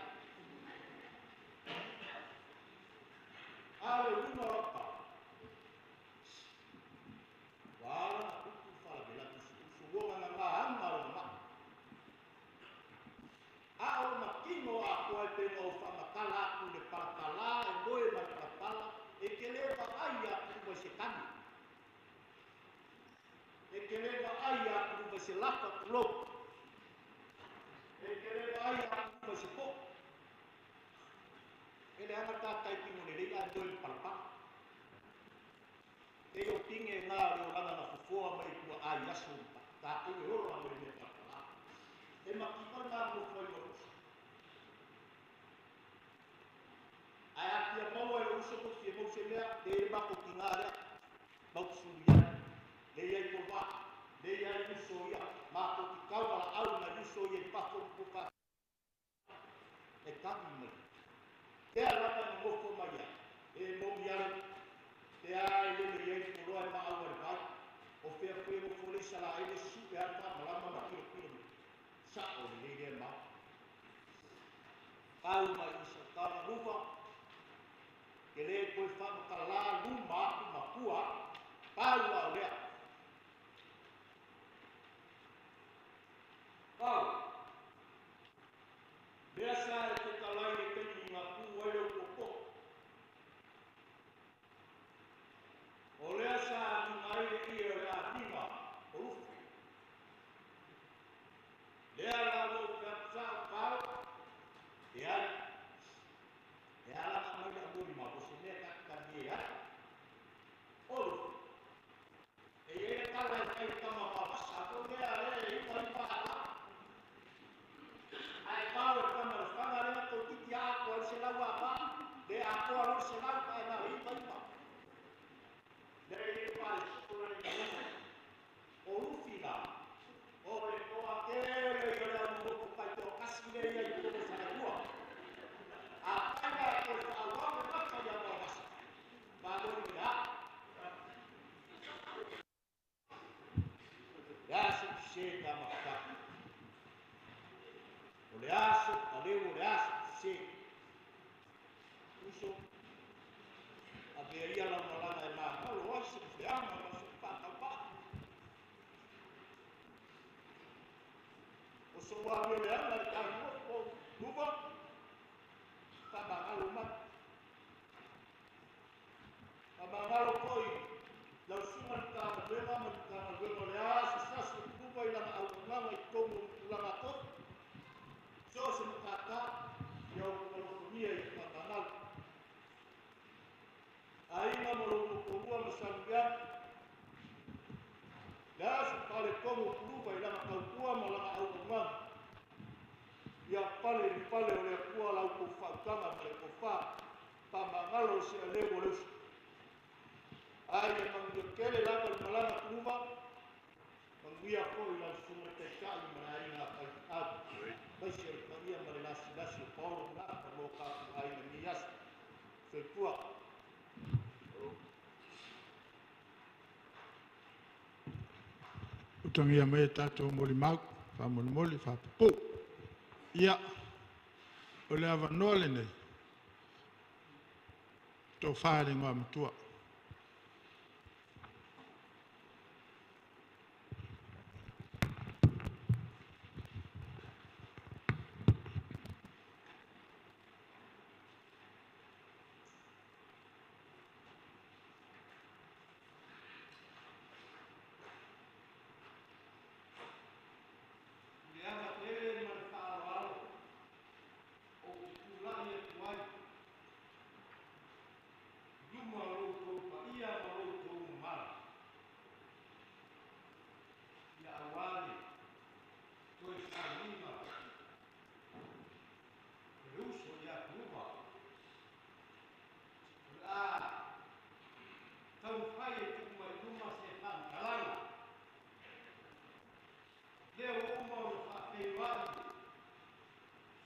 A o le uiga o lau tala, ua ala ona tupu le faalavelave i si uso ua gagagā aga lona mai. A o lona tino atoa e pei ona ou faamatala atu i le palapala e moe ma le palapala e te le vaai ia Kuluva i se tane. E te le vaai ia Kuluva i se lapa, tulou. E te le vaai ia Kuluva i se po'o. E leaga tatai tino lelei ae moe i le palapala. E o pine ngā o le olaga na fofoa mai i tua'a i aso ma tatou e ola mo le mea palapala. E makipa ngā nofo ai o le uso. Ae a fia maua e lou uso tou fia mau se mea, le i le matou tigā lea, matou te sulu i ai. Le i ai kovā, le i ai uso ia, matou te kau valaau nai uso ia i fafo ma poka e kami mai. Fea lava e nonofo mai ai, e moni ale, fea e lele i ai le poloa e maau ai le vai, o fea foi e nofo le Isalaele su'e a le faamalama ma tilotilo mai. Sa'o lelei lea mau. Tau mai i Satana luva, ke le toe faamatala luma atu ma tua atu, pau a o lea. Pau, lea sa e fetalai le taimi na tu ai le upu o. O lea sa agiga ai le ie o le amiga o Lufi. Lea la ua ou featusa'o pau, e ai. E ala na aumai le amolimau o se mea ta te talie ai. O Lufi. E i ai le tala e fai i le tama vavasa foi lea lea e iva iva ala. Ae pau e tama le faga lea toeitiiti atoa ai le 100 ava, le atoa loa le 100 ae na o le iva iva. Lea e i ai faalesoso la le galuega. O Lufi la, o le toatele ia o le aumotu taitoatasi lea ia i totonu o Falealua. Afai la e toe faaauau le mata ia Vaovasa, malo i le a. Le aso sese ta mafutaga. O le aso aleu o le aso sese. Uso, avea ia lau malaga e magalo ai se feaga ma se faatauvaa. O sou amio leaga le taumofo o Luva, faamagalo mai. Faamagalo foi lau susuga i le Matagaluega ma le Matagaluega o le a se sasi o Luva i lana auaunaga i totonu o le tulaga tofi. So o se matata, ia outou alofagia ia faamagalo. Aiga ma lou toalua ma Saluveaga, le a se faaletonu o Luva i lana tautua ma lana auaunaga. Ia pale i le pale o le Atua la outou faautaga ma le tofa, faamagalo i se aleu o le uso. Ae ia manuia tele lava le malaga Luva, manuia foi lau susuga i le Taitai ma le aiga faifeau, aemaise o le paia ma le lasilasi o Paolo ma Lapa mo tatou aiga i lenei aso. Soifua. Utagia mai e tatou molimau, faamolemole faapupuu. Ia, o le avanoa lenei, tofa i le Igoamatua. Le ava tele ma le faaaloalo ou te tulai atu ai i luma o lo outou paia ma lo outou mamalu, ia auā le toe sauniga o le uso ia Kuluva. O le a taumafai e tuu mai i luma se faamatalaga lea ua uma ona faafeiloai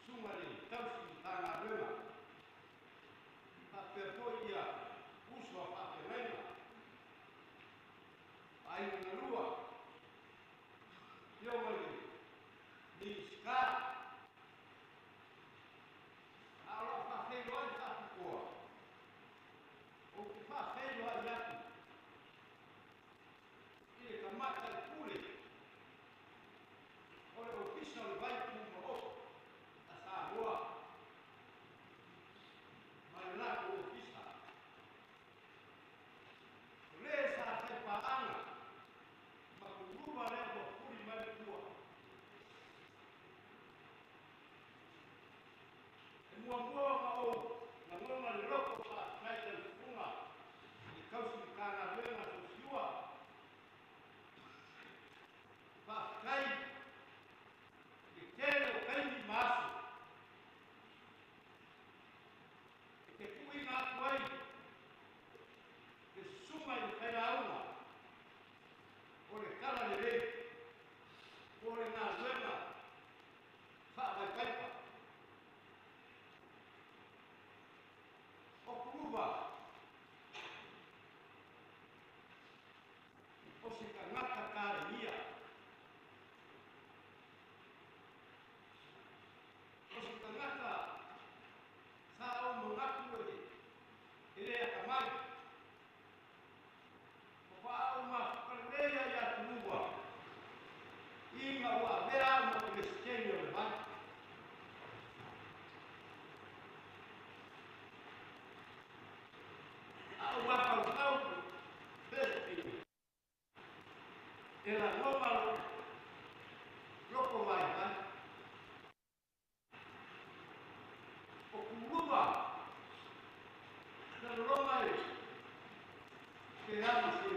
susuga i le tausi Matagaluega faapea foi ia uso a faafeagaiga aiga na lua, afioga i le Minisita. A o lau faafeiloai faapitoa, ou te faafeiloai atu i le Tamaitai Pule o le Ofisa o le Vai Tumaoti a Samoa ma le latou ofisa. O le sa faipaaga ma Kuluva lea ua fuli mai le pua. E muamua ona ou lagona le loto faafetai i lau susuga i le tausi Matagaluega Tosiua. Faafetai i le tele o taimi ma aso e te tuuina atu ai le susuga i le failauga o le Talalelei po o le galuega faavaipaipa. O Kuluva, o se tagata talegia, o se tagata sa ou manatu e le atamai. O faatoa ou mafuta lelei ia Kuluva ina ua avea au ma Peresetene o le Vai. A ou mafaufau Peresetene, e lagona loko vaivai. O Kuluva, na lologa e pe ama se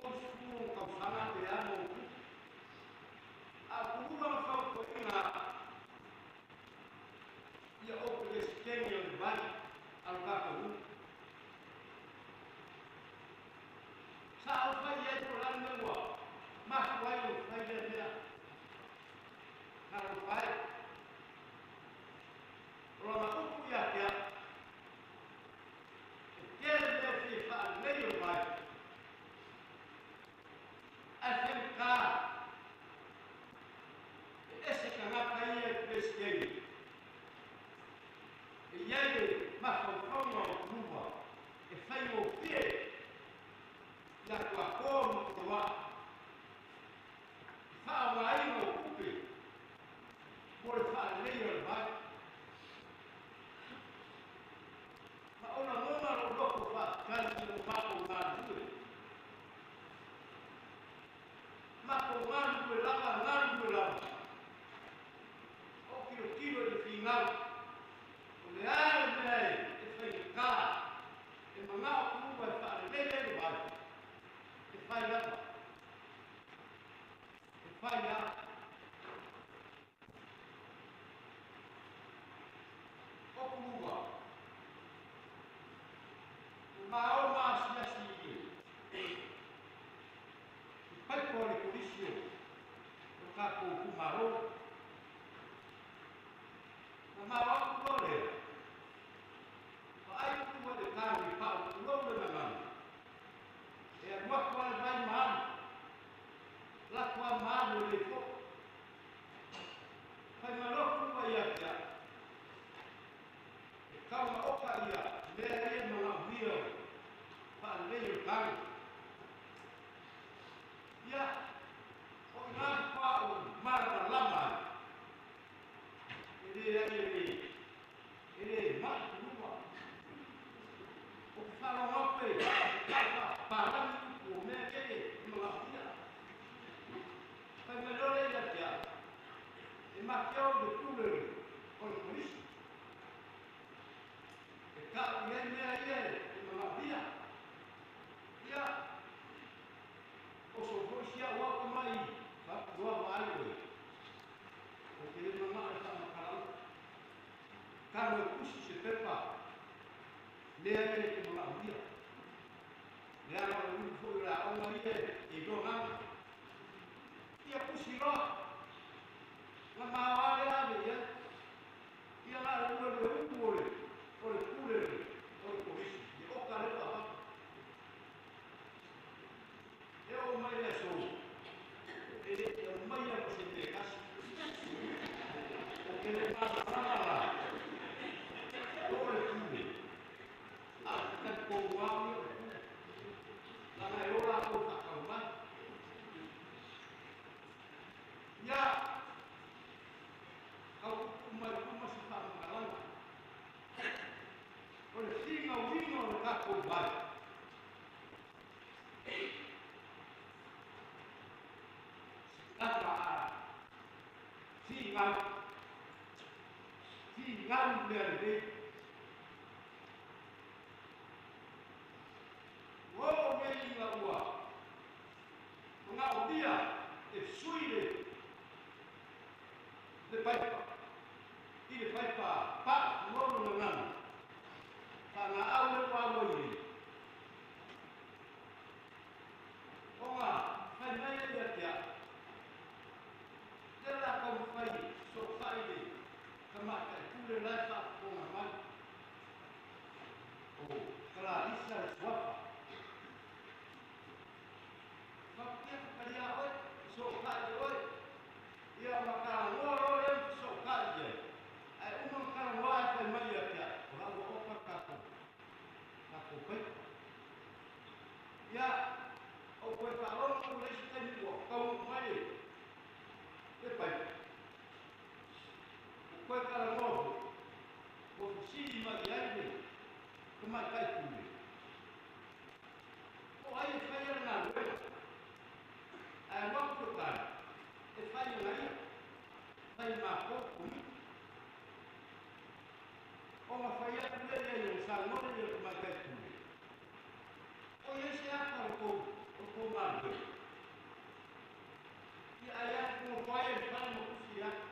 30 tausaga pe ama o tupu. A o Kuluva na fautuaina ia ou Peresetene o le Vai a lo tatou nuu. Sa ou fai ai po o le a le mea ua mafua ai ona fai lea mea. Na alofa e. O lana upu ia te au, e tele mea e fia faalelei o le vai, ae faigata e ese tagata ia i Peresetene. E i ai le mafaufauga o Kuluva e faigofie ia Tuakoa ma Toloa i faaaogaina o tupe mo le faaleleia o le vai. Ma o lagona lou loto faafetai i o matou galulue. Matou galulue lava, galulue lava. O tilotilo i le finau, o le a le mea e faigata, e manao Kuluva e faalelei ai le vai, e fai lava. E fai lava. O Kuluva, o mao ma asiasi i le paipa o le polisi o tatou itumalo. Na mao atu loa lea, Mea ia manaomia o le faalelei o le talo. Ia, o ina faatoa ou malamalama ai, e leai e le ma'i Kuluva. Ou te faalogo atu e faapalagi upu o mea ia e manaomia. Fai mai loa lea ia te au, e matou o i le pule o le kolisi. E tau i ai mea ia e manaomia. Ia, oso foi si au au mai faapitoa vaai oe. O te le manao e faamatalaga. Tago e tusi se pepa, mea ia e te manaomia. Leaga o le ulu foi o le aoga ia e iloa gaga. Ia tusi loa. Na maoa le ave i ai. Ia na o le ulu o le pule o le kolisi. E oka le ua fatu. E o mai le aso. E le e o mai a se te kasi. O ke le malamalama la. O le pule. A te ko wau o le pule. Lana e ora ko whakau mai. Ia, kau kuku mai kuma si whaamakalanga. O le whinga uiga o le tātou vai. Tata a whingau. Whingau mea lelei. Ua oo nei ina ua manaomia e sui le paipa i le paipa paa lono gagana. Faagaau le ua alo i ai. Ona fai mai ai ia te au. Lea la taumafai soosai le tamaitai pule la e faafofoga mai. O Kalalisa le suafa. Faapea faitalia oe, fesootai e oe. Ia ma talanoa loa lea ma fesootai i ai. Ae uma ona talanoa ae fai mai ia te au, o la ua oka le tatou paipa. Ia, ou toe faalogo atu le isi taimi ua taunuu mai le paipa. Ua toe talanoa foi, ua fesili mai i ai le tamaitai pule. Po o ai e faia le galuega. Ae alu atu le tali, e fai e ia, fai e matou komiti. Ona fai atu lea i ai o saunoa lea i le tamaitai pule. O i ai se ata o le tou galuega. Ia ai atu fono ai e le fale ma tusi atu.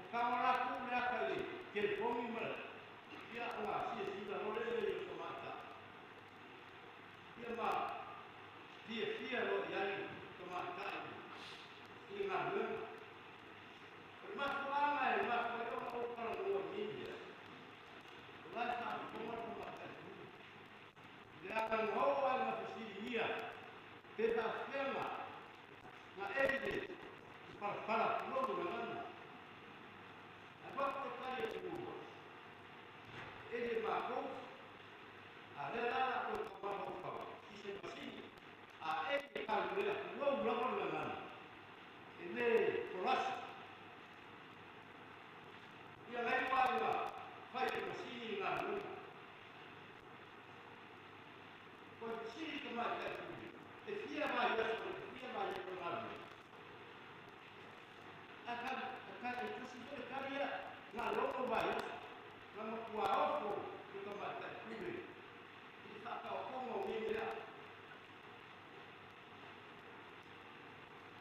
O tago latou le ata i le telefoni ma ia ona silasila loa lea i ai o le tamaitai. Ia ma fiafia loa i ai le tamaitai i le galuega. O le mafuaaga e mafua ai ona ou talanoa i nei mea, o la e faafofoga le tamaitai pule. Leaga na oo lava ina fesiligia pe faafefea na eli le palapala tulou le gagana. Ae avatu le tali a Tumua, e eli e matou, a lea la o le a toe taumafaufau i se masini, a eli e talu lea tulou lava le gagana, e le kolasi. Ia nai ua ina fai e le masini le galuega. Koe fesili tamaitai pule, e fia vaiaso, e fia vaiaso le galuega. Ae e tusi foi le tali ia, na logo vaiaso, na matua ofo le tamaitai pule i le faataotoga o nei mea.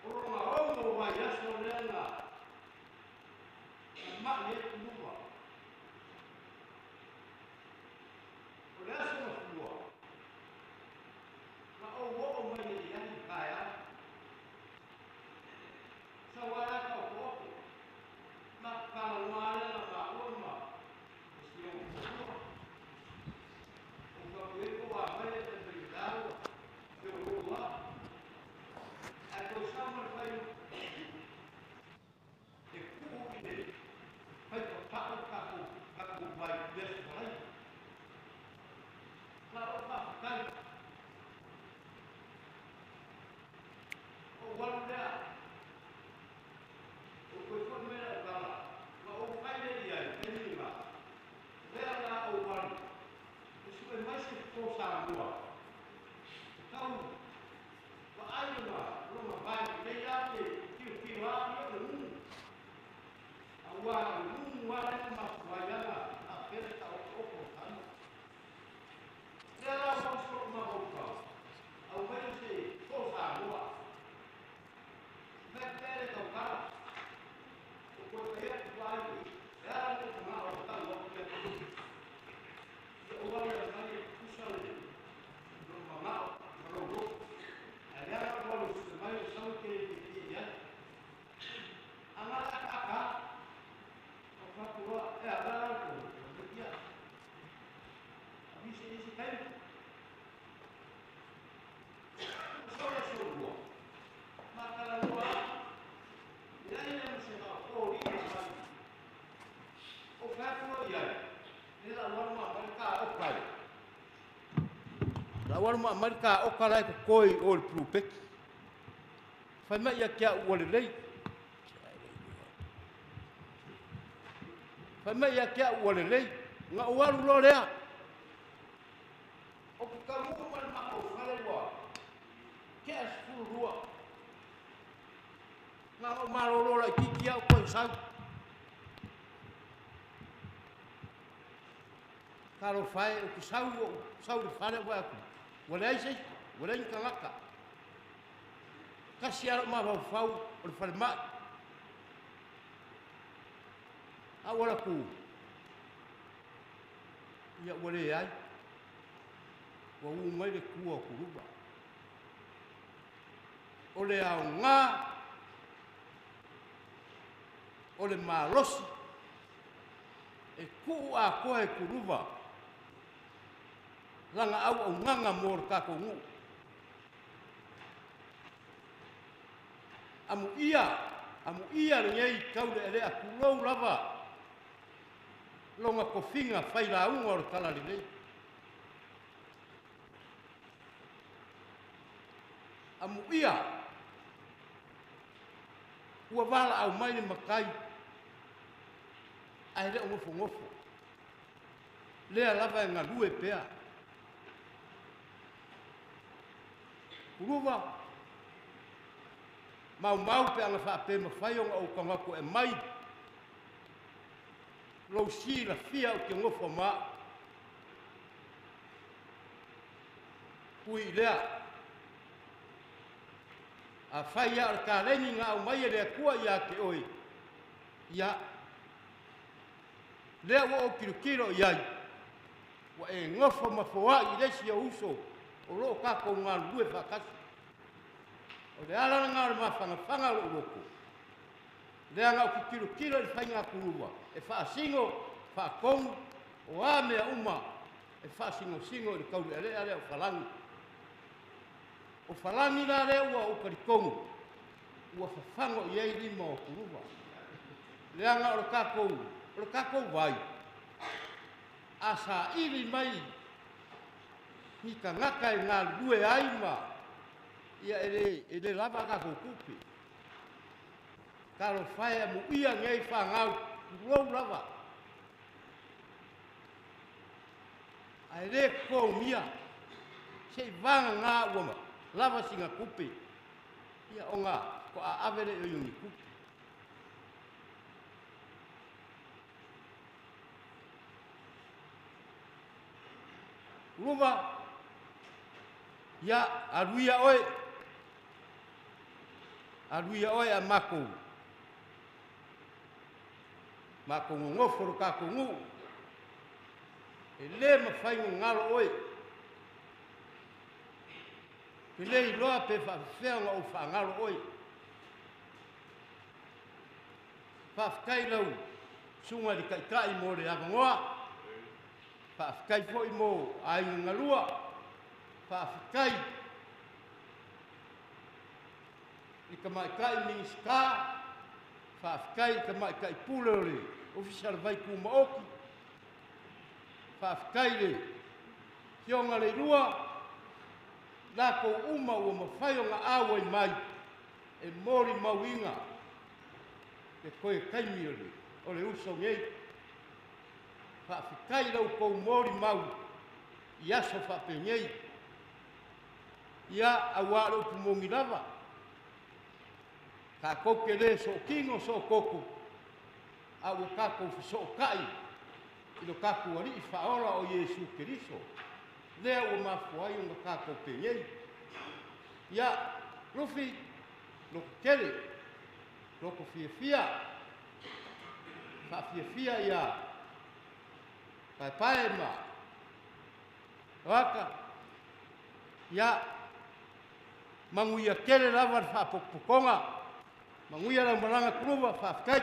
O lona 6 vaiaso lea na ma'i ai Kuluva. O le aso mafua, na ou oo mai nei i ai i taeao. atu loa i ai, lea la ua alu ma aumai le ka oka e. La ua alu ma aumai le ka oka la e totoe i o i le pulupeti. Fai mai ia te au ua lelei. Fai mai ia te au ua lelei. Na ou alu loa lea. Ou te taunuu mai le matou fale ua tea le 12. Na ona ou malolo laitiiti lava ou toe sau. Talofa e, ou te sau, ou sau i le fale ou vaai atu, ua leai se isi, ua leai ni tagata. Tasi lava lou mafaufau o le falemai. A ua alu atu, ia ua leai. Ua uu mai le tua o Kuluva. O le aoga o le malosi e tuu atoa e Kuluva lana auaunaga mo le tatou nuu. Amuia, amuia lenei taulealea tulou lava lona tofiga failauga o le Talalelei. Amuia, ua valaau mai le matai ae le o nofonofo, lea lava e galue pea. Kuluva, maumau pe ana faapea e mafai ona ou tago atu e aumai lou silafia ou te nofo ma au. Ui i lea, afai lava o le taleni na aumai e le Atua ia te oe, ia, lea ua ou tilotilo i ai, ua e nofo ma foai i le isi ou uso o lo o tatou galulue faatasi. O le ala lena o le mafanafana o lou loto, leaga ou te tilotilo i le faiga kuluva e faasino, faatonu, o a mea uma e faasinosino i le taulealea lea o Falani. O Falani la lea ua ou talitonu ua fafago i ai lima o Kuluva, leaga o le tatou, o le tatou vai, a saili mai ni tagata e galulue ai ma ia e le, e le lava a tatou tupe. Talofa e, amuia nei fanau, tulou lava. Ae le totogia, se i vagana ua lava sina tupe, ia ona faatoa ave lea i o ni tupe. Uluva, ia, alu ia oe, alu ia oe a matou, matou nonofo lo tatou nuu, e le mafai ona galo oe. Ou te le iloa pe faafefea ona ou faagalo oe. Faafetai i lau susuga i le Taitai mo le avanoa. Faafetai foi mo aiga galua. Faafetai i le Tamaitai Minisita. Faafetai i le Tamaitai Pule o le Ofisa o le Vai Tumaoti. Faafetai i le Afioga Leilua, latou uma ua mafai ona auai mai e molimauina le toe taimi o le uso nei. Faafetai i la outou molimau i aso faapenei. Ia, aua o le upu moni lava, tatou te le sootino soototo, a ua tatou fesootai i lo tatou Alii Faaola o Iesu Keriso, lea ua mafua ai ona tatou penei. Ia, Lufi, loto tele, loto fiafia, faafiafia ia Paepae ma Loaka, ia, manuia tele lava le faapotopotoga, manuia lau malaga Kuluva, faafetai.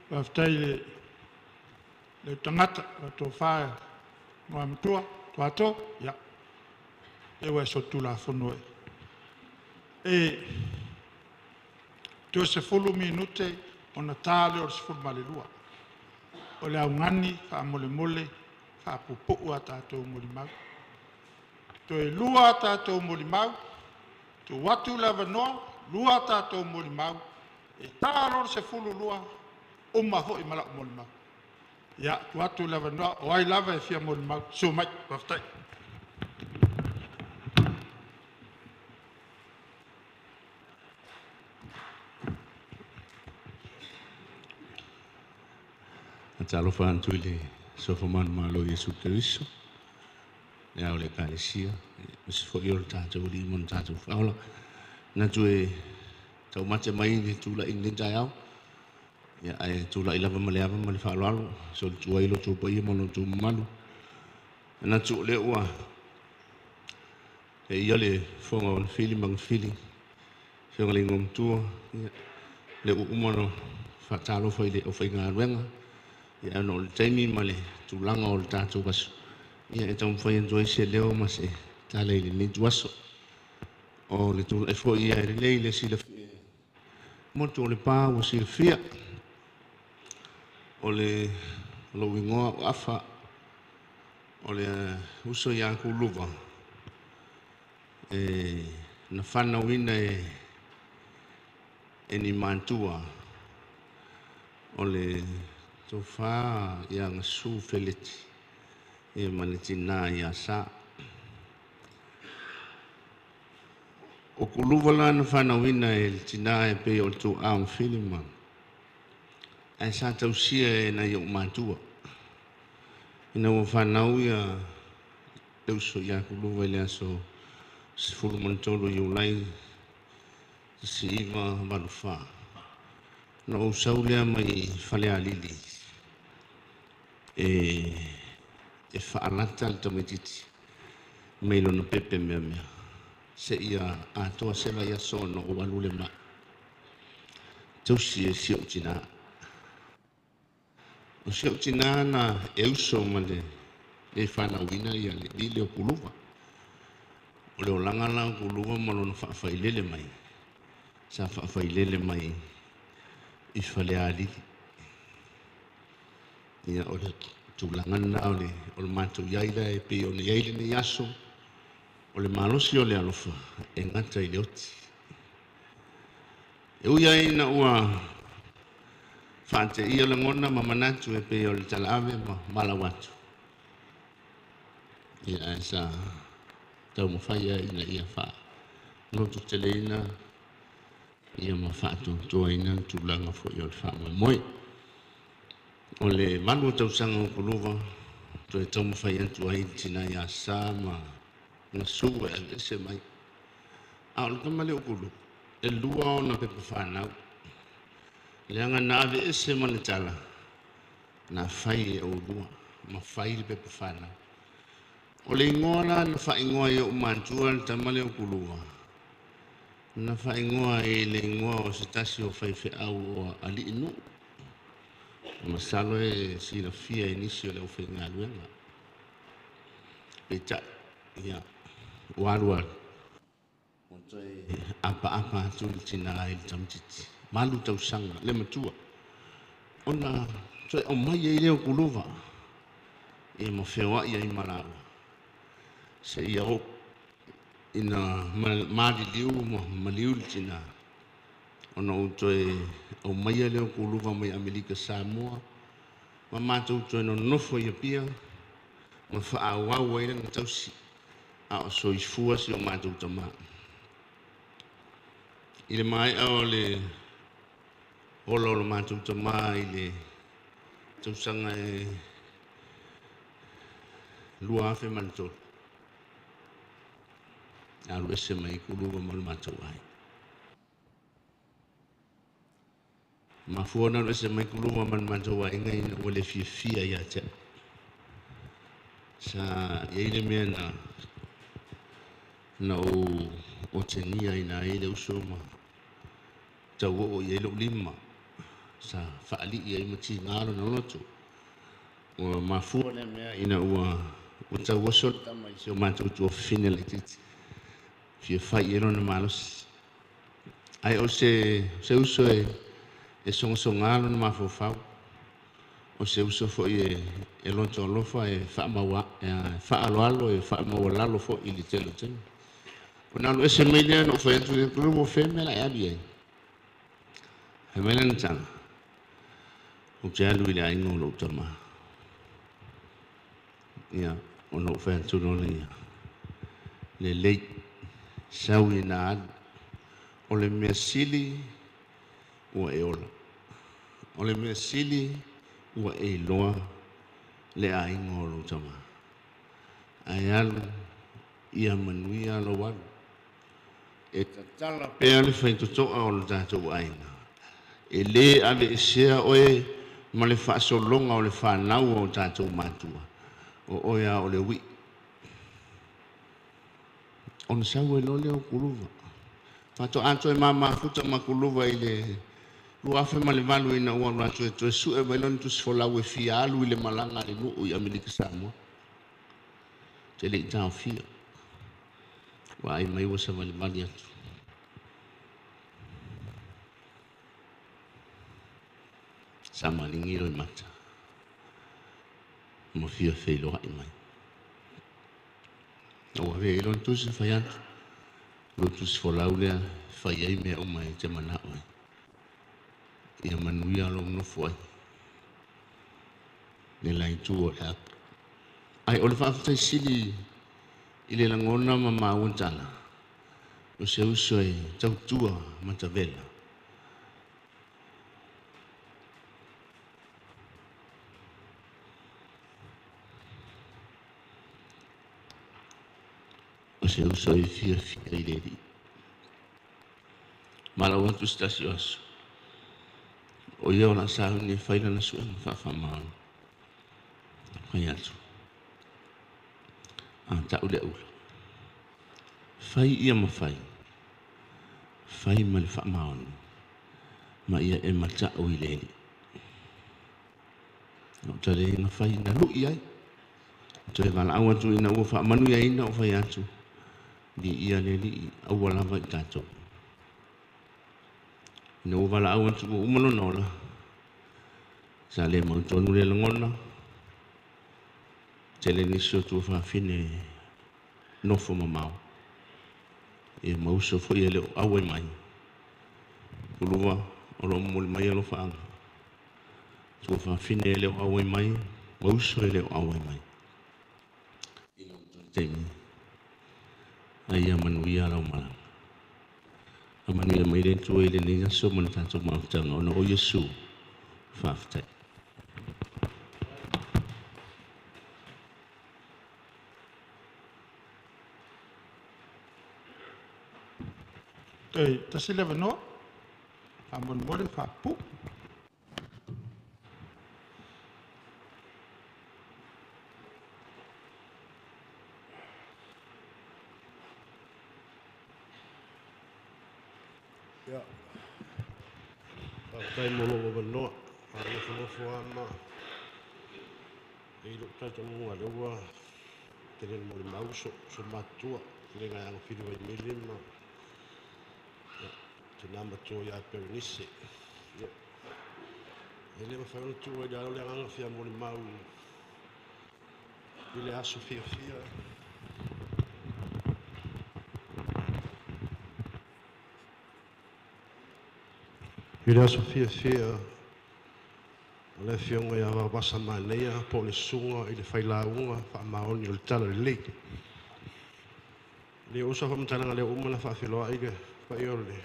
Faafetai i le tagata, lau tofa Igoamatua Toato. Ia, E ua e solitulafono ai. E toe 10 minute ona ta lea o le 12. O le augani faamolemole faapuupuu a tatou molimau. Toe lua a tatou molimau, tuu atu le avanoa, lua a tatou molimau, e ta loa le 12, uma foi ma lau molimau. Ia, tuu atu le avanoa, o ai lava e fia molimau, susu mai. Faafetai. Faatalofa atu i le soifua manumalo o Iesu Keriso, le ao o le Ekalesia, aemaise foi o le tatou Alii ma lo tatou Faaola. Manatu e taumate mai le tulai i lenei taeao, ia, ae tulai lava ma le ava ma le faaaloalo, solitua ai lo outou paia ma lo outou mamalu. Manatu o lea ua e ia le fofoga o Gafili ma Gafili, afioga i le Igoamatua, ia, lea ua uma ona faatalofa i le aufaigaluega, ia, ona o le taimi ma le tulaga o le tatou aso, ia, e taumafai atu ai se leo ma se tala i lenei ituaso. O le tulai foi ia e lelei le silafia motu o le pa ua silafia. O le lou igoa o Afa, o le uso ia Kuluva, e na fanauina e ni matua o le tofa ia Gasu Feleti ia ma le tina ia Sa. O Kuluva la na fanauina e le tina e pei o le tuaa o Gafili ma ae sa tausia e nai ou matua. Ina ua fanau ia le uso ia Kuluva i le aso 13 Iulai 1984, na ou sau lea mai Falealili e faalata le tamaitiiti mai lona pepe meamea seia atoa se vaiaso ona ou alu lea ma tausi e si ou tina. O si ou tina na e uso ma le fanauina ia le lile o Kuluva. O le olaga la o Kuluva ma lona faafailele mai, sa faafailele mai i Falealili. Ia, o le tulaga lena o le matou iai la e pei ona iai lenei aso, o le malosi o le alofa e gata i le oti. E ui ai ina ua faateia lagona ma manatu e pei o le talaave ma malau atu, ia, ae sa taumafai ai ina ia faalototeleina ia ma faatoatoaina le tulaga foi o le faamoemoe. O le 8 tausaga o Kuluva, toe taumafai atu ai le tina ia Sa ma Gasu e aveese mai. A o le tama lea o Kuluva, e 2 ona pepa fanau. Leaga na aveese ma le tala, na fai e oulua, ma fai le pepa fanau. O le igoa la na faaigoa i ou matua le tama lea o Kuluva, na faaigoa i le igoa o se tasi o faifeau o alii nuu. Masalo e silafia i nisi o le aufaigaluega. Peitai, ia, ua alu alu, ua toe apaapa atu le tina i le tamaitiiti, 8 tausaga, le matua, ona toe aumai ai lea o Kuluva, ia ma feoai ai ma laua, seia oo ina maliliu ma maliu le tina, ona ou toe aumaia lea o Kuluva mai Amerika Samoa, ma matou toe nonofo i Apia, ma faaauau ai lana tausi, a o soifua si o matou tamā. I le maea o le ola o le matou tamā i le tausaga e 2003, alu ese mai Kuluva ma le matou ai. Mafua na alu ese mai Kuluva ma le matou aiga ina ua le fiafia ia te au. Sa iai le mea na ou otegia ina ai le uso ma tau oo i ai lou lima. Sa faalii ai ma tiga lona loto. Ua mafua lea mea ina ua tauoso le tama i si o matou tuafafine laitiiti. fia fai i ai lona malosi. Ae o se, se uso e, e sogasoga lona mafaufau, o se uso foi e, e loto alofa e faamaua, e faaaloalo e faamaualalo foi i le tele o taimi. Ona alu ese mai lea na ou fai atu i le ua fea le mea o le a e alu i ai. Fai mai lana tala, ou te alu i le aiga o lou tama. Ia, ona ou fai atu loa lea, lelei, sau ina alu. O le mea sili ua e ola. O le mea sili ua e iloa le aiga o lou tama. Ae alu ia manuia lou alu. E tatala pea le faitotoa o le tatou aiga. E lē aveesea oe ma le faasologa o le fanau a o tatou matua. O oe lava o le ui'i. Ona sau ai loa lea o Kuluva. Faatoa toe mamafuta ma Kuluva i le 2008 ina ua alu atu e toe sue mai lona tusi folau e fia alu i le malaga a le nuu i Amerika Samoa. Te le i taofia. Ua ai mai ua savalivali atu. Sa maligi loimata. Ma fia feiloai mai. Na ua avea i lona tusi fai atu. Lou tusi folau lea fai ai mea uma e te manao ai. Ia manuia lou nofo ai. Le la itu o le apu. Ai o le faafetai sili i le lagona ma maua tala. O se uso e tautua matavela. O se uso e fiafia i le Alii. Malau atu se tasi o aso. O ia o le a sauni e fai lana suega faafaamaoni. Fai atu. A tau le ula. Fai ia ma fai. Fai ma le faamaoni. Ma ia e mata'u i le Alii. Na ou tale na fai na lui ai. Toe valaau atu ina ua faamanuiaina o fai atu. Viia le Alii aua lava i tatou. Ina ua valaau atu ua uma lona ola. Sa le mautonu le lagona. Tele nisi o tuafafine nofo mamao. Ia ma uso foi e le o auai mai. Kuluva o lo o momoli mai alofaaga. Tuafafine e le o auai mai, ma uso e le o auai mai. I lou taimi. Ai ia manuia lau malaga. A manuia mai le Atua i lenei aso ma le tatou mafutaga ona o Iesu. Faafetai. Toe tasi le avanoa. Faamolemole faapupuu. Ia, faafetai mo lou avanoa. Faalogologo lava ma e i lou talitonuga lea ua tele na molimau so matutua le nai agafili Vaimele ma ia, tina matua ia Perenise. Ia, e le mafai ona tuua i le alo le agaga fia molimau i le aso fiafia. I le aso fiafia o le afioga ia Vaovasa Manaia po o le susuga i le failauga faamaoni o le Tala Lelei. Le uso faamatalaga lea ua uma ona faafeiloai le paia o le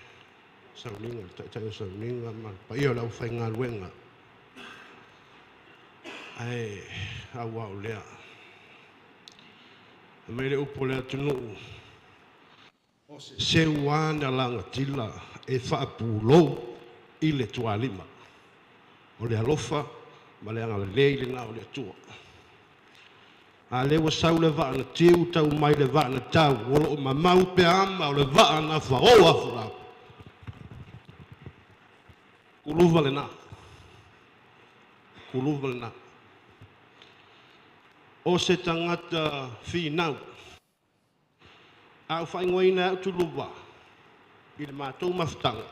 sauniga, le taitai o le sauniga ma le paia o le aufaigaluega. Ae auā o lea. E mai le upu o le atunuu, o se seu lava na lagatila e faapulou i le tualima. O le alofa ma le agalelei lena o le Atua. A lea ua sau le vaa na tiu tau mai le vaa na tau, o lo o mamau pe ama o le vaa na faoa folau. Kuluva lena. Kuluva lena. O se tagata finau. A ou faaigoaina ai a'u Tuluva i le matou mafutaga,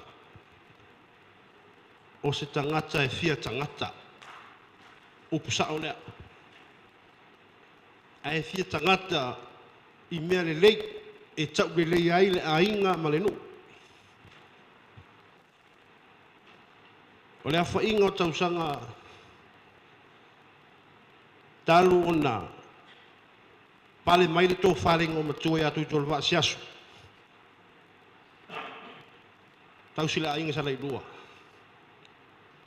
o se tagata e fia tagata. Upu sa'o lea. Ae fia tagata i mea lelei e tauleleia ai le aiga ma le nuu. O le aofaiga o tausaga talu ona pale mai le tofa le Igoamatua ia Tuitolovaa Siasu, tausi le aiga Salailua.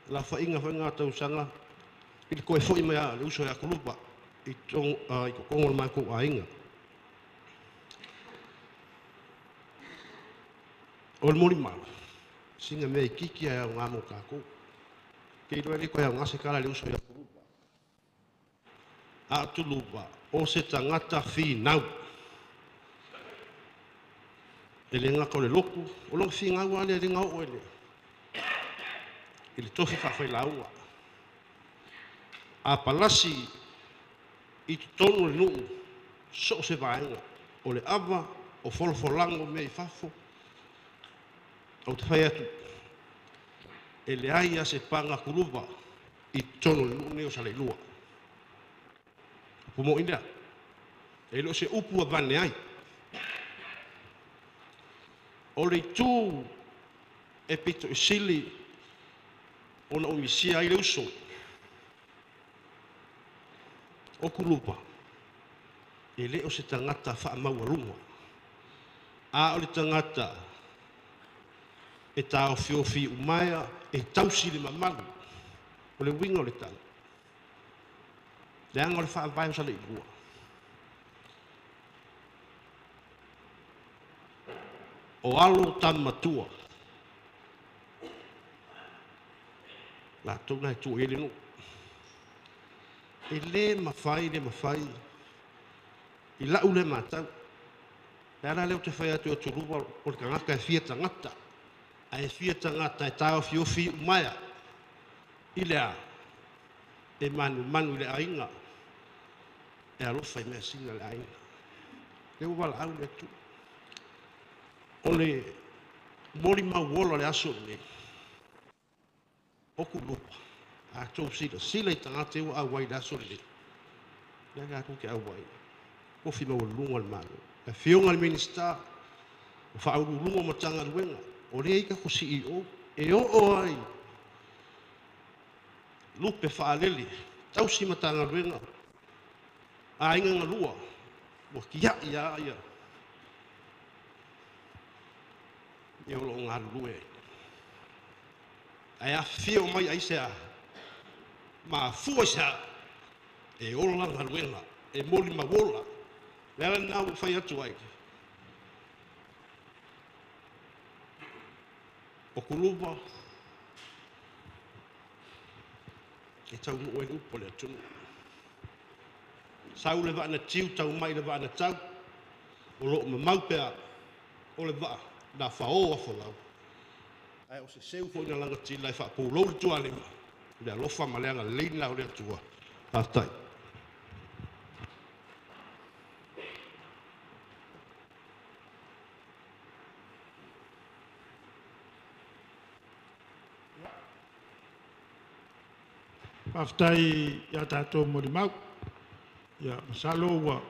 Le aofaiga foi lena o tausaga i le toe foi mai o le uso ia Kuluva i totonu o le matou aiga. O le molimau, sina mea itiiti e aoga mo tatou. Te iloa e le toe aoga se tala i le uso ia Kuluva. A o Tuluva, o se tagata finau. E le gata o le lotu, o lona finau lava lea e le na oo i le tofi faafailauga. A palasi i totonu o le nuu, so o se vaega, o le ava, o folafolaga o mea i fafo, ou te fai atu, e leai lava se paga Kuluva i totonu o le nuu lenei o Salailua. Upu moni lea. E le o se upu avane ai. O le itu e pito i sili ona ou misia ai le uso o Kuluva, e le o se tagata faamaualuga, a o le tagata e taofiofi umaea e tausi le mamalu. O le uiga o le tala, leaga o le faavae o Salailua. O alo o tama matua, latou na e tua i ai le nuu. E le mafai, le mafai i lau le matau. Le ala lea ou te fai atu e Tuluva o le tagata e fia tagata, ae fia tagata e taofiofi umaea i le a e manumanu i le aiga, e alofa i mea sina le aiga. Le ua valaau le Atua. O le molimau ola o le aso lenei, o Kuluva, a tou silasila i tagata ia ua auai i le aso lenei, lea tatou te auai, tofi maualuluga o le Malo. Le afioga i le Minisita, o faauluuluga o Matagaluega, o lea e i ai tatou CEO, e oo ai lupe faalele, tausi Matagaluega, aiga galua, ua tiai lava ia e o lo o galulue ai. Ae afifio mai aisea, mafua i se a, e ola galuega, e molimau ola. Le ala lena ua fai atu ai, o Kuluva e taunuu ai le upu a le atunuu. Sau le vaa na tiu, tau mai le vaa na tau, o lo o mamau pea o le vaa na fao afolau. Ae o se seu foi na lagatila e faapulou le tualima, le alofa ma le agalelei lena o le Atua. Faafetai. Faafetai ia tatou molimau. Ia, masalo ua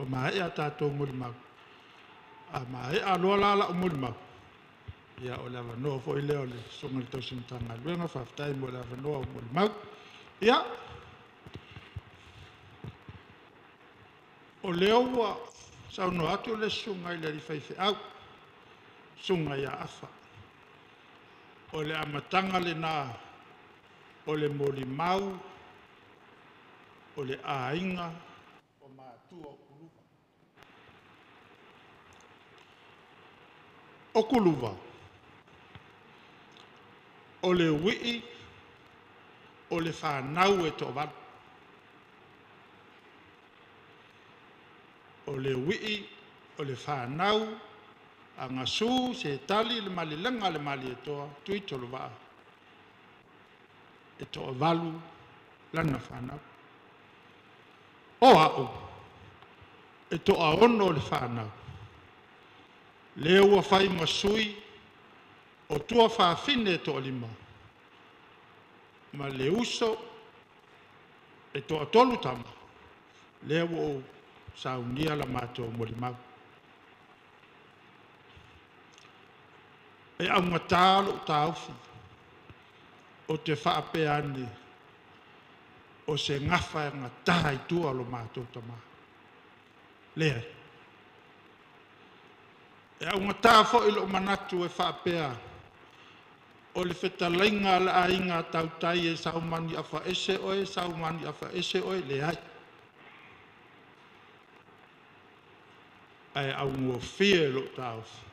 maea tatou molimau. A maea loa la lau molimau, ia o le avanoa foi lea o le susuga i le tausi Matagaluega. Faafetai mo le avanoa o molimau. Ia, o lea ua saunoa atu le susuga i le alii faifeau, susuga ia Afa. O le amataga lena o le molimau o le aiga o matua o Kuluva. O Kuluva, o le uii o le fanau e toavalu. O le uii o le fanau a Gasu se tali le malelega a le Malietoa Tuitolovaa e toavalu lana fanau. O au, e toaono le fanau. Lea ua fai ma sui o tua fafine e toalima, ma le uso e toatolu tama, lea ua ou saunia la matou molimau. E augatā lou taofi, o te faapea ane, o se gafa e gata i tua lo matou tamā. Leai. E augatā foi lou manatu e faapea, o le fetalaiga a le aiga tautai e saumani afaese oe, saumani afaese oe, leai. Ae augofie lou taofi.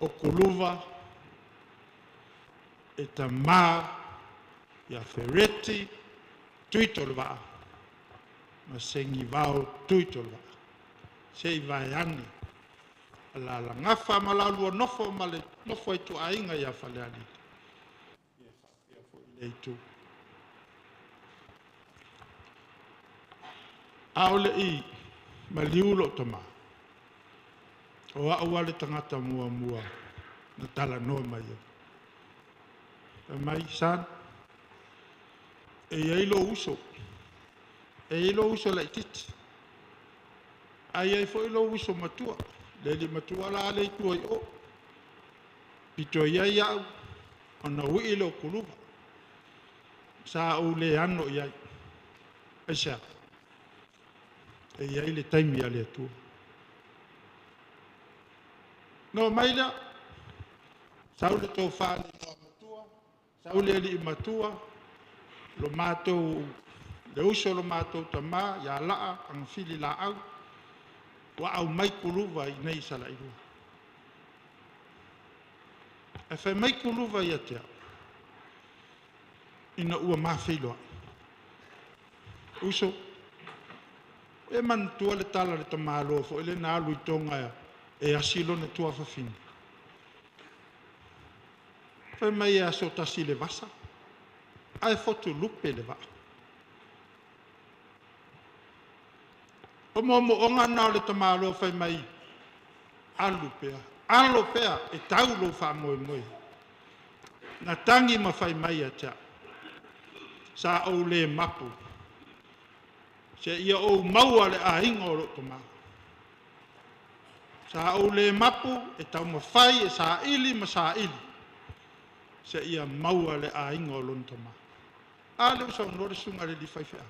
O Kuluva e tamā ia Fereti Tuitolevaa ma Segivao Tuitolevaa. Se i vaeane alalagafa ma lalua nofo ma le nofo a ituaiga ia Falealili. Ia faapea foi le itu. A o le i maliu lou tamā, o au a le tagata muamua na talanoa mai ai. Fai mai, Son, e i ai lou uso, e i ai lou uso laitiiti, ae i ai foi lou uso matua, le alii matua la le i tua i o. Pito i ai au, ona ui lea o Kuluva. Sa ou le ano i ai. Aisea? E i ai le taimi a le Atua. Na oo mai lea, sau le tofa i le igoamatua, sau le alii matua, lo matou, le uso o lo matou tamā ia Laa Agafili Laau, ua aumai Kuluva i inei i Salailua. Ae fai mai Kuluva ia te au, ina ua ma feiloai. Uso, e manatua le tala a le tamāloa foi lea na alu i Toga e asi lona tuafafine. Fai mai e aso tasi i le vasa, ae fotu lupe le vaa. O moomooga na o le tamāloa fai mai, alu pea, alo pea e tau lou faamoemoe. Na tagi ma fai mai ia te au, sa ou le mapu, se ia ou maua le aiga o lou tamā. Sa ou le mapu e taumafai e saili ma saili, se ia maua le aiga o lona tamā. A lea ua saunoa le susuga i le alii faifeau,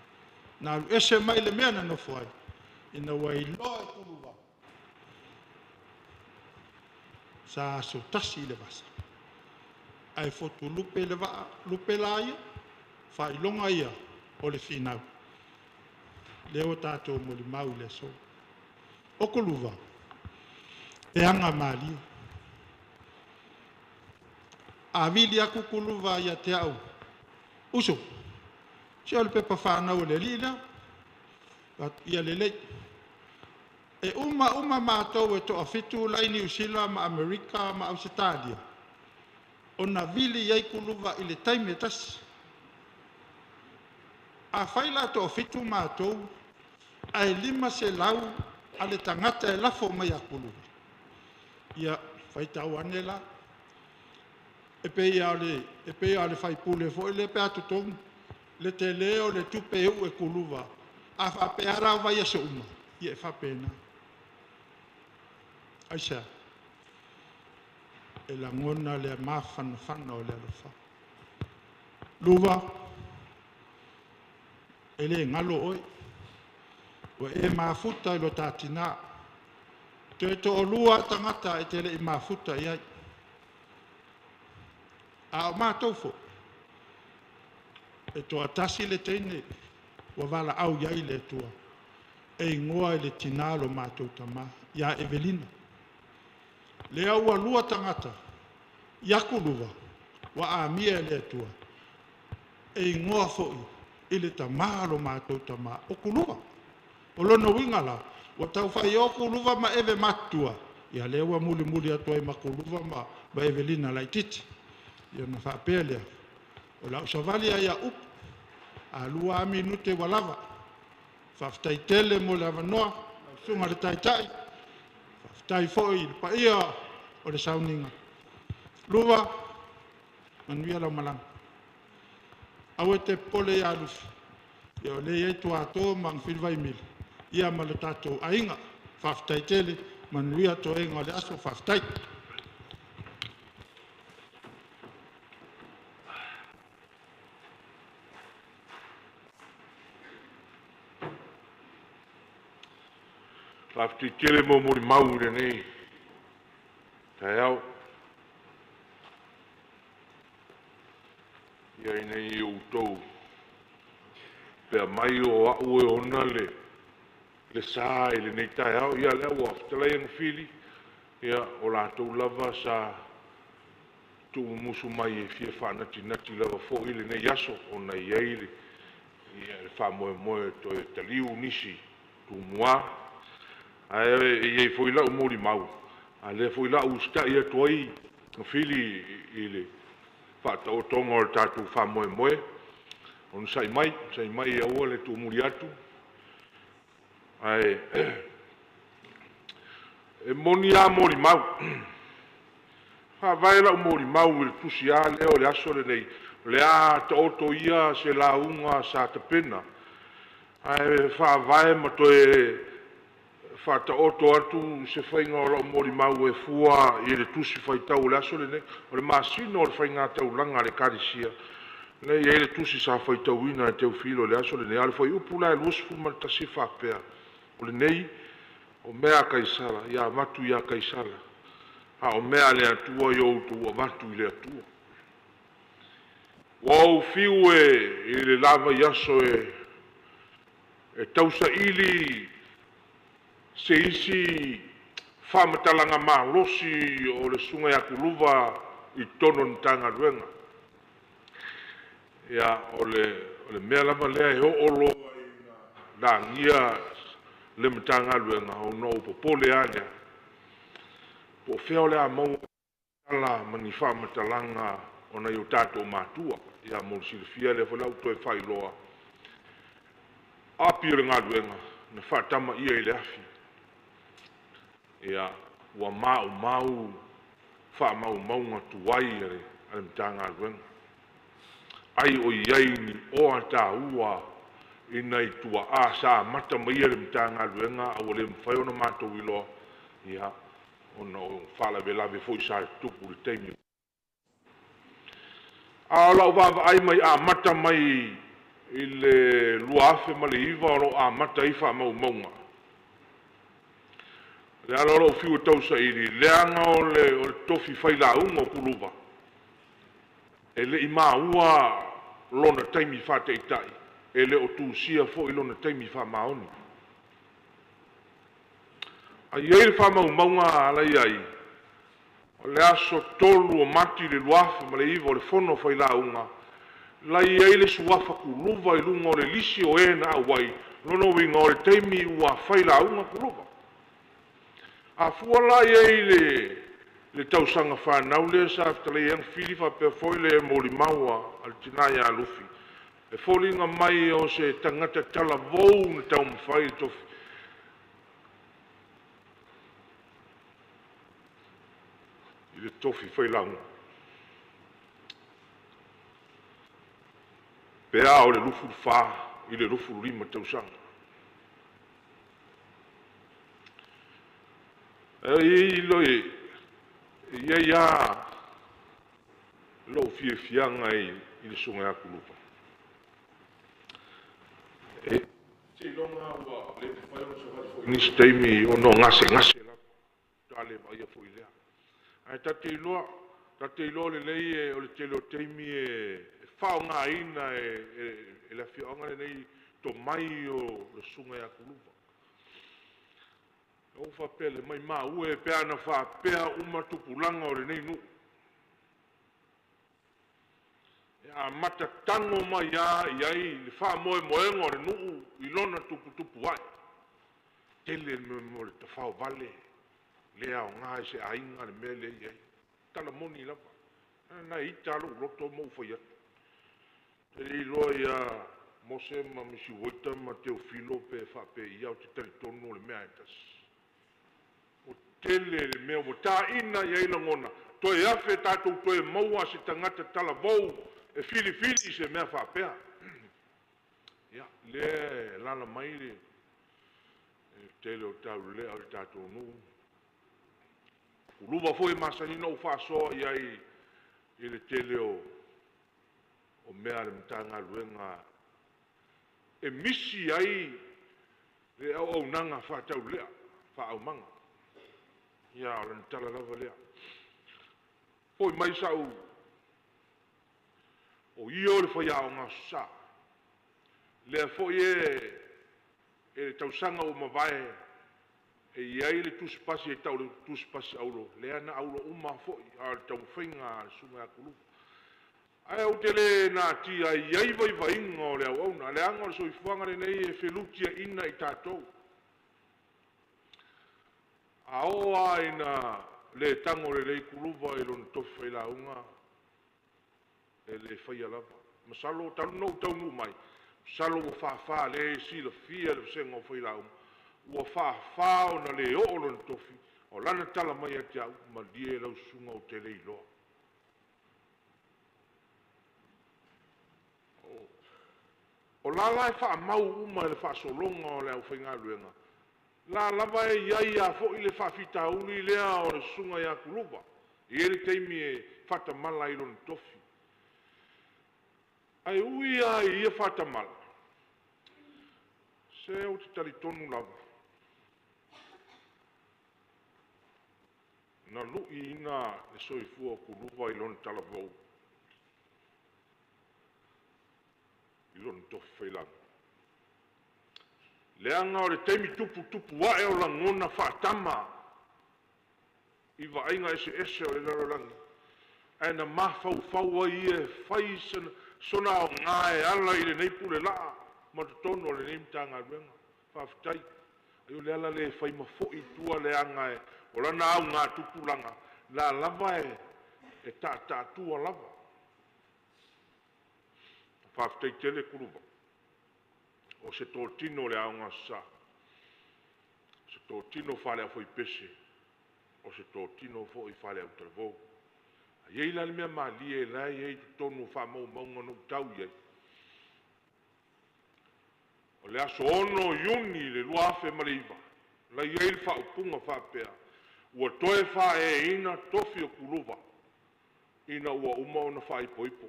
na alu ese mai le mea na nofo ai, ina ua iloa e Kuluva, sa aso tasi i le vasa, ae fotu lupe le vaa, lupe la ia, faailoga ia o le finau. Lea ua tatou molimau i le aso. O Kuluva, e aga malie. A vili aku Kuluva ia te au, uso, se o le pepa whanau o le alii lea, ia lelei. E uma uma mātou e toafitu lai Niu Sila ma Amerika ma Ausetalia, ona vili ai Kuluva i le taimi e tasi. A fai la toafitu mātou, ae 500 a le tagata e lafo mai a Kuluva. Ia, faitau ane la. E pei a o le faipule foi le pe a totogi, le tele o le tupe e uu e Kuluva. A faapea la o vai aso uma, ia e faapena. Aisea? E lagona le mafanafana o le alofa. Luva, e le galo oe. Ua e mafuta i lo tātinā. Toe toalua tagata e te le i mafuta i ai. A o mātou fo, e toatasi le teine ua vala au iai le Atua. E ingoa i le tinā lo mātou tamā, ia Evelina. Lea ua lua tagata, ia Kuluva, ua amia e le Atua. E ingoa foi i le tamā lo mātou tamā, o Kuluva. O lona uiga la, ua taufai o Kuluva ma eve matutua, ia lea ua mulimuli atu ai ma Kuluva ma Evelina laitiiti. Ia na faapea lea, o lau savali ai a upu, a lua a minute ua lava. Faafetai tele mo le avanoa, lau susuga i le Taitai, Faafetai foi i le paia o le sauniga. Luva, manuia lau malaga. Aua e te popole ia Lufi, ia o lea e i ai Tuato ma Agafili Vaimili, ia ma le tatou aiga. Faafetai tele, manuia toega o le aso, faafetai. Faafetai tele mo molimau i lenei taeao. Ia ina ia outou pea mai o au e ona le sa i lenei taeao. Ia lea ua fetalai Agafili, ia o latou lava sa tuumumusu mai e fia faanatinati lava foi lenei aso, ona e i ai le faamoemoe e toe taliu nisi tumua. Ae e i ai foi lau molimau, a lea foi la usitai atu ai Gafili i le faataotoga o le tatou faamoemoe, onosai mai, onosai mai aua le tuumuli atu. Ae e moni lava molimau. Faavae lau molimau i le tusi lava lea o le aso lenei, o le a taoto ia se lauga sa tapena, ae faavae ma toe faataoto atu se faiga o lau molimau e fua i le tusi faitau o le aso lenei. O le masina o le faigataulaga a le Ekalesia, lea e i ai le tusi sa faitauina e Teofilo i le aso lenei, a o le fuaiupu la e 21 e faapea, o lenei, o mea a Kaisara, ia avatu ia Kaisara, a o mea a le Atua, ia outou avatu i le Atua. Ua ou fiu e i le la vaiaso e tausaili se isi faamatalaga malosi o le susuga ia Kuluva i totonu o le Matagaluega. Ia, o le mea lava lea e oo loa ina lagia le Matagaluega, ona ou popole lava lea, po o fea o le a maua tala ma ni faamatalaga o nai o tatou matua. Ia mo le silafia lea foi la ua toe faailoa, api o le galuega na faatamaia i le afi. Ia, ua maumau faamaumauga tuai a le Matagaluega. Ai o i ai ni oa taua i nai tuaa sa amata mai le Matagaluega a ua le mafai ona matou iloa, ia, ona o faalavelave foi sa tutupu i le taimi. A o lau vaavaai mai amata mai i le 2009 o lo o amata ai faamaumauga. Le ala o lou fiu e tausaili, leaga o le tofi failauga o Kuluva, e le i maua lona taimi faataitai, e le o tusia foi lona taimi faamaoni. A i ai le faamaumauga a la i ai, o le aso 3 o Mati le 2009 o le fono failauga, la i ai le suafa Kuluva i luga o le lisi o e na auai, lona uiga o le taimi ua failauga Kuluva. A fua la i ai le tausaga fanau lea sa fetalai ai Agafili faapea foi le molimau a le tina ia Lufi, e foliga mai o se tagata talavou na taumafai le tofi i le tofi failauga. Pe a o le 24 i le 25 tausaga. E i ai lava lou fiafiaga i le susuga ia Kuluva. E seiloga ua le mafai ona savali foi i nisi taimi ona o gasegase lava. Ta le vaaia foi lea. Ae ta te iloa lelei o le tele o taimi e faaaogaina e le afioaga lenei tomai o le susuga ia Kuluva. Ou faapea le maimau e pe ana faapea uma tupulaga o lenei nuu. E amata tago mai lava i ai le faamoemoega o le nuu i lona tuputupu ae. Tele le mea o le tafaovale, le aoga i se aiga le mea lea e i ai. Tala moni lava. Na ita lou loto ma ou fai atu. E le iloa ia Mose ma Misi Ueta ma Teofilo pe faapei, ou te talitonu o le mea e tasi. Tele le mea ua tāina i ai lagona, toe afe tatou toe maua se tagata talavou e filifili se mea faapea. Ia, lea e alaala mai le tele o taulelea o le tatou nuu. Kuluva foi e masani ona ou faasoa i ai i le tele o mea a le Matagaluega e misi ai le auaunaga faataulelea, faaaumaga. Ia, o lana tala lava lea. Foi mai sau, o ia o le faiaoga Aso Sa. Lea foi e le tausaga ua mavae, e i ai le tusipasi e tau o le tusipasi auro, lea na auro uma foi, a o le taumafaiga a le susuga ia Kuluva. Ae ou te le natia e i ai vaivaiga o le auauna, leaga o le soifuaga lenei e felutiaina i tatou. A oo lava ina le tago lelei Kuluva i lona tofi failauga, e le faia lava. Masalo talu ona ou taunuu mai, masalo ua faafa lea e silafia le vasega o failauga, ua faafa ona le oo lona tofi, o lana tala mai ia te au, malie lau susuga ou te le iloa. O la la e faamau uma i le faasologa o le aufaigaluega, la lava e i ai lava foi le faafitauli lea o le susuga ia Kuluva. E i ai le taimi e faatamala ai i lona tofi. Ae ui lava i ia faatamala, se ou te talitonu lava, na luiina le soifua o Kuluva i lona talavou, i lona tofi failauga. Leaga o le taimi tuputupu ae o lagona faatama i vaaiga eseese o le lalolagi, ae na mafaufau ai ia e fai sona aoga e ala i lenei pulelaa ma totonu o lenei Matagaluega. Faafetai. Ai o le ala lea e fai ma foi i tua leaga o lana augatupulaga, la lava e taataatua lava. Faafetai tele Kuluva. O se totino o le aoga Aso Sa, o se totino faale-aufaipese, o se totino foi faale-autalavou. A i ai la le mea malie la e i ai i totonu o faamaumauga na ou tau i ai, o le aso 6 Iuni le 2009, la i ai le faaupuga faapea, ua toe faaeaina tofi o Kuluva ina ua uma ona faaipoipo.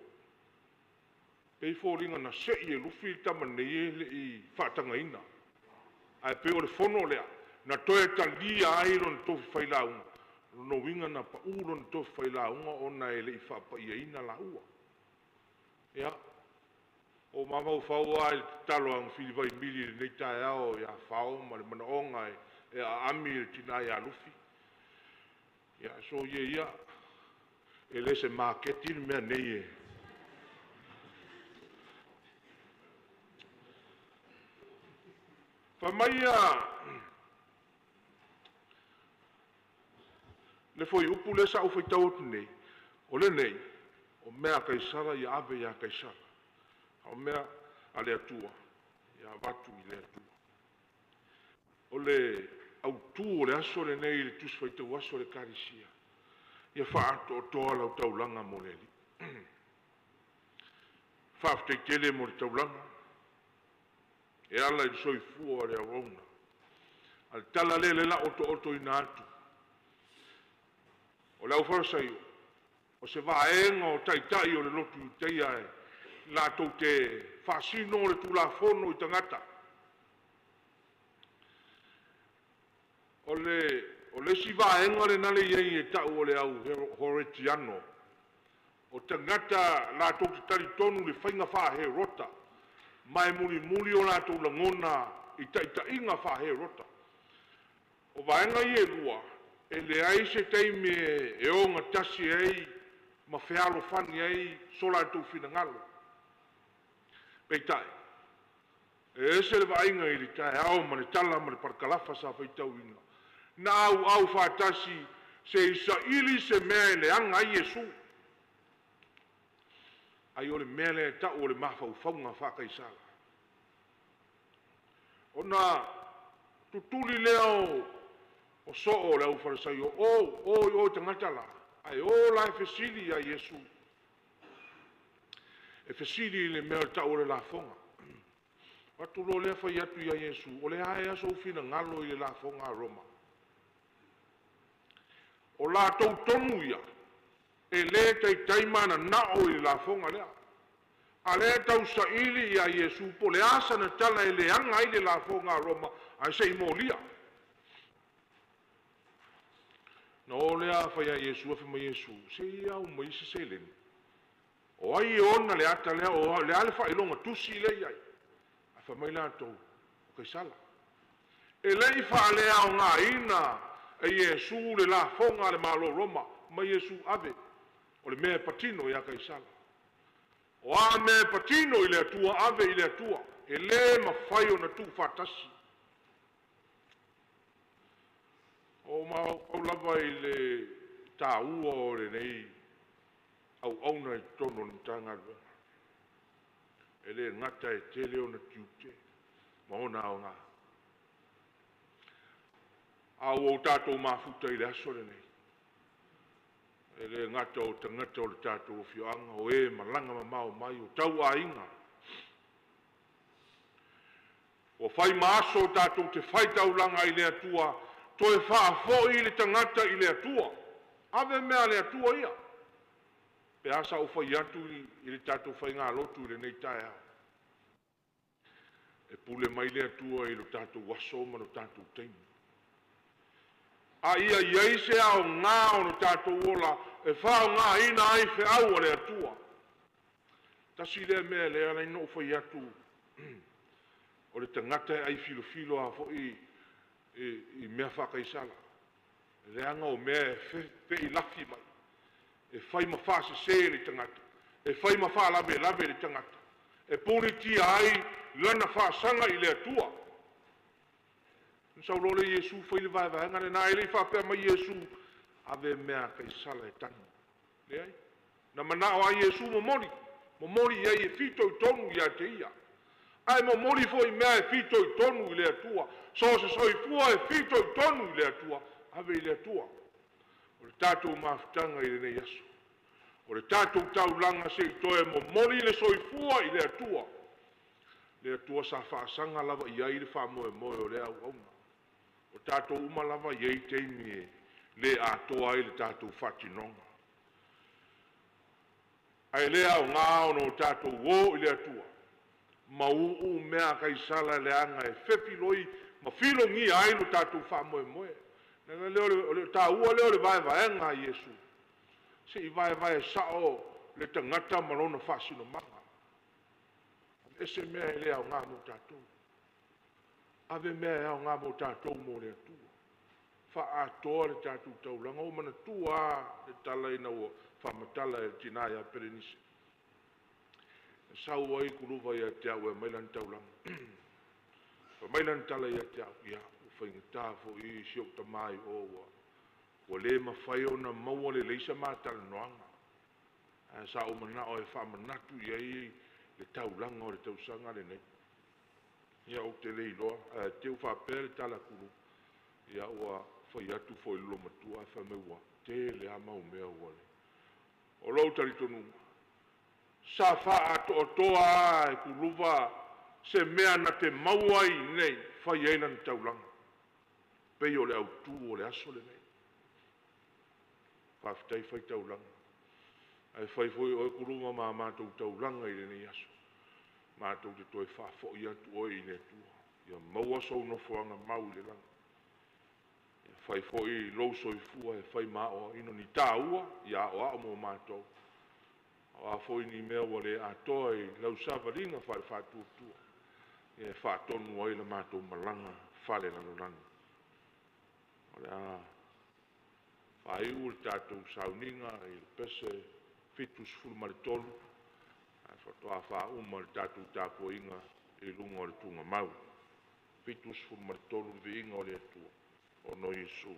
Pei foliga na sei e Lufi le tama nei e le i faatagaina. Ae pei o le fono lea, na toe talia ai lona tofi failauga, lona uiga na pau lona tofi failauga ona e le i faapaiaina laua. Ia, o mafaufau lava i le tatalo a Gafili Vaimili i lenei taeao ia Fao ma le manaoga e aami le tina ia Lufi. Ia, soia ia, e le se maketi le mea nei e. Fai mai ia le fuaiupu lea sa ou faitau atu nei, o lenei, o mea a Kaisara ia ave ia Kaisara, a o mea a le Atua ia avatu i le Atua. O le autu o le aso lenei i le Tusi Faitau Aso a le Ekalesia, ia faaatoatoa lau taulaga mo le Alii. Faafetai tele mo le taulaga, e ala i le soifua o le auauna. A le tala lea le la otootoina atu, o le aufalasaio, o se vaega o taitai o le lotu Iutaia e latou te faasino le Tulafono i tagata. O le isi vaega lena le i ai e tau o le au Horetiano, o tagata latou te talitonu le faiga faaherota, ma e mulimuli o latou lagona i taitaiga faaherota. O vaega ia e lua, e leai se taimi e ogatasi ai ma fealofani ai so latou finagalo. Peitai, e ese le vaaiga i le taeao ma le tala ma le parakalafa sa faitauina, na auau faatasi se i saili se mea e leaga ai Iesu. Ai o le mea lea e tau o le mafaufauga faakaisara. Ona tutuli lea O soo o le aufalesaio o o i o tagata la, ae o la e fesili ia Iesu. E fesili i le mea o le tau o le lafoga. Atu loa lea fai atu ia Iesu, o le a ea sou finagalo i le lafoga a Roma. O latou tonu ia, e le taitai mananao i le lafoga lea. A lea e tausaili ia Iesu po o le a sana tala e leaga ai le lafoga a Roma ae se i molia. Na o lea fai ia Iesu, fai mai Iesu, se i ao mai se seleni. O ai e ona le ata lea, o le a le faailoga tusi lea e i ai? Ae fai mai latou, o Kaisara. E le i faaleaogaina e Iesu le lafoga a le Malo o Roma, mai Iesu ave, o le mea e patino ia Kaisara. O a mea e patino i le Atua, ave i le Atua. E le mafai ona tuufaatasi. O mafaufau lava i le taua o lenei auauna i totonu o le Matagaluega. E le gata e tele ona tiute ma ona aoga. A ua o tatou mafuta i le aso lenei, e le gata o tagata o le tatou afioaga, o e malaga mamao mai, o tauaiga. Ua fai ma aso tatou te faitaulaga ai i le Atua, toe faafoi le tagata i le Atua. Ave mea a le Atua ia. Pe a sa ou fai atu i le tatou faigalotu i lenei taeao. E pule mai le Atua i lo tatou aso ma lo tatou taimi. A ia i ai se aoga o lo tatou ola e faaaogaina ai feau a le Atua. Tasi lea mea lea ala ai ona ou fai atu, o le tagata e aifilofilo lava foi i mea faakaisala, leaga o mea e feilafi mai, e fai ma faasese le tagata, e fai ma faalavelave le tagata, e pulitia ai lana faasaga i le Atua. Na sau loa lea Iesu fai le vaevaega lena, e le i faapea mai Iesu, ave mea a Kaisara e tagi. Leai. Na manao lava Iesu momoli, momoli i ai e fitoitonu ia te ia. Ae momoli foi mea e fitoitonu i le Atua. So o se soifua e fitoitonu i le Atua, ave i le Atua. O le tatou mafutaga i lenei aso, o le tatou taulaga se i toe momoli le soifua i le Atua. Le Atua sa faasaga lava i ai le faamoemoe o lea auauna. O tatou uma lava e i ai taimi e le atoa ai le tatou faatinoga. Ae le aoga ona o tatou o i le Atua, ma uu mea a Kaisara leaga e fefiloi ma filogia ai lo tatou faamoemoe. O le ala lea o le taua lea o le vaevaega a Iesu, se i vaevae sao le tagata ma lona faasinomaga. Ese mea e le aoga mo tatou. Ave mea e aoga mo tatou mo le Atua. Faaatoa le tatou taulaga. Ua manatua lava le tala ina ua faamatala e le tina ia Pelenise. E sau ai Kuluva ia te au e aumai lana taulaga. Fai mai lana tala ia te au, ia, ua faigata foi i si ou tamā i o ua le mafai ona maua lelei sa ma talanoaga. Ae sa ou manao e faamanatu i ai le taulaga o le tausaga lenei. Ia ou te le iloa, ae te i ua faapea le tala a Kuluva, ia ua fai atu foi i le loomatua ae fai mai ua tele lava mau mea ua le. O lou talitonuga, sa faaatoatoa lava e Kuluva se mea na te maua ai nei, fai ai lana taulaga. Pei o le autu o le aso lenei. Faafetai fai taulaga. Ae fai foi oe Kuluva ma matou taulaga i lenei aso. Matou te toe faafoi atu oe i le Atua. Ia maua sou nofoaga mau i le lagi. Ia fai foi lou soifua e fai ma aoaoina ni tāua, ia aoao mo matou. O a foi ni mea ua le atoa i lau savaliga faale-faatuatua, ia e faatonu ai la matou malaga falelalolagi. O le a faaiu le tatou sauniga i le pese 73, ae faatoa faauma le tatou tapuaiga i luga o le tugamau. 73 le viiga o le Atua, ona o Iesu.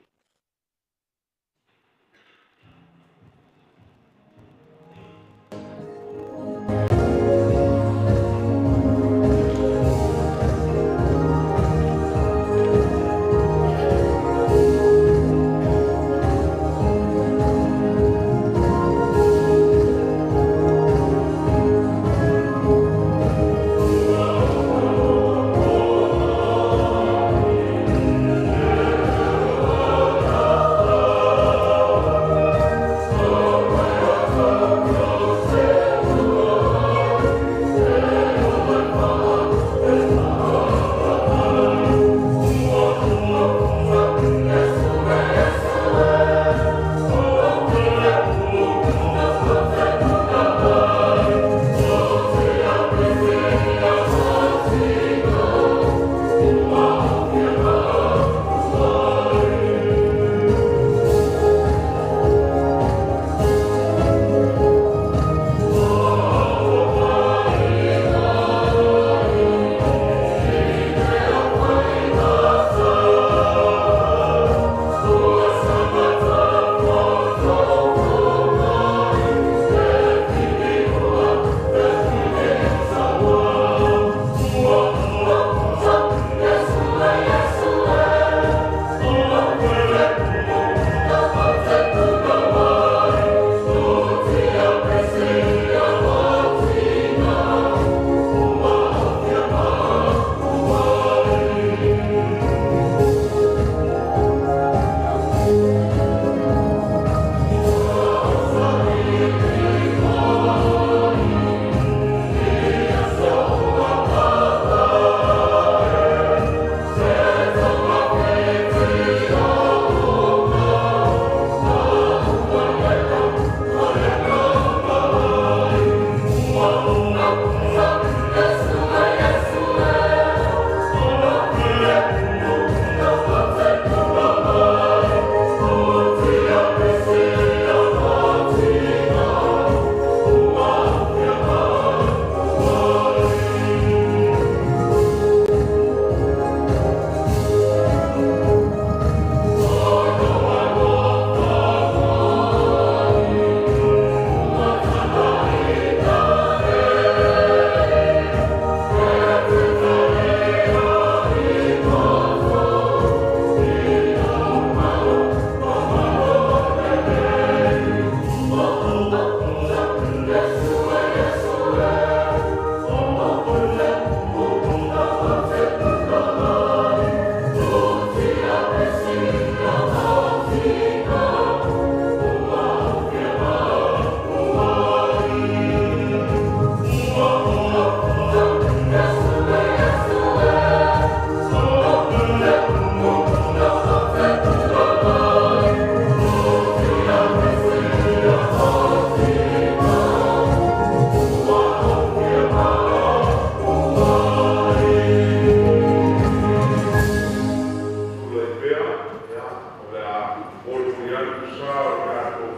Molimoli atu sa o tatou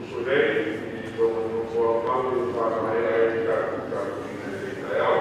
uso nei i lona nofoaga mau e faamaea ai le tatou tapuaiga i lenei taeao.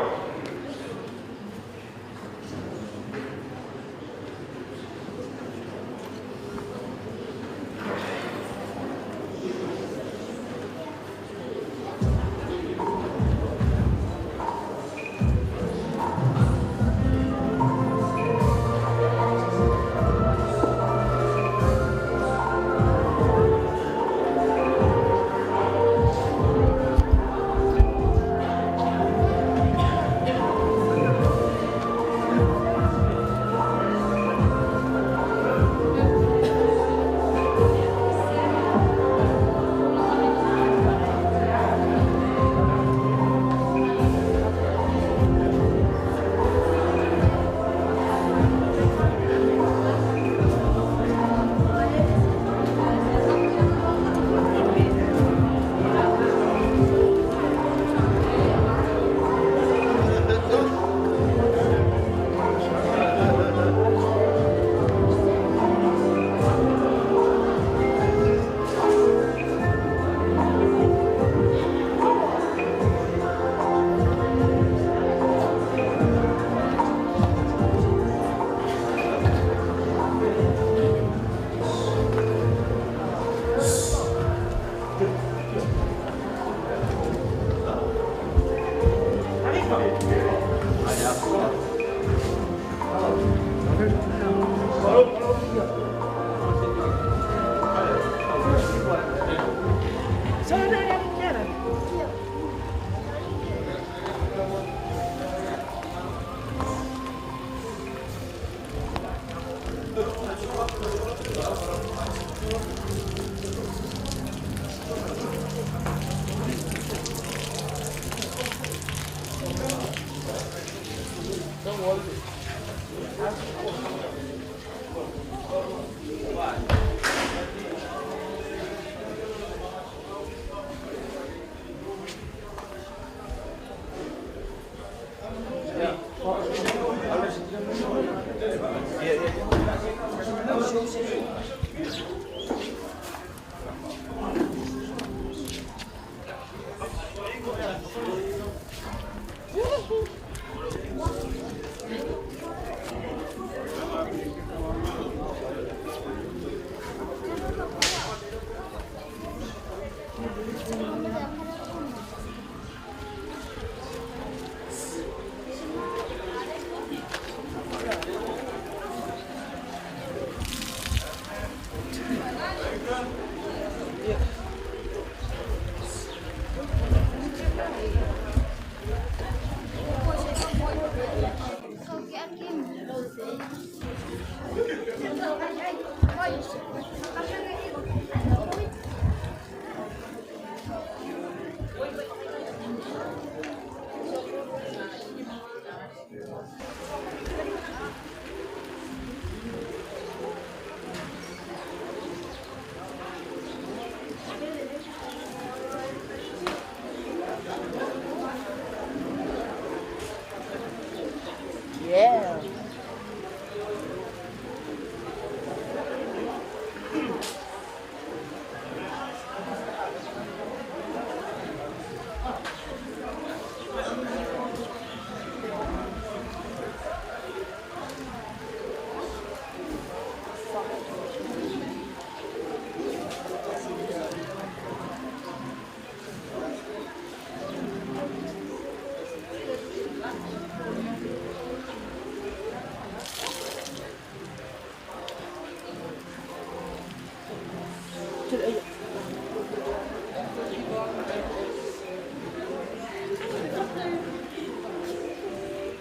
Yeah.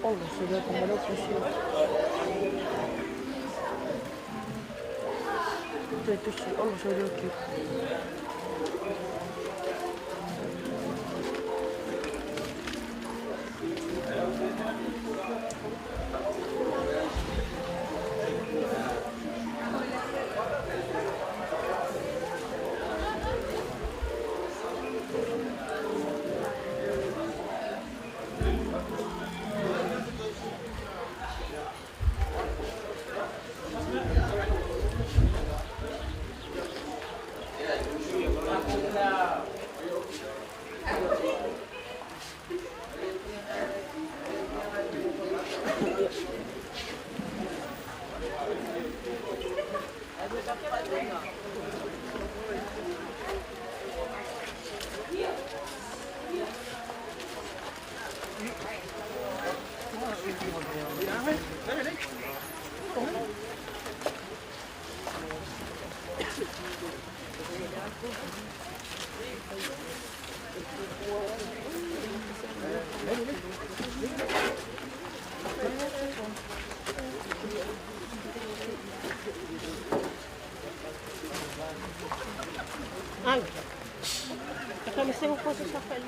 Allah sudah kembali ke sini. Itu sih Allah sudah ke. Ai. Kami sengo ko sa safari.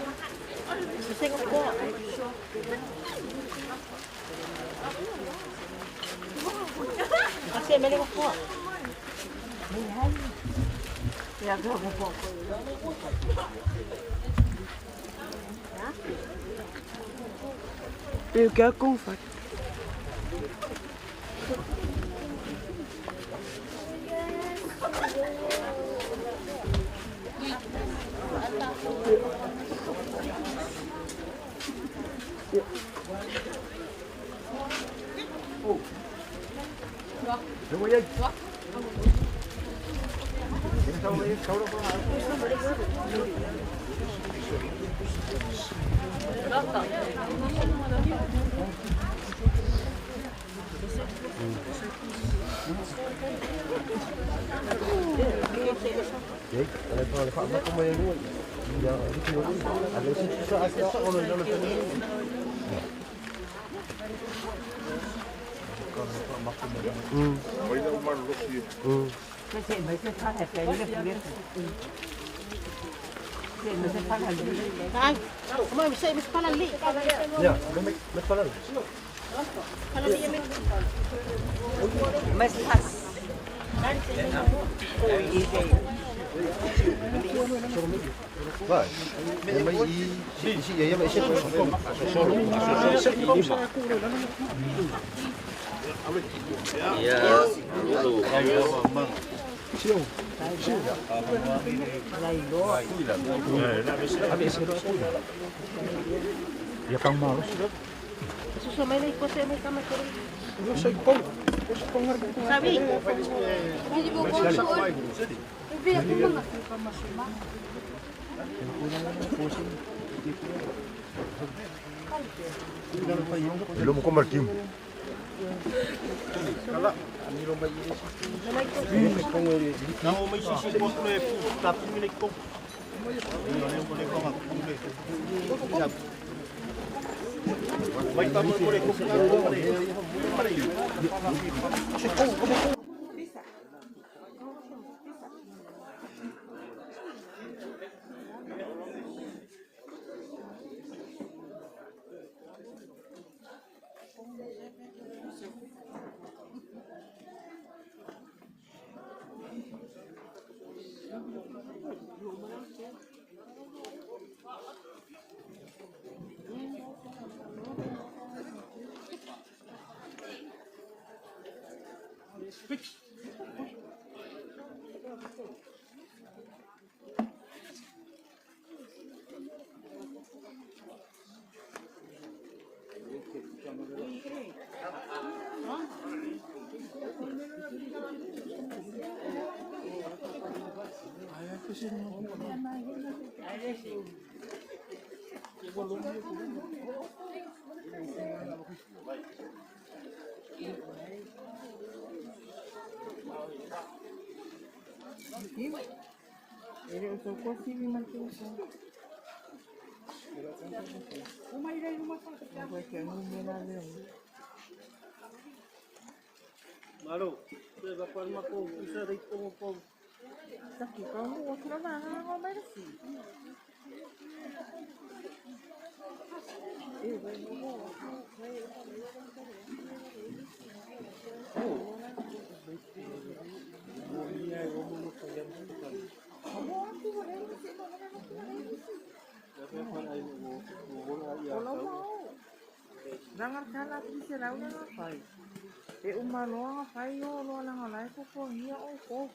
Sengo ko. Kasi mele ko. Ya go ko. Eu quero com faca. Ja, met palali. Ya kang malos. Sabi. Belum ko martim. Malo, E umaloa fai o loa langa lai ko ko hia o ko.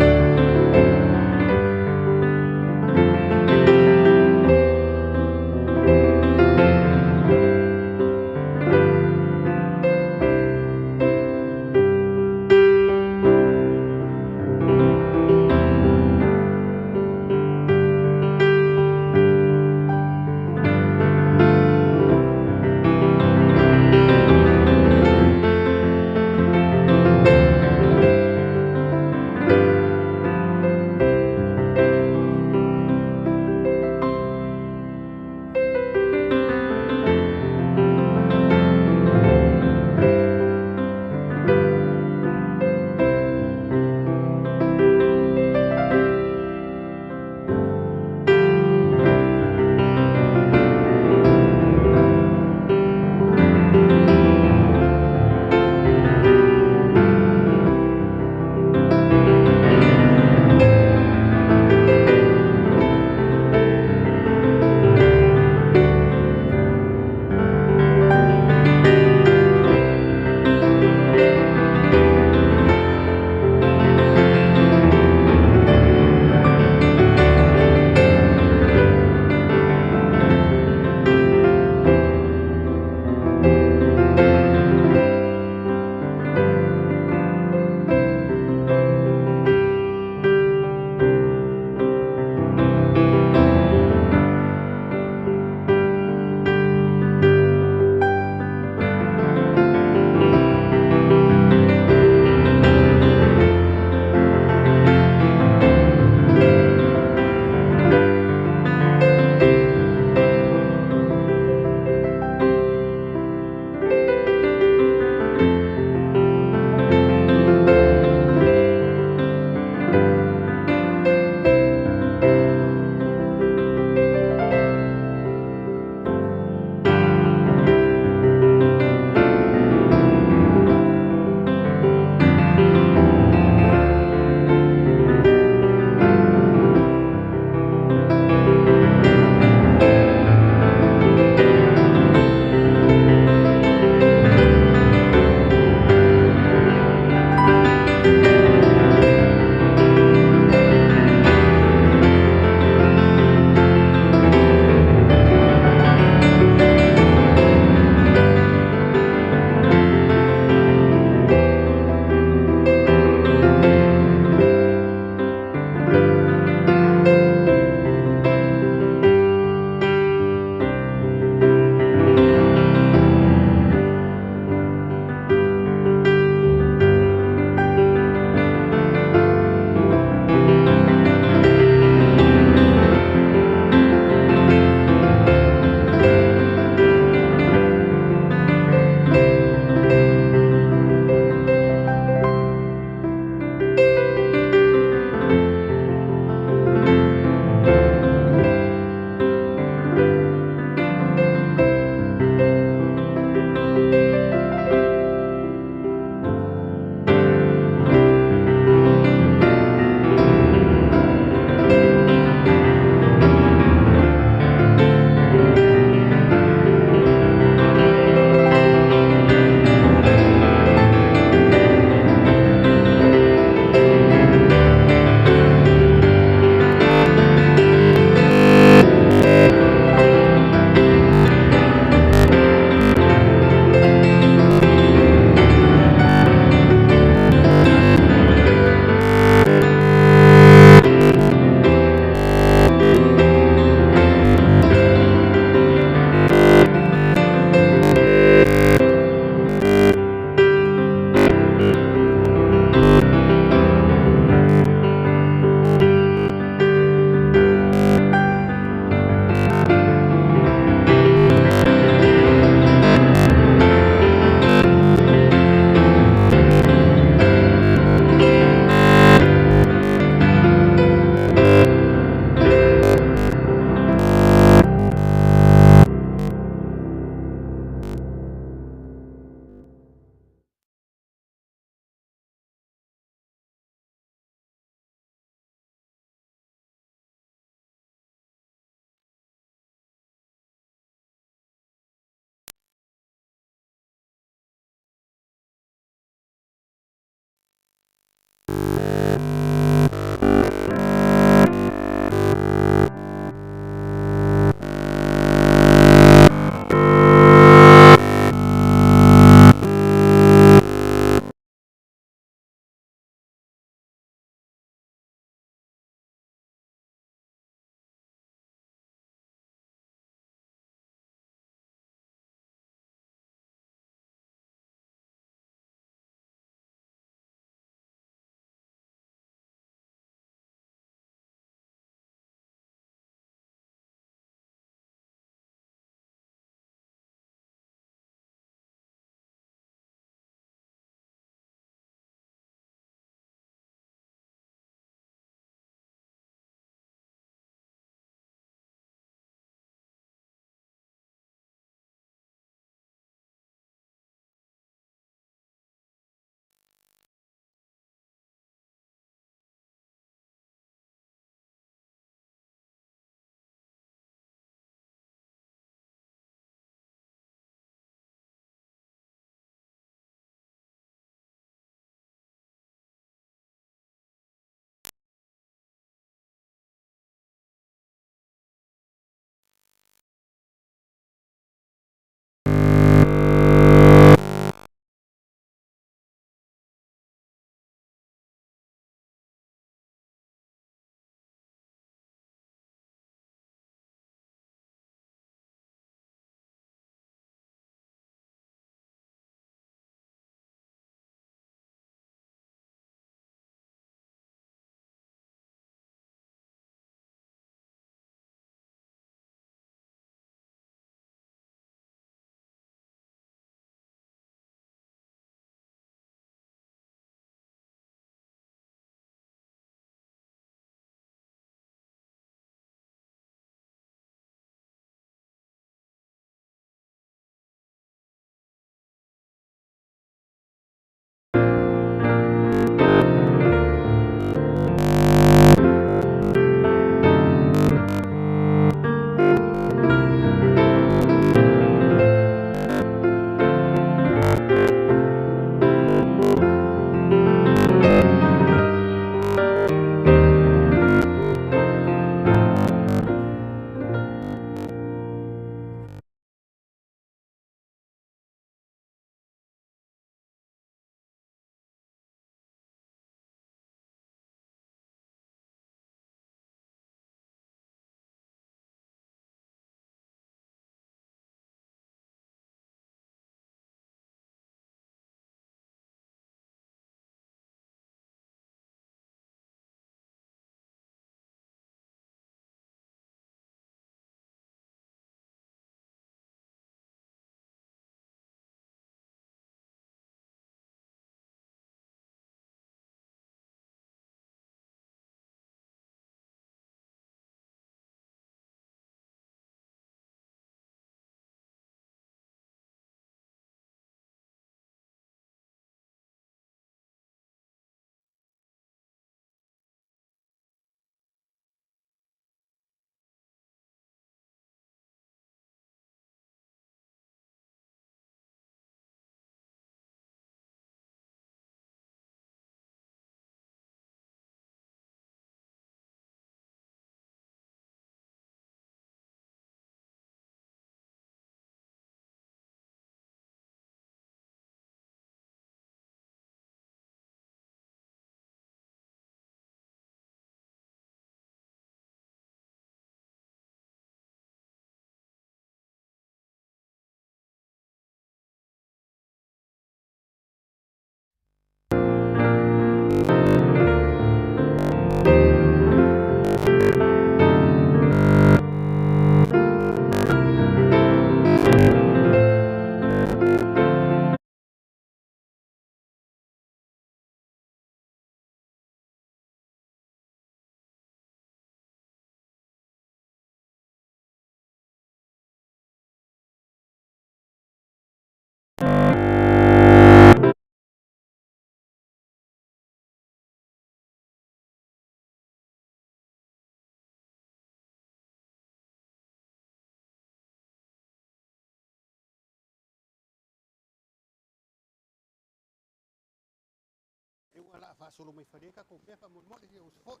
Faasolo mai falia tatou mea faamolemole ia usufono.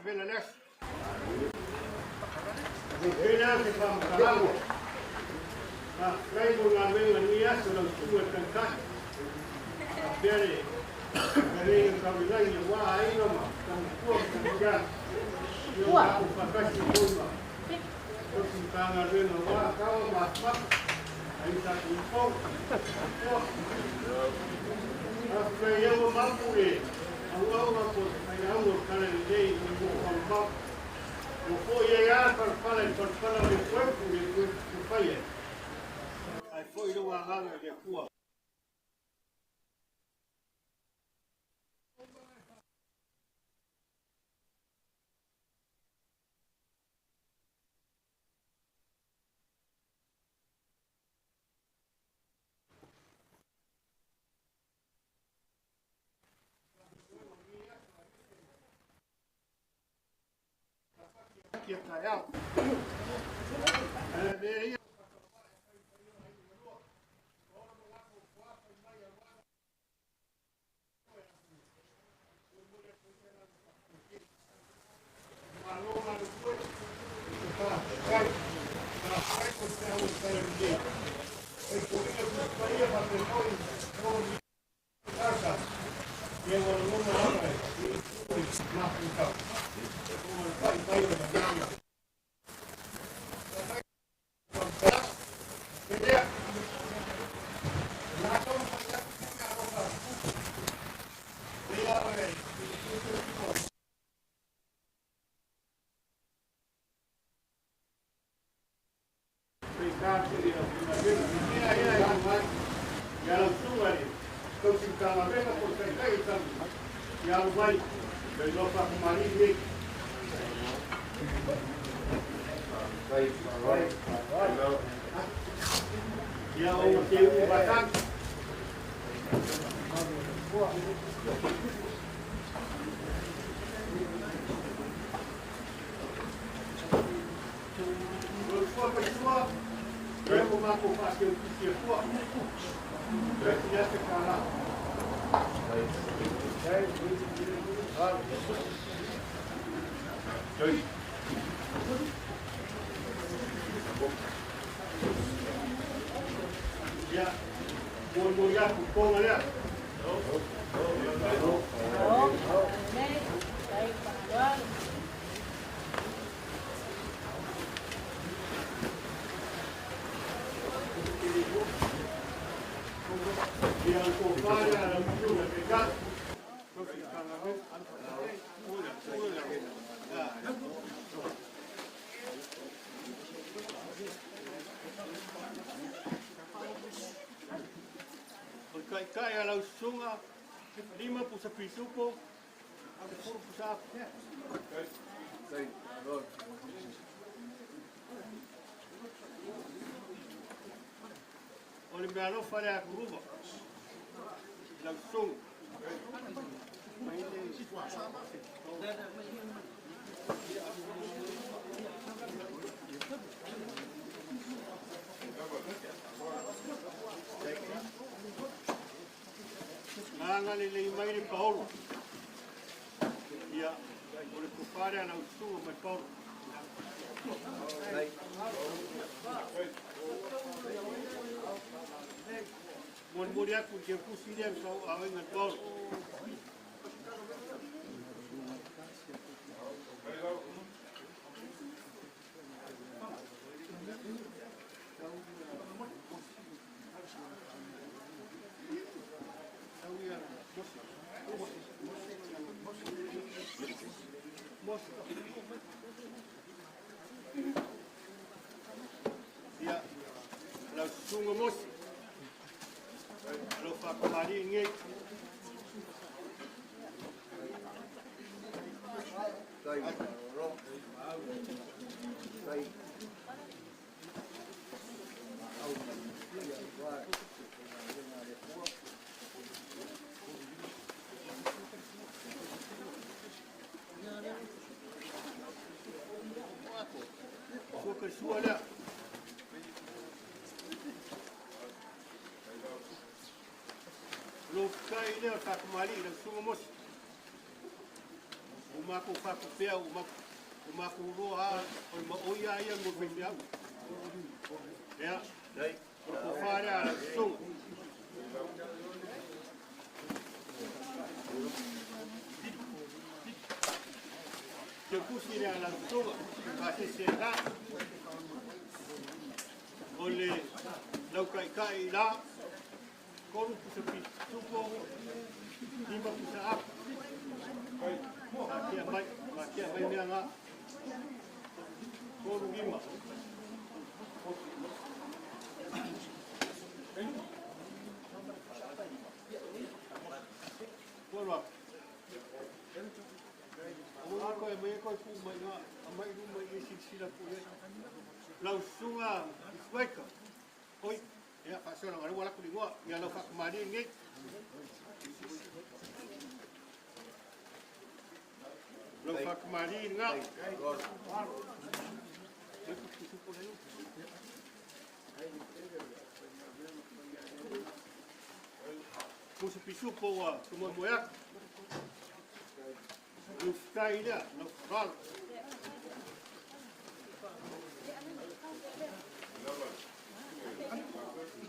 Vela les. Vela se fa'amatalaga. Faafetai mo galuega i lenei aso lau susuga i le taitai. Faapea le fealeiga tauilagi auā aiga ma tamatua ma tamaitiiti. Ia o tatou faatasi foi ma tausi Matagaluega auā Tawa ma Afamafa ai o tatou ifoga. Faafetai ai ua mapu le auauna po o se faiauga o le Talalelei i le faamamau. Ua foi ai lava le palapala i le palapala o le puepu i le puepu faia. Ae foi lou agaga i le Atua. Ia taeao. Ae mea ia. Malo galulue, faafetai, faafetai mo le feau o le Talalelei. Faitauina Tusi Paia faapea foi Asa, ia ua lagona lava e le mafuta. Ua le pai mai o le agaga. Ia lau susuga i le tausi Matagaluega po o le Taitai o le ia alu mai le iloa faafamalii nei. Ia o te u batagi. Ua paisua, ia mo mākou faaseutusi Atua. $1,000. Ia, molimoli atu toga lea. Ia le tofa lea a lau susuga i le Taitai. O le taitai a lau susuga, 5 pusa pisupo, 10 pusa apu. O le mea alofa lea a Kuruva, lau susuga. Na agalelei mai le Paolo. Ia, o le tofa lea a lau susuga mai Paolo. Molimoli atu i le tusi lea ma sauaina i Paolo. Susuga Mosi. Alo whakamari ngei. Sua sua lea. Lo kai lea o whakamari i lau Mosi. O mako whakupea, o mako roa a, o ma oia ia mo whai au. Ea, o ko wharea a lau susuga. Te kusi lea lau susuga, ka se se la. O le lau kai kai la, koru pusa pitupo, lima pusa apa. Kia mai mea ngā. Koru lima. Koru apa. O ako e mai koe pū mai ngā, a mai ruma i e sila pū e. Lau sunga iswaika. Oi, ia whaasora ngā rua laku lingoa, ia lau whakamari ngei. Lau whakamari ngā. Pusa pisupo wa tumoe moeaka. Lau whikai lea, lau whakalo.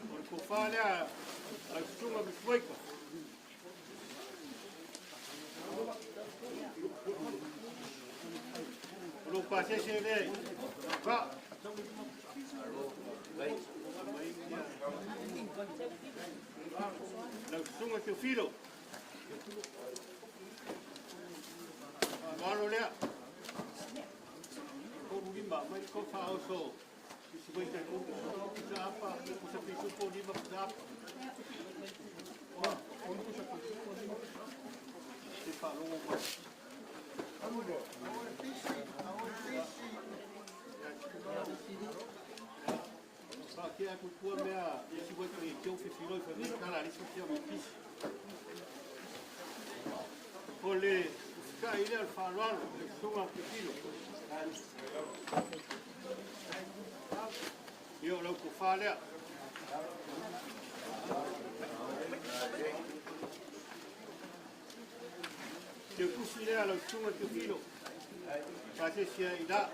O le kofā lea, lau susuga misuaika. O lo pasese lea, ka. Lau susuga Teofilo. Malo lea. Koru lima, mai ko whaoso. Isi wai tai koru pusa apa, pusa pisupo lima pusa apa. Te whalongo mai. Wha kia aku kua mea, isi wai tai teo whiwhiroi whanei kala risi tia mo pisi. O le ka ile al whaloalo, le sunga o te filo. Ia o lau ko whalea. Te kusi lea lau sunga te filo. Pasesia i la.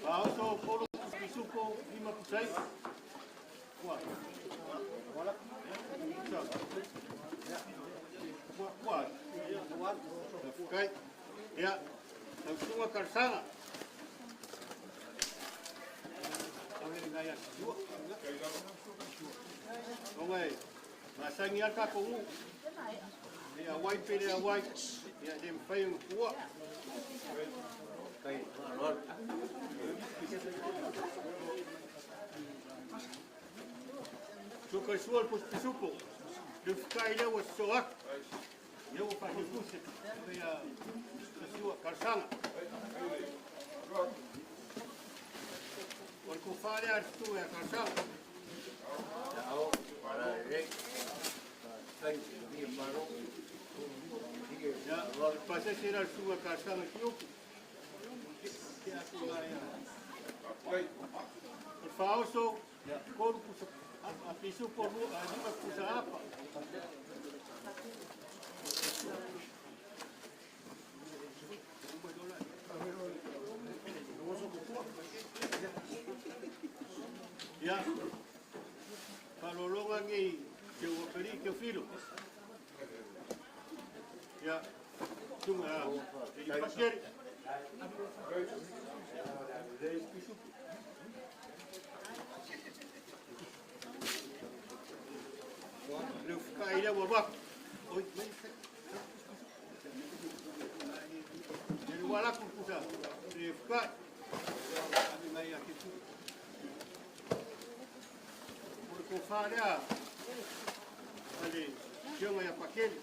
Paoso polo pisupo lima pusai. Kua. Wala. Kua. Kua. Kai. Ia. Lau sunga karsanga. Ongai, masangi aka kongu. Ia wai pele a wai. Ia dem fai un kua. Suka sual pus pisupo. Lufka ile wa soak. Ia wa fa hikuse. Ia siwa karsanga. O kofare arstu ya karsanga. Ya, pasese era suga karsanga kioku. O faoso, koru pusa, a pisu por a lima pusa apa. Ya, palolonga ngi ke wakari ke filo. Ya, tunga, e paseri. Le whakaira wa wako. Oi, mai. Le walaku pusa. Le whakai. Ame mai a ke tu. Tofa lea a le Afioga ia Pakele.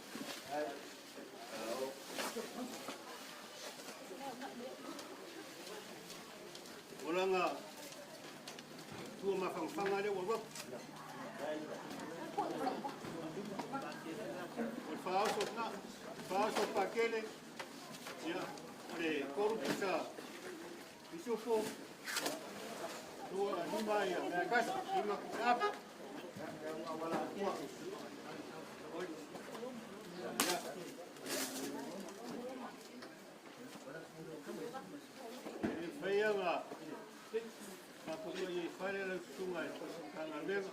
O laga tua mafangafaga lea ua alu atu. O le faaoso lena, faaoso Pakele, ia, o le 3 pusa pisupo, 2 5 ia mea kasi, 5 pusa apa. E whaia ngā whakapua i whare lau susunga e tausikangaluega.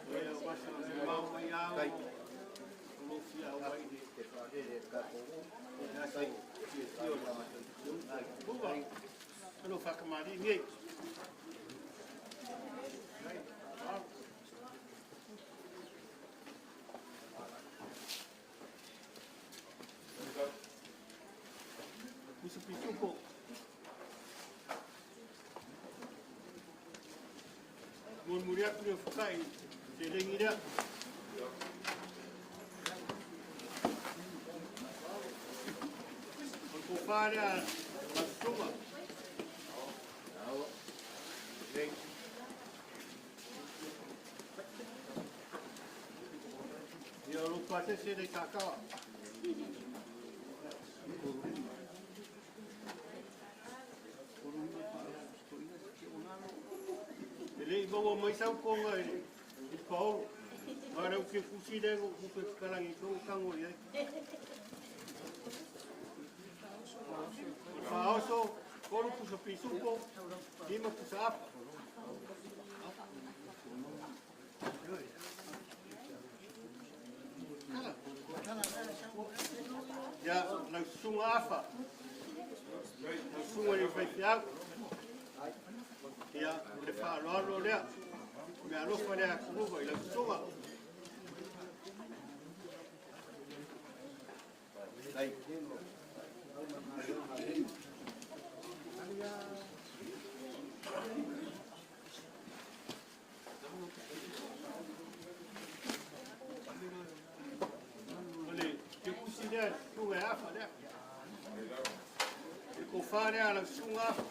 O ea wasa o le mau mai au, o lo fia au mai le aso fia fia o le kuva. Ano whakamari ngei. Pusa pisupo. Murimuri atu le fukai te lengi lea. O le tofa lea la susuga. Ia o lo pasese le kakawa. E le i maua mai sau konga i le paolo. Ma rau ke kusi le go kupe kalangi tō kango i ai. O whaoso, 3 pusa pisupo, 5 pusa apa. Ia, lau susunga afa. Lau susunga i whaifiau. Ia, o le whaaloalo lea. Mea alofa lea kuruva i lau susunga. O le te kusi lea, susunga e afa lea. E kofa lea lau susunga afa.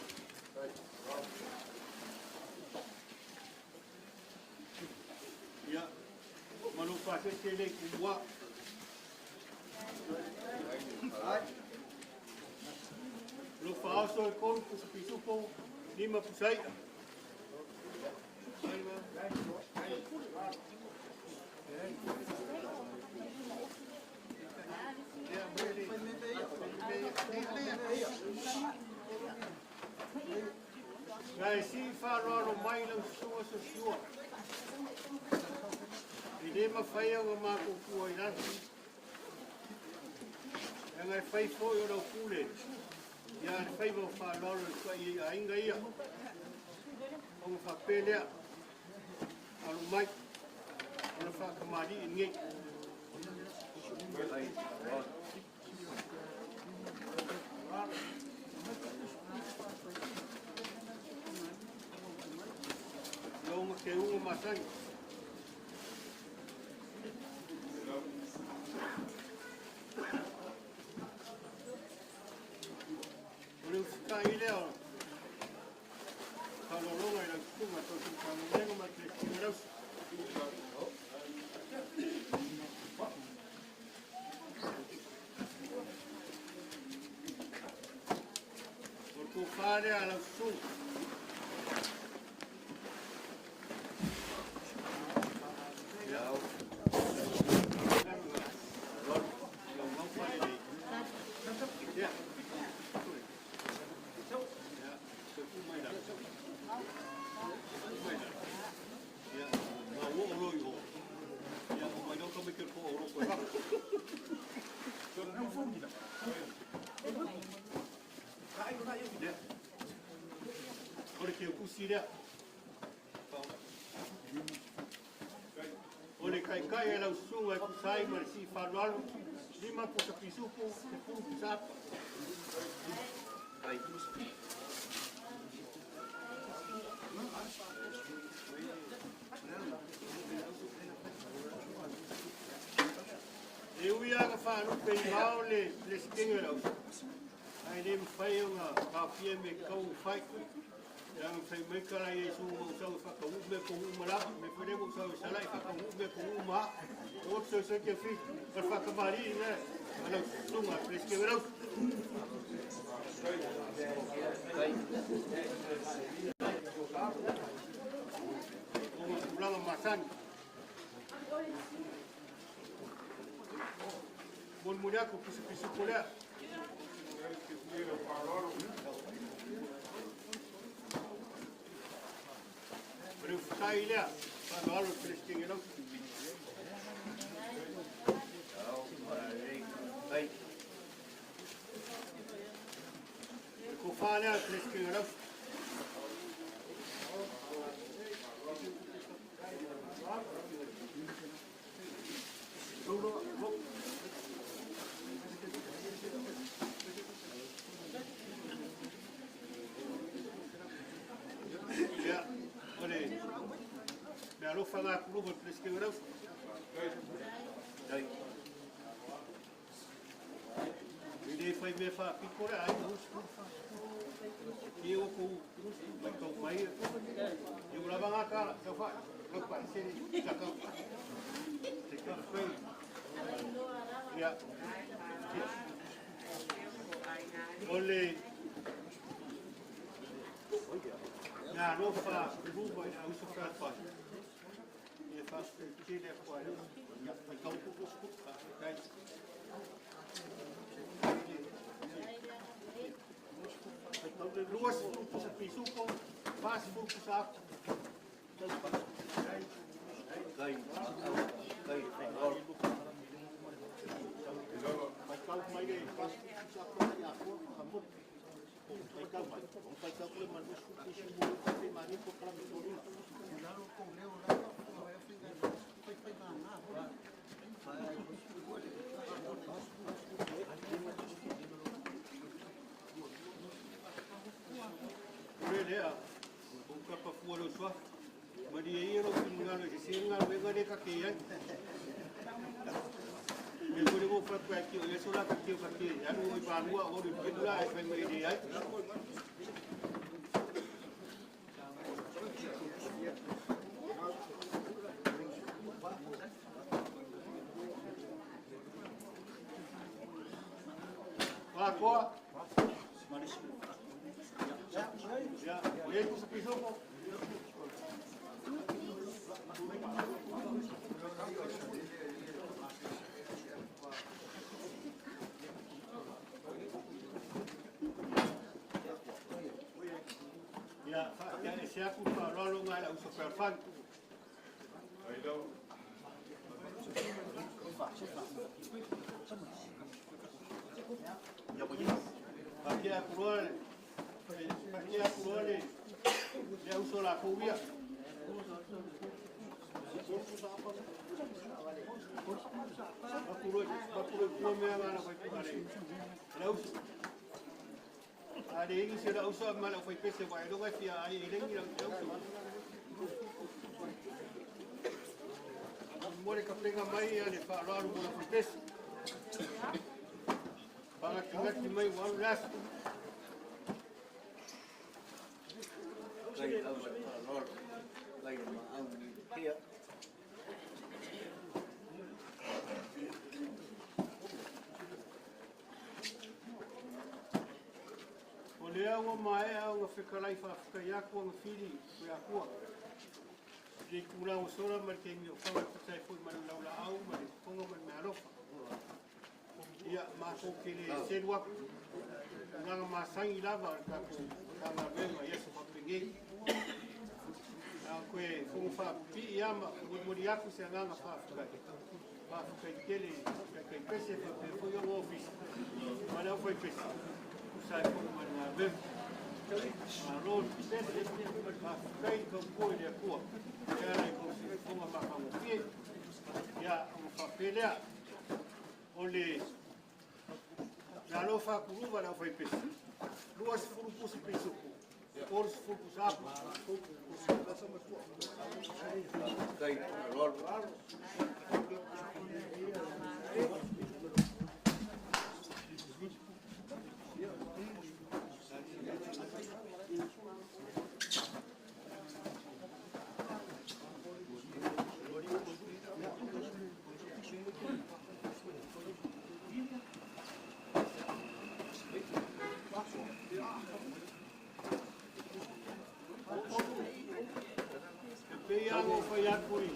Ia, malo pasese le kumua. Lo whaoso e 3 pusa pisupo, 5 pusa ia. Ngai si wharoaro mai lau susunga so siua. I le mawhai au ngā kua i lalo. E ngai whai fo i o lau pule. Ia le whai mau wharoaro i tua i a inga ia. O ngā whapelea. Alu mai. O le whakamari i ngei. Ia unga ke unga masangi. O le usikai lea o whalolonga i lau susunga tau tausikangaluega ma le kinga lausi. O le tofa lea lau susunga. Ia. Ia, ma ua o roi o. Ia, o mai nau kame ke ko o roko e waka. Ia. O le ke kusi lea. O le kaikai e lau susunga e kusai ma le si whalualu. 5 pusa pisupo, 10 pusa apa. Whaalupe i mao le lesikenge lau. Ai le mwhai o ngā kāpia me kau whai. Ia ngā whai mai kala i su ngā usau whakawu me ko uma la. Me whare ngā usau salai whakawu me ko uma. O tau sa kia whii. Ka whakamari i ngā. Alau sunga lesikenge lau. O ngā kulanga masani. Muriaku pisi pisi kolea. Rufai lea, whanau Kristinge lau. Ko whanau Kristinge lau. Alofa ngā kuluva Kristinge lau. I le whai mea whaapiko rea ai. Ki o kou mai kau mai. I o lava ngā kāla, tau whae. Lau whae, sere, takau. Te ka whai. Ia. O le ngā alofa kuluva i auso whaafai. Ia whaafai tele koa. Ia, mai kau kai. Luas pusa pisuko, pas pusa aku. Lea, o kapa fua lau sua. Maria ia lau finingalo e se ngā wenga le ka ke ai. Me kore mo whakua ki o yeso la ka ki o ka ke. Anu o i whanua o le pinula e whai mai le ai. Whakoa. Ya, oye, tu piso. Ya, ya se ha culpado a longa la uso perfan. Aquí a curar. Aquí a curar. Ya uso la cubia. O lea ua maea ua fekalai faafetai atu aga fili o Akua. Le tulaga sola ma le taimi o faga tusa foi ma le laulaau ma le fofoga ma le mealofa. Ia matou ke le selu atu. Tulaga masagi lava o le tatou Matagaluega i aso faapenei. A koe fogo faapipii ia ma molimoli atu se agaga faafetai. Faafetai tele taitaipese faapea foi ona ofisa. Ma le aufaipese. Tusa ai foi ma le galuega. Malo le pese, faafetai tautua i le Atua. E ala i kou siufoga makagofie. Ia, ona faapea lea. O le alofa akuluva le aufaipese. 20 pusi pisuku. 30 pusapu. Taumafai atu i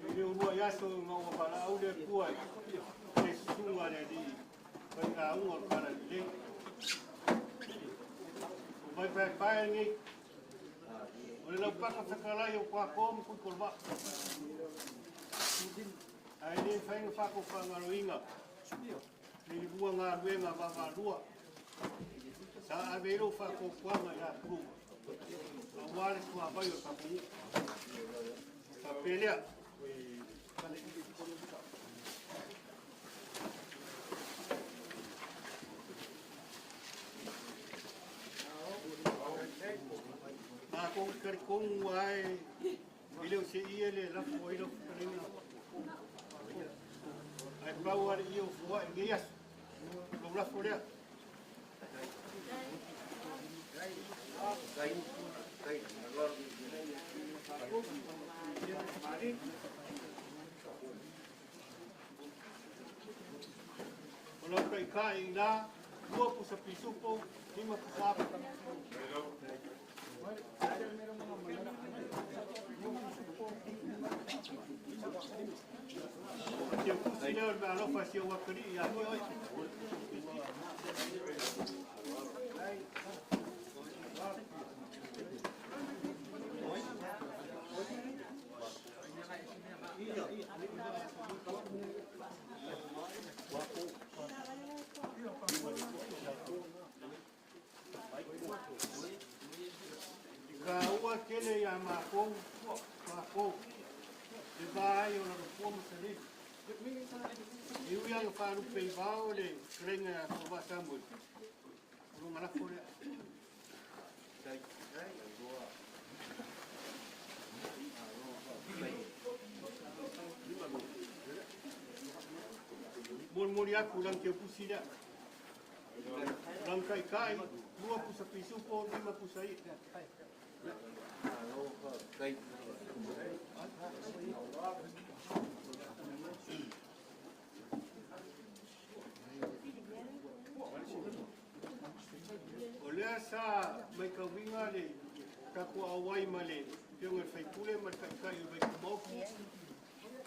I le ulua i aso ma ua valaau le Atua i le susuga a le alii failauga o le Talalelei. O vaepaepae lenei, o le laupaka fetalai o Kuakoa ma Tuikolevaa. Ae le mafai ona faatofagaloina le lua galuega vaavaalua sa ave ai lou faatuatuaga ia Puluma aua le suavai o le tatou nuu. Faapea lea, matou te talitonu lava e le o seia le lafo ai lau fetalaiga. Ae pau lava le ie o foai i lenei aso, lou lafo lea. O lau taitai i ina, 2 pusa pisupo, 5 pusa apu. O te pusi lea o le meaalofa a si ou atalii ia te oe. I kāua tele iā mākou, mākou, le va ai o Lalofua ma Salili. E ui lava ina faalupe i vao le fetalaiga ia Toavaa Samuel, o lona lafo lea. Molimoli atu i lana teupusi lea. O lana taitai, 2 pusa pisupo, 5 pusa ia. O lea sa maitauina le tatou auai ma le afioga i le faipule ma le taitai o le Vaitumaopu,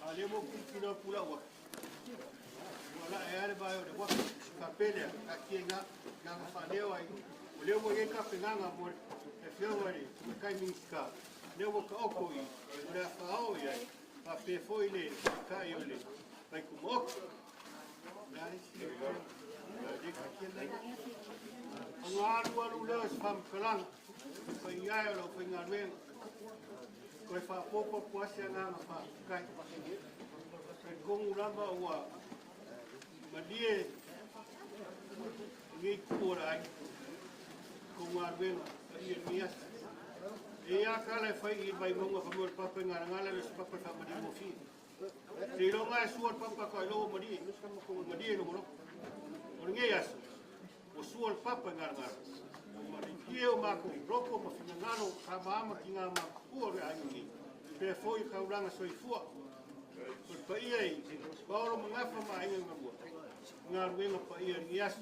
a o lea ua ou tilotilo atu lau atu, ua lae lava le vae o le uafu. Faapea lea, taatia i ina, na ona faaleo ai, o lea ua i ai tapenaga mo le afioga i le Tamaitai Minisita, lea ua taoto i o le a faaoo i ai, faapea foi le taitai o le Vaitumaopu. Ona alualu lea o se faamatalaga i paia e o lau faigaluega, toe faaopoopo atu lava se agaga faafetai. Talitonu lava ua malie lenei itu o le aiga i tou galuega paia i lenei aso. E i ai lava tala e fai i le Vaimauga fai mai o le papa e galagala e le o se papa e faamalie gofie. Seiloga e sua le papa faatoa iloa ua malie, ua malie logologo. O lenei aso, ua sua le papa e galagala. Ua malie o matou loto ma finagalo tama ma tina matutua o le aiga nei. Pea foi i taulaga soifua. O le paia i Paolo ma Gafa ma aiga galua. Galuega paia i lenei aso.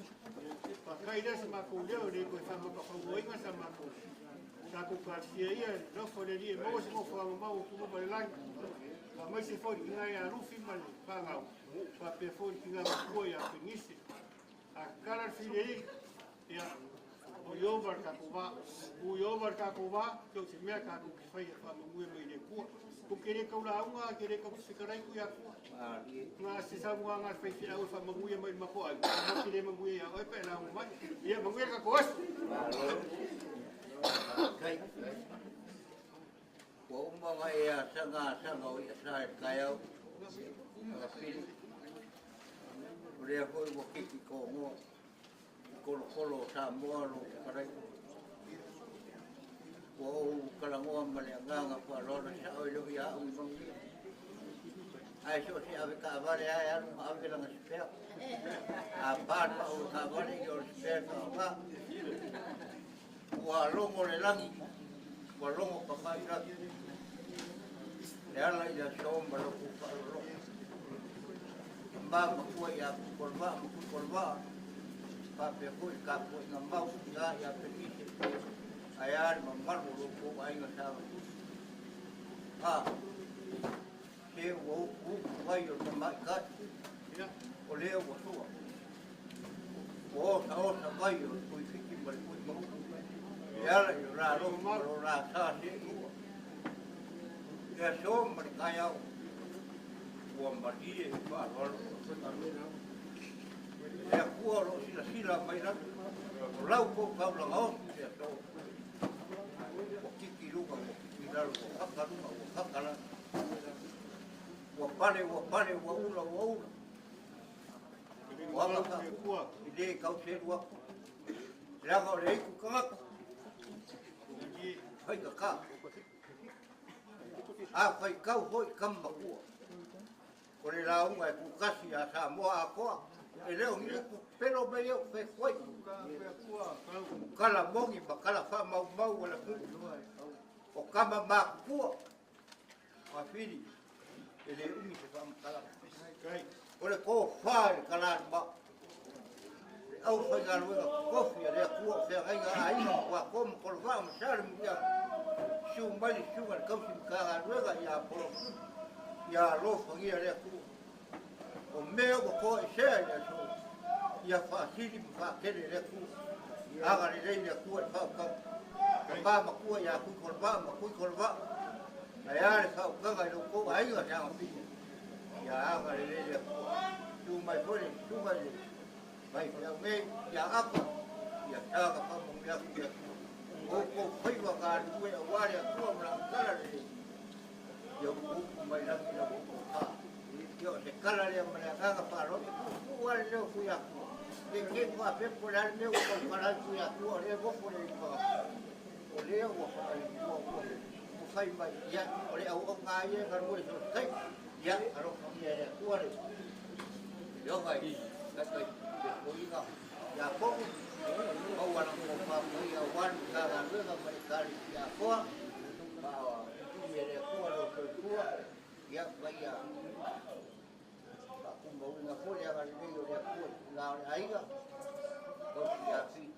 Faafetai lea sa matou leo e le toe faamatafauaina sa matou tatou talosia ia i le alofa o le Alii e maua se nofoaga mau o Tumua ma le lagi. Faamaise foi i le tina ia Lufi ma le fanau, faapea foi i le tina matua ia Penise. A tatala le filei, ia, o Ieova le tatou va. U Ieova le tatou va, so o se mea tatou te faia e faamanuia mai i le Atua. Tou te le tau lauga, te le tau fetalai ku ia Atua. Na se saunoaga a le faifeau e faamanuia mai i le matou aiga, ma te le manuia ia oe pe e lauga mai. Ia manuia le tatou aso. Ua uma ona e asaga asaga o ia sa i le taeao Agafili. O lea foi ua kiki togoa i kolokolo o Samoa lou fetalaiga. Ua ou talanoa ma le agaga faaaloalo e sao e le o ia au ni manuia. Ae so o se ave taavale lava e alu ma ave lana sipea. A pa le pau o le taavale, ia o le sipea e faaaoga. Ua logo le lagi, ua logo pamailagi. E ala i le aso ma lou faalologo. Ma makua ia Kuikolova ma Kuikolova. Faapea foi le tapuaiga mau ina ia Penise. Ae a le mamalu o lo outou aiga sa agatusi. A, se ua upu upu mai o le tamaitai. O lea ua sua. Ua osaosa mai o le Tuifiti ma le Tuimaupu. E ala i lo la alofa ma lo la sa seelua. Le aso ma le taeao. Ua malie i faaaloalo. Le Atua o lo o silasila mai lagi. O lau tou taulaga osi i le aso. Ua kiki luga, ua kiki lalo, ua kaka luga, ua kaka lalo. Ua pale, ua pale, ua ula, ua ula. Ua aga faatua, i le tau selu atu. Leaga o le aitu tagata. Faigata. A faitau foi tama matua. O le lauga e tutasi ia Samoa atoa. E le o ni upu pelo mai e o fefoi. O tala moni ma tala faamaumau a le atunuu. O tama matutua. O afili e le umi se faamatalaga. O le tofa i le talaluma. Le aufaigaluega totofi a le Atua o feagaiga a aiga ma Tuato ma Kolovaa ma Salemuliaga. Susu mai le susuga i le tausi Matagaluega ia Apollo Ia alofagia le Atua. O mea ua toesea i le aso, ia faasili ma faatele le Atua. Agalelei le Atua i le faautaga. Tama matua ia Tuikolevaa ma Tuikolevaa. Ae a le faautaga i lo outou aiga sa agafia. Ia agalelei le Atua. Tu mai foi le susuga i le faifeau nei ia Apa. Ia saga faamanuia atu le Atua. O outou faiva galulue aua le Atua ma lana tala lelei. Ia upu mai lagi i lau tofa. Ia o se tala lea ma le agaga faaaloalo, e puupuu lava le leo o Tuiatua. Ne i te i faapea po o le a le mea ua tau tala ai Tuiatua, o lea e nofo le alii Fagafulu. O lea ua ua fai mai, ia, o le auauna lava ia e galue i so o se taimi. Ia, alofagia e le Atua le afioga i le Taitai Toeaina ia Po'u, maua lana tofa paia aua le Matagaluega ma le Ekalesia atoa. Faatumi e le Atua lou soifua, ia ma ia faatumauina foi le agalelei o le Atua i tulaga o le aiga, tausi ia Fili.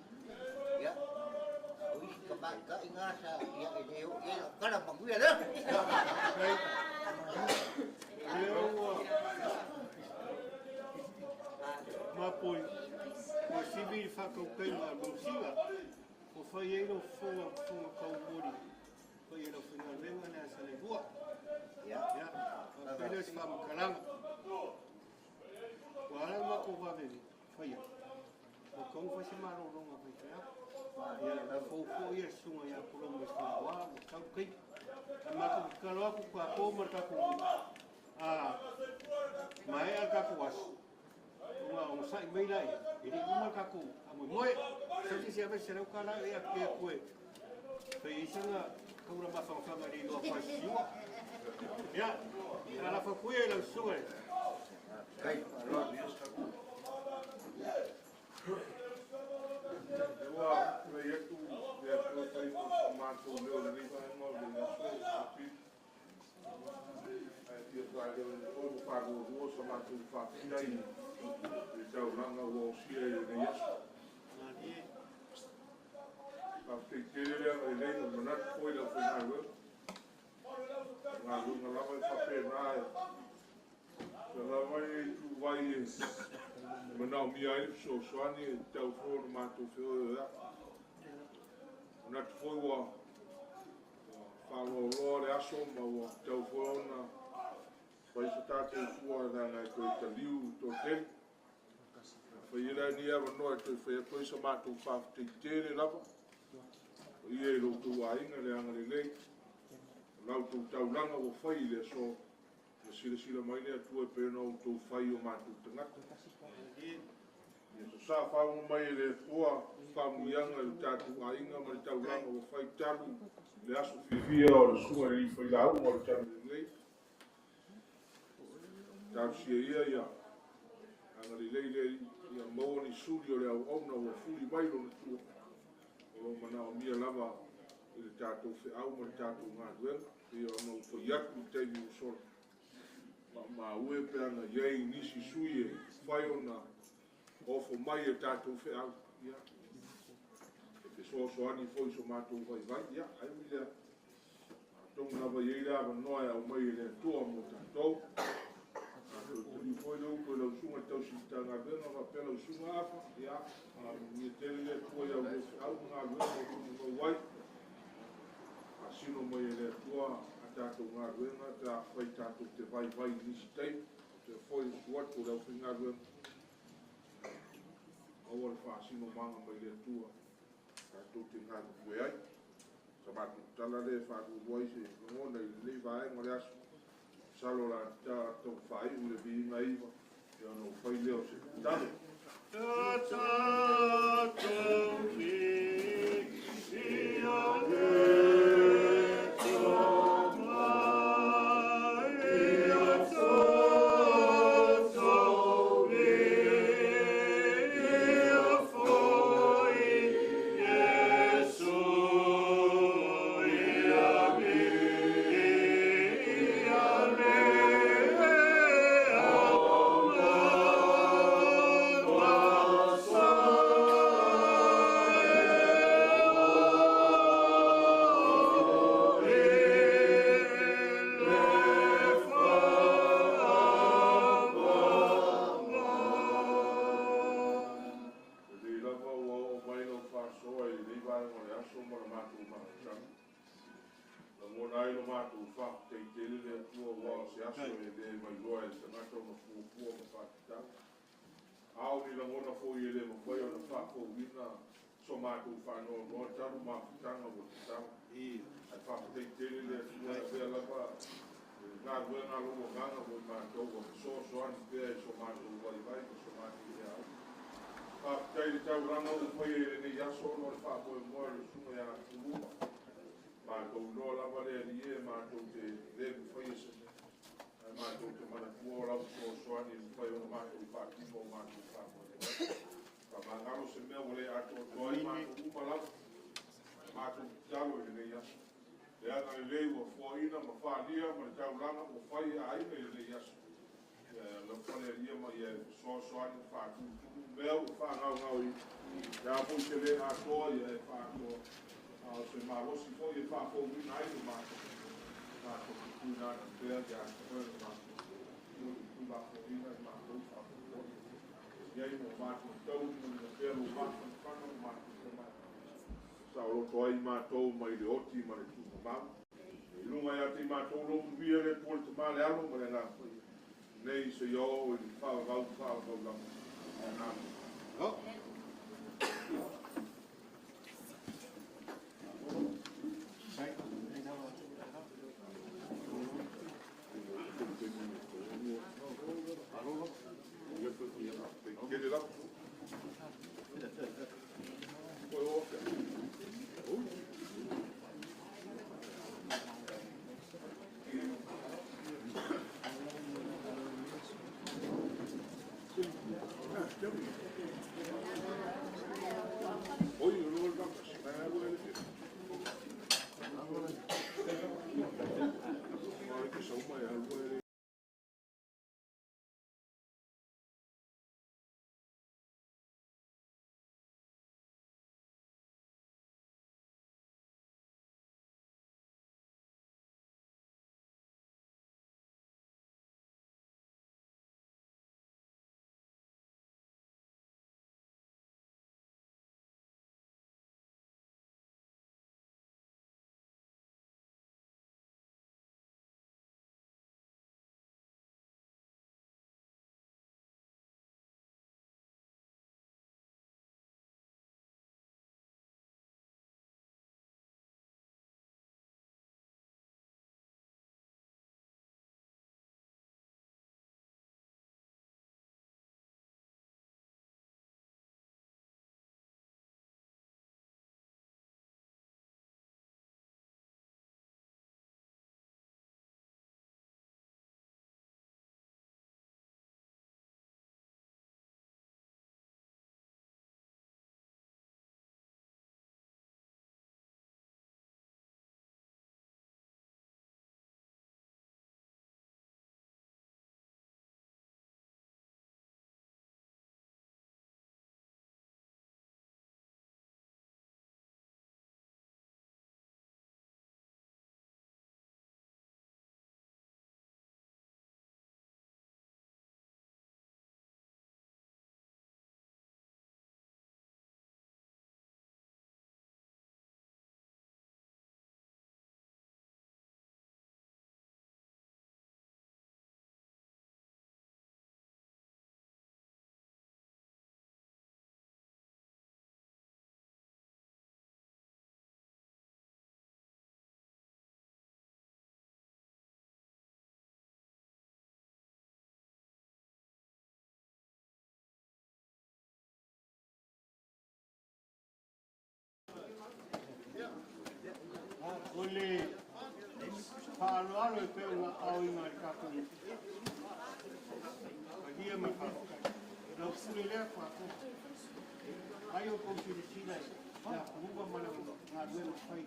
Ia, o isi tamaitai na sa, ia e le oo i ai lau tala, manuia le aso. Mapoi, ua sivi i le faatautaiga a le Manusina, ua fai ai lau fofoga fofoga taumoli fai e lau faigaluega le asa le lua. Ia, faapea lea o se faamatalaga. Ua ala le matou vave faia, ua tatau ona fai se malologa faifeau. Ia, e fou foi le susuga ia Kolomo i Faleaoa, ua tatau le taimi. Ae matou tatalo atu tatou ma le tatou a maea le tatou aso, ona onosai mai laia, e le i uma le tatou faamoemoe. Sau se isi ave se $100 e ake atu e fai ai sana taula mafanafana i le iloa falesiua. Ia, sa lafo atu ia i lau susuga. Ua tulai atu le aso e fai foi sa matou leo i lenei vaega o le aso e Ae fia faaleoina foi ma faalualua sa matou faafetai i le taulaga ua osia i lenei aso. Faafetai tele le agalelei ma le manatu foi i le aufaigaluega. O galuega lava e faapena e lava e ituvai e manaomia ai le fesoasoani e tatau foi ona matou feoeoeai. Manatu foi ua faaloaloa le aso ma ua tatau foi ona fai se tatou fua leaga e toe taliu i toatele. Fai ai la lenei avanoa e toe fai atu ai sa matou faafetai tele lava o ia i lo outou aiga le agalelei o la outou taulaga ua fai i le aso. Ua silasila mai le Atua e pei ona outou fai i o matou tagata. Ia sasaa faauma mai e le Atua faamanuiaga i lo tatou aiga ma le taulaga ua fai talu le aso fiafia o le susuga i le alii failauga o le Talalelei. Talosia ia ia agalelei le Alii ia maua ni suli o le auauna ua fuli mai lona tua. O lo o manaomia lava i le tatou feau ma le tatou galuega, pei ona ou fai atu i le taimi ua sola. Maumau e pe ana i ai nisi sui e fai ona ofo mai e tatou feau. Ia, e fesoasoani foi so matou vaivai. Ia, ai ui lea. Atonu lava i ai le avanoa e aumai e le Atua mo tatou. Tatou taliu foi le upu i lau susuga i tausi Matagaluega faapea lau susuga Afa. Ia, faamanuia tele le Atua i au feau ma galuega o lo o maumau ai. Faasino mai e le Atua a tatou galuega pe afai tatou te vaivai i nisi taimi. Faapea foi le susu atu o le aufaigaluega. Maua le faasinomaga mai le Atua tatou te galulue ai. Sa matou tala lea e faalualua ai se lagona i lenei vaega o le aso. Masalo o le a tau faaiu le viiga iva, ia ona ou fai lea o se tatalo. Lelei lava ua oo mai lau faasoa i lenei vaega o le aso ma le matou mafutaga. Lagona ai lo matou faafetai tele le Atua aua o se aso e le mailoa e le tagata ona fuafua ma faatatau. A o ni lagona foi e le mafai ona faafouina so matou faanoanoa talu mafutaga ua tatala. Ae faafetai tele le Atua e avea lava le galuega a lou agaga mo i matou ua fesoasoani pea i so matou vaivai ma so matou feau. Faafetai i le taulaga ua faia i lenei aso ona o le faamoemoe o le susuga ia Kuluva. Matou iloa lava le Alii e matou te le mafaia se mea. Ae matou te manatua o lau fesoasoani e mafai ona matou faatino o matou faamoemoe. Faamagalo se mea ua le atoatoa ai matou uma lava. Ae matou tatalo i lenei aso. Le agalelei ua foaina ma faaalia ma le taulaga ua fai e aiga i lenei aso. Ia alofa le Alii ma ia fesoasoani ma faatutulu mea ua faagaogaoina. Le a foi se le atoa ia e faatoa. A o se malosi foi e faafouina ai le matou. Matou te tuuina atu pea ia te oe le matou. Tuulafoaiina i matou faamoemoe. I ai mo matou taulimaina pea lo mafanafana ma matou tamai. Saoloto ai matou mai le oti ma le tuumamau. E i luga ia te i matou lou manuia le Atua le Tama le Alo ma le Agaga Paia. Nei seia oo i le faavavau faavavau lava. Amen. Tele lava. Foi o O le fa'aaloalo e pei ona aoina i le tatou palia ma fa'afetai lau pule lea kuako ai o kou silasila i le akuluga ma le galuega fai i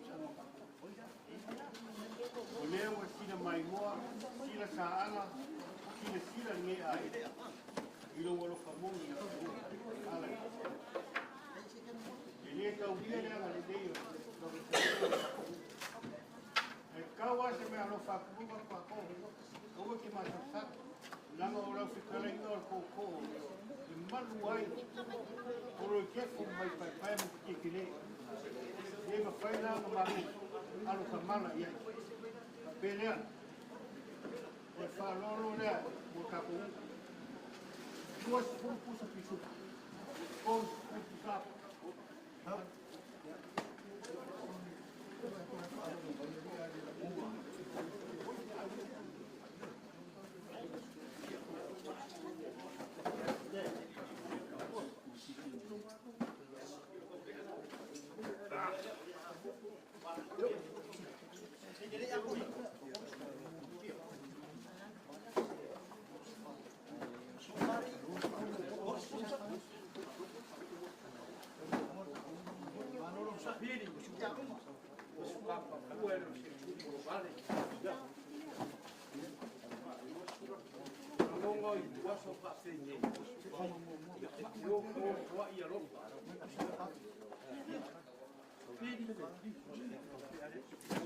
o lea ua sila maimoa sila sa'aga silasila lenei aiga i lou alofa moni ala e lē taulia le agalelei o e kau a se mea alofa akuluga kuako aua ke masamasala laga o lau fetalaiga o le kōkō e malu ai o lo kefu mai paepae ma kekelē e mafai la ona matou alofa i ai faapea lea o le faaaloalo lea mo tatou 20 pusa pisuka 30 pusa.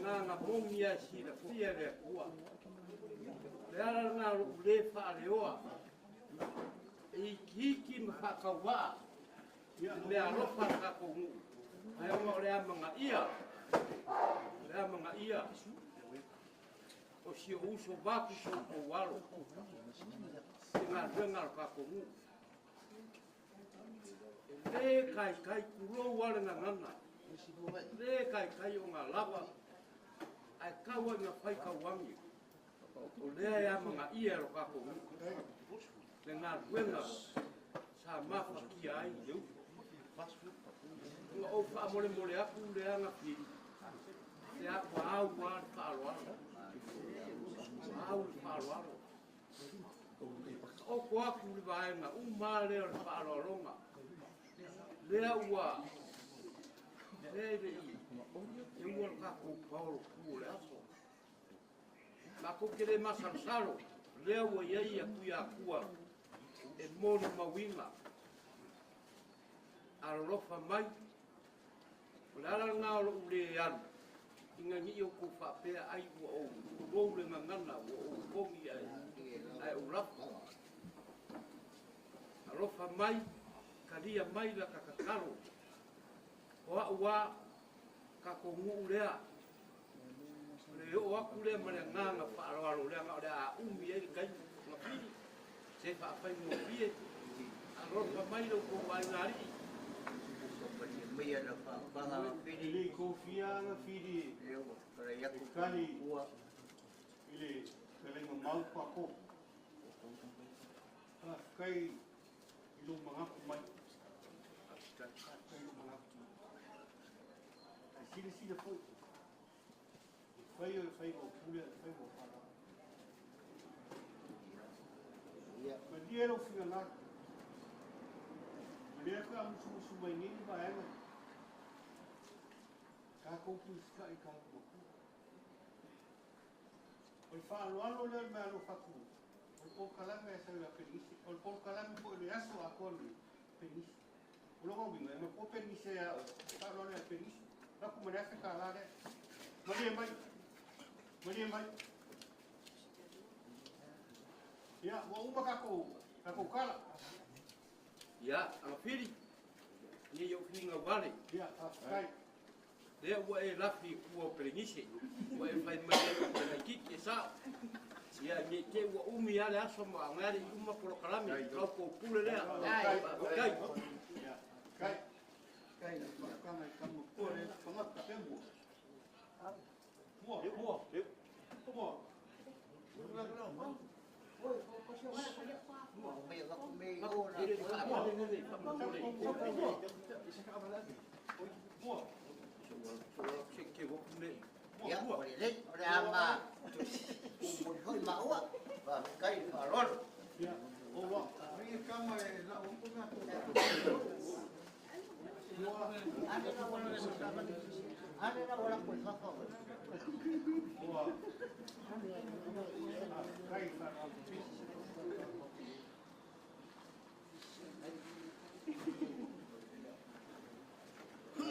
Ngā mongi a sila fia le kua. Le ala ngā lou le whaaleoa. E iki ma whakawaa. Le alofa ka kongu. Ai onga o le amanga ia. Le amanga ia. O si o uso waku so o walo. Te ngā renga ka kongu. E le kai kai kurou wale ngā ngana. Le kai kai o ngā lawa. Ai kaua ngā whai kauangi. O lea e amanga ia ro ka kongu. Le ngā ruenga sa mawha kia ai le uso. Nga o wha mole aku le anga piri. Te aku au wā le whaaloalo. Au le whaaloalo. O ko aku le vaenga, uma lea le whaaloalonga. Lea ua, lea le i, e ua le kako paolo ku o le aso. Ma ko ke le masalosalo, lea ua iai aku ia akua, e moni mawinga. Alolofa mai, o le ala ngā o lou le alu, inga ni o ko whapea ai ua o rou le ngangana ua o kongi ai o lafa. Alofa mai, kalia mai la kakakalo. O au wā, ka ko nguu lea. Le o aku lea ma le nganga whaaloalo lea ngā o lea a umi ai le kai ngā piri. Se whaawhai ngō pie. Alofa mai lau ko wai ngā rii. Le kofia nga fili e kali i le felenga mau pako. Kai i lo mangaku mai. Kai lo mangaku mai. Ai sila sila foi. E fai o e fai o pule e fai o whala. Ma lia lau whiga ngā. Ma lia koe a musu musu mai nei vaenga. Ka koutou sika i ka maku. O le fa'aloalo lea le mea alofa atu. O le polokalame e sau ia Penisi. O le polokalame po le aso atoa le Penisi. O loga uiga, e ma po Penisi ia o. Fa'aloalo ia Penisi. Laku ma le afe tālā lea. Malie mai. Malie mai. Ia, ua uma kakou kala. Ia, anga whiri. Ni o whiringa wale. Ia, kai. Lea ua e lafi kua o Pelegise, ua e whai mai e Pelegiki e sao. Ia, me te ua umi ale aso ma ngari uma polokalame, lau ko pule lea. Kai. Kai. Kai, kanga i kamu kua le whangata pe mua. Mua, mua, mua. Mua. Ia, o lelei, o le a ma muli foi maua. Faafetai i le faaaloalo. Ia, o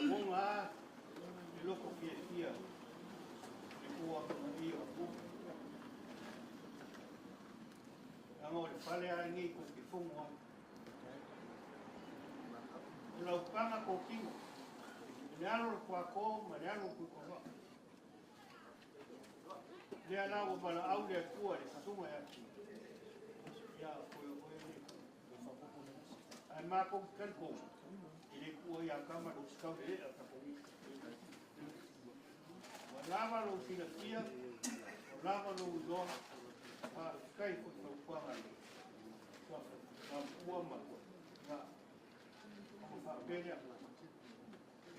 Monga e loko fiafia e kua i o ku. Anga o le fale a nei ko te fongo ai. O lau panga ko kingo. Le alo le kua ko ma le alo ku ko. Le ala o bala au le kua le sunga ya. Ya ko yo ko ni. Ai ma ko kan ko. I le kua ia kama lo skau le a ka ko. Wa lava lo filafia, wa lava lo udoa, pa kai ko tau panga le. Wa pua ma nga ko fa pele.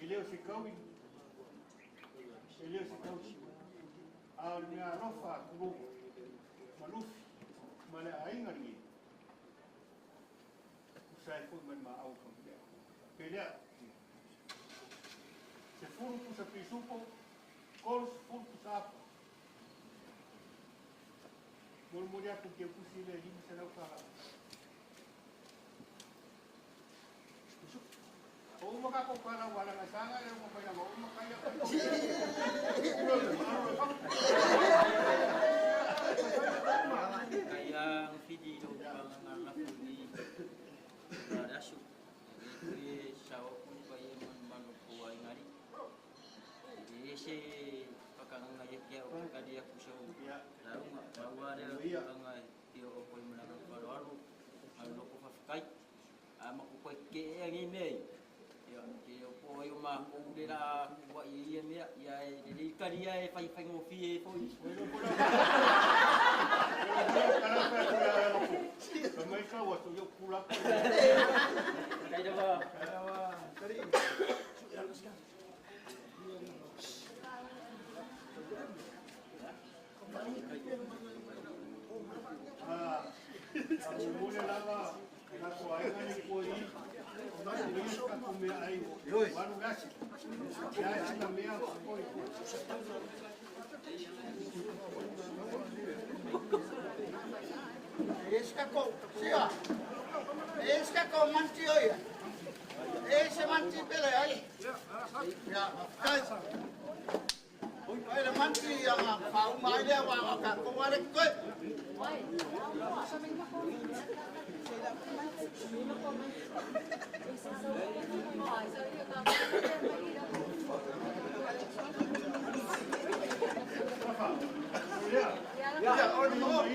E leo se kaui, e leo se kaui. A o le mea alofa a kulu, malufi, ma le aiga lenei. Usa e foi ma le maau ka mea. Pelea. Se fulu pusa pisupo, kolu se fulu pusa apa. Molimoli atu ke pusi le 500 tala. O uma ka ko kala wala nga sanga le uma kaya ma uma kaya. Kaya ang fidi lo pangangalapu ni rasu. E sa o kun pa ye man manu ko ai ngari. E se pakanganga ye kia o kadi aku sa o. Launga bawa le pakanga i o ko i mana ko alu alu loko fafikai. A ma ko koe ke e ngi mei. Ia ke o po ai o ma ko le la wa i ia mea ia e le kari ia e fai fai ngofi e foi. Mai ka wa yo kula. Kai dawa. Kai dawa. Kari. Ah, mule lava na ko ai ni ko i. Ka ko me ai. Wanu gasi. Ya ka mea ko i. Esse ko sia. Esse ko manti oi. Esse manti pele ai. Ya, kai. Oi le manti ya ma pa mai le wa ka ko wa le ko. Ya, o no.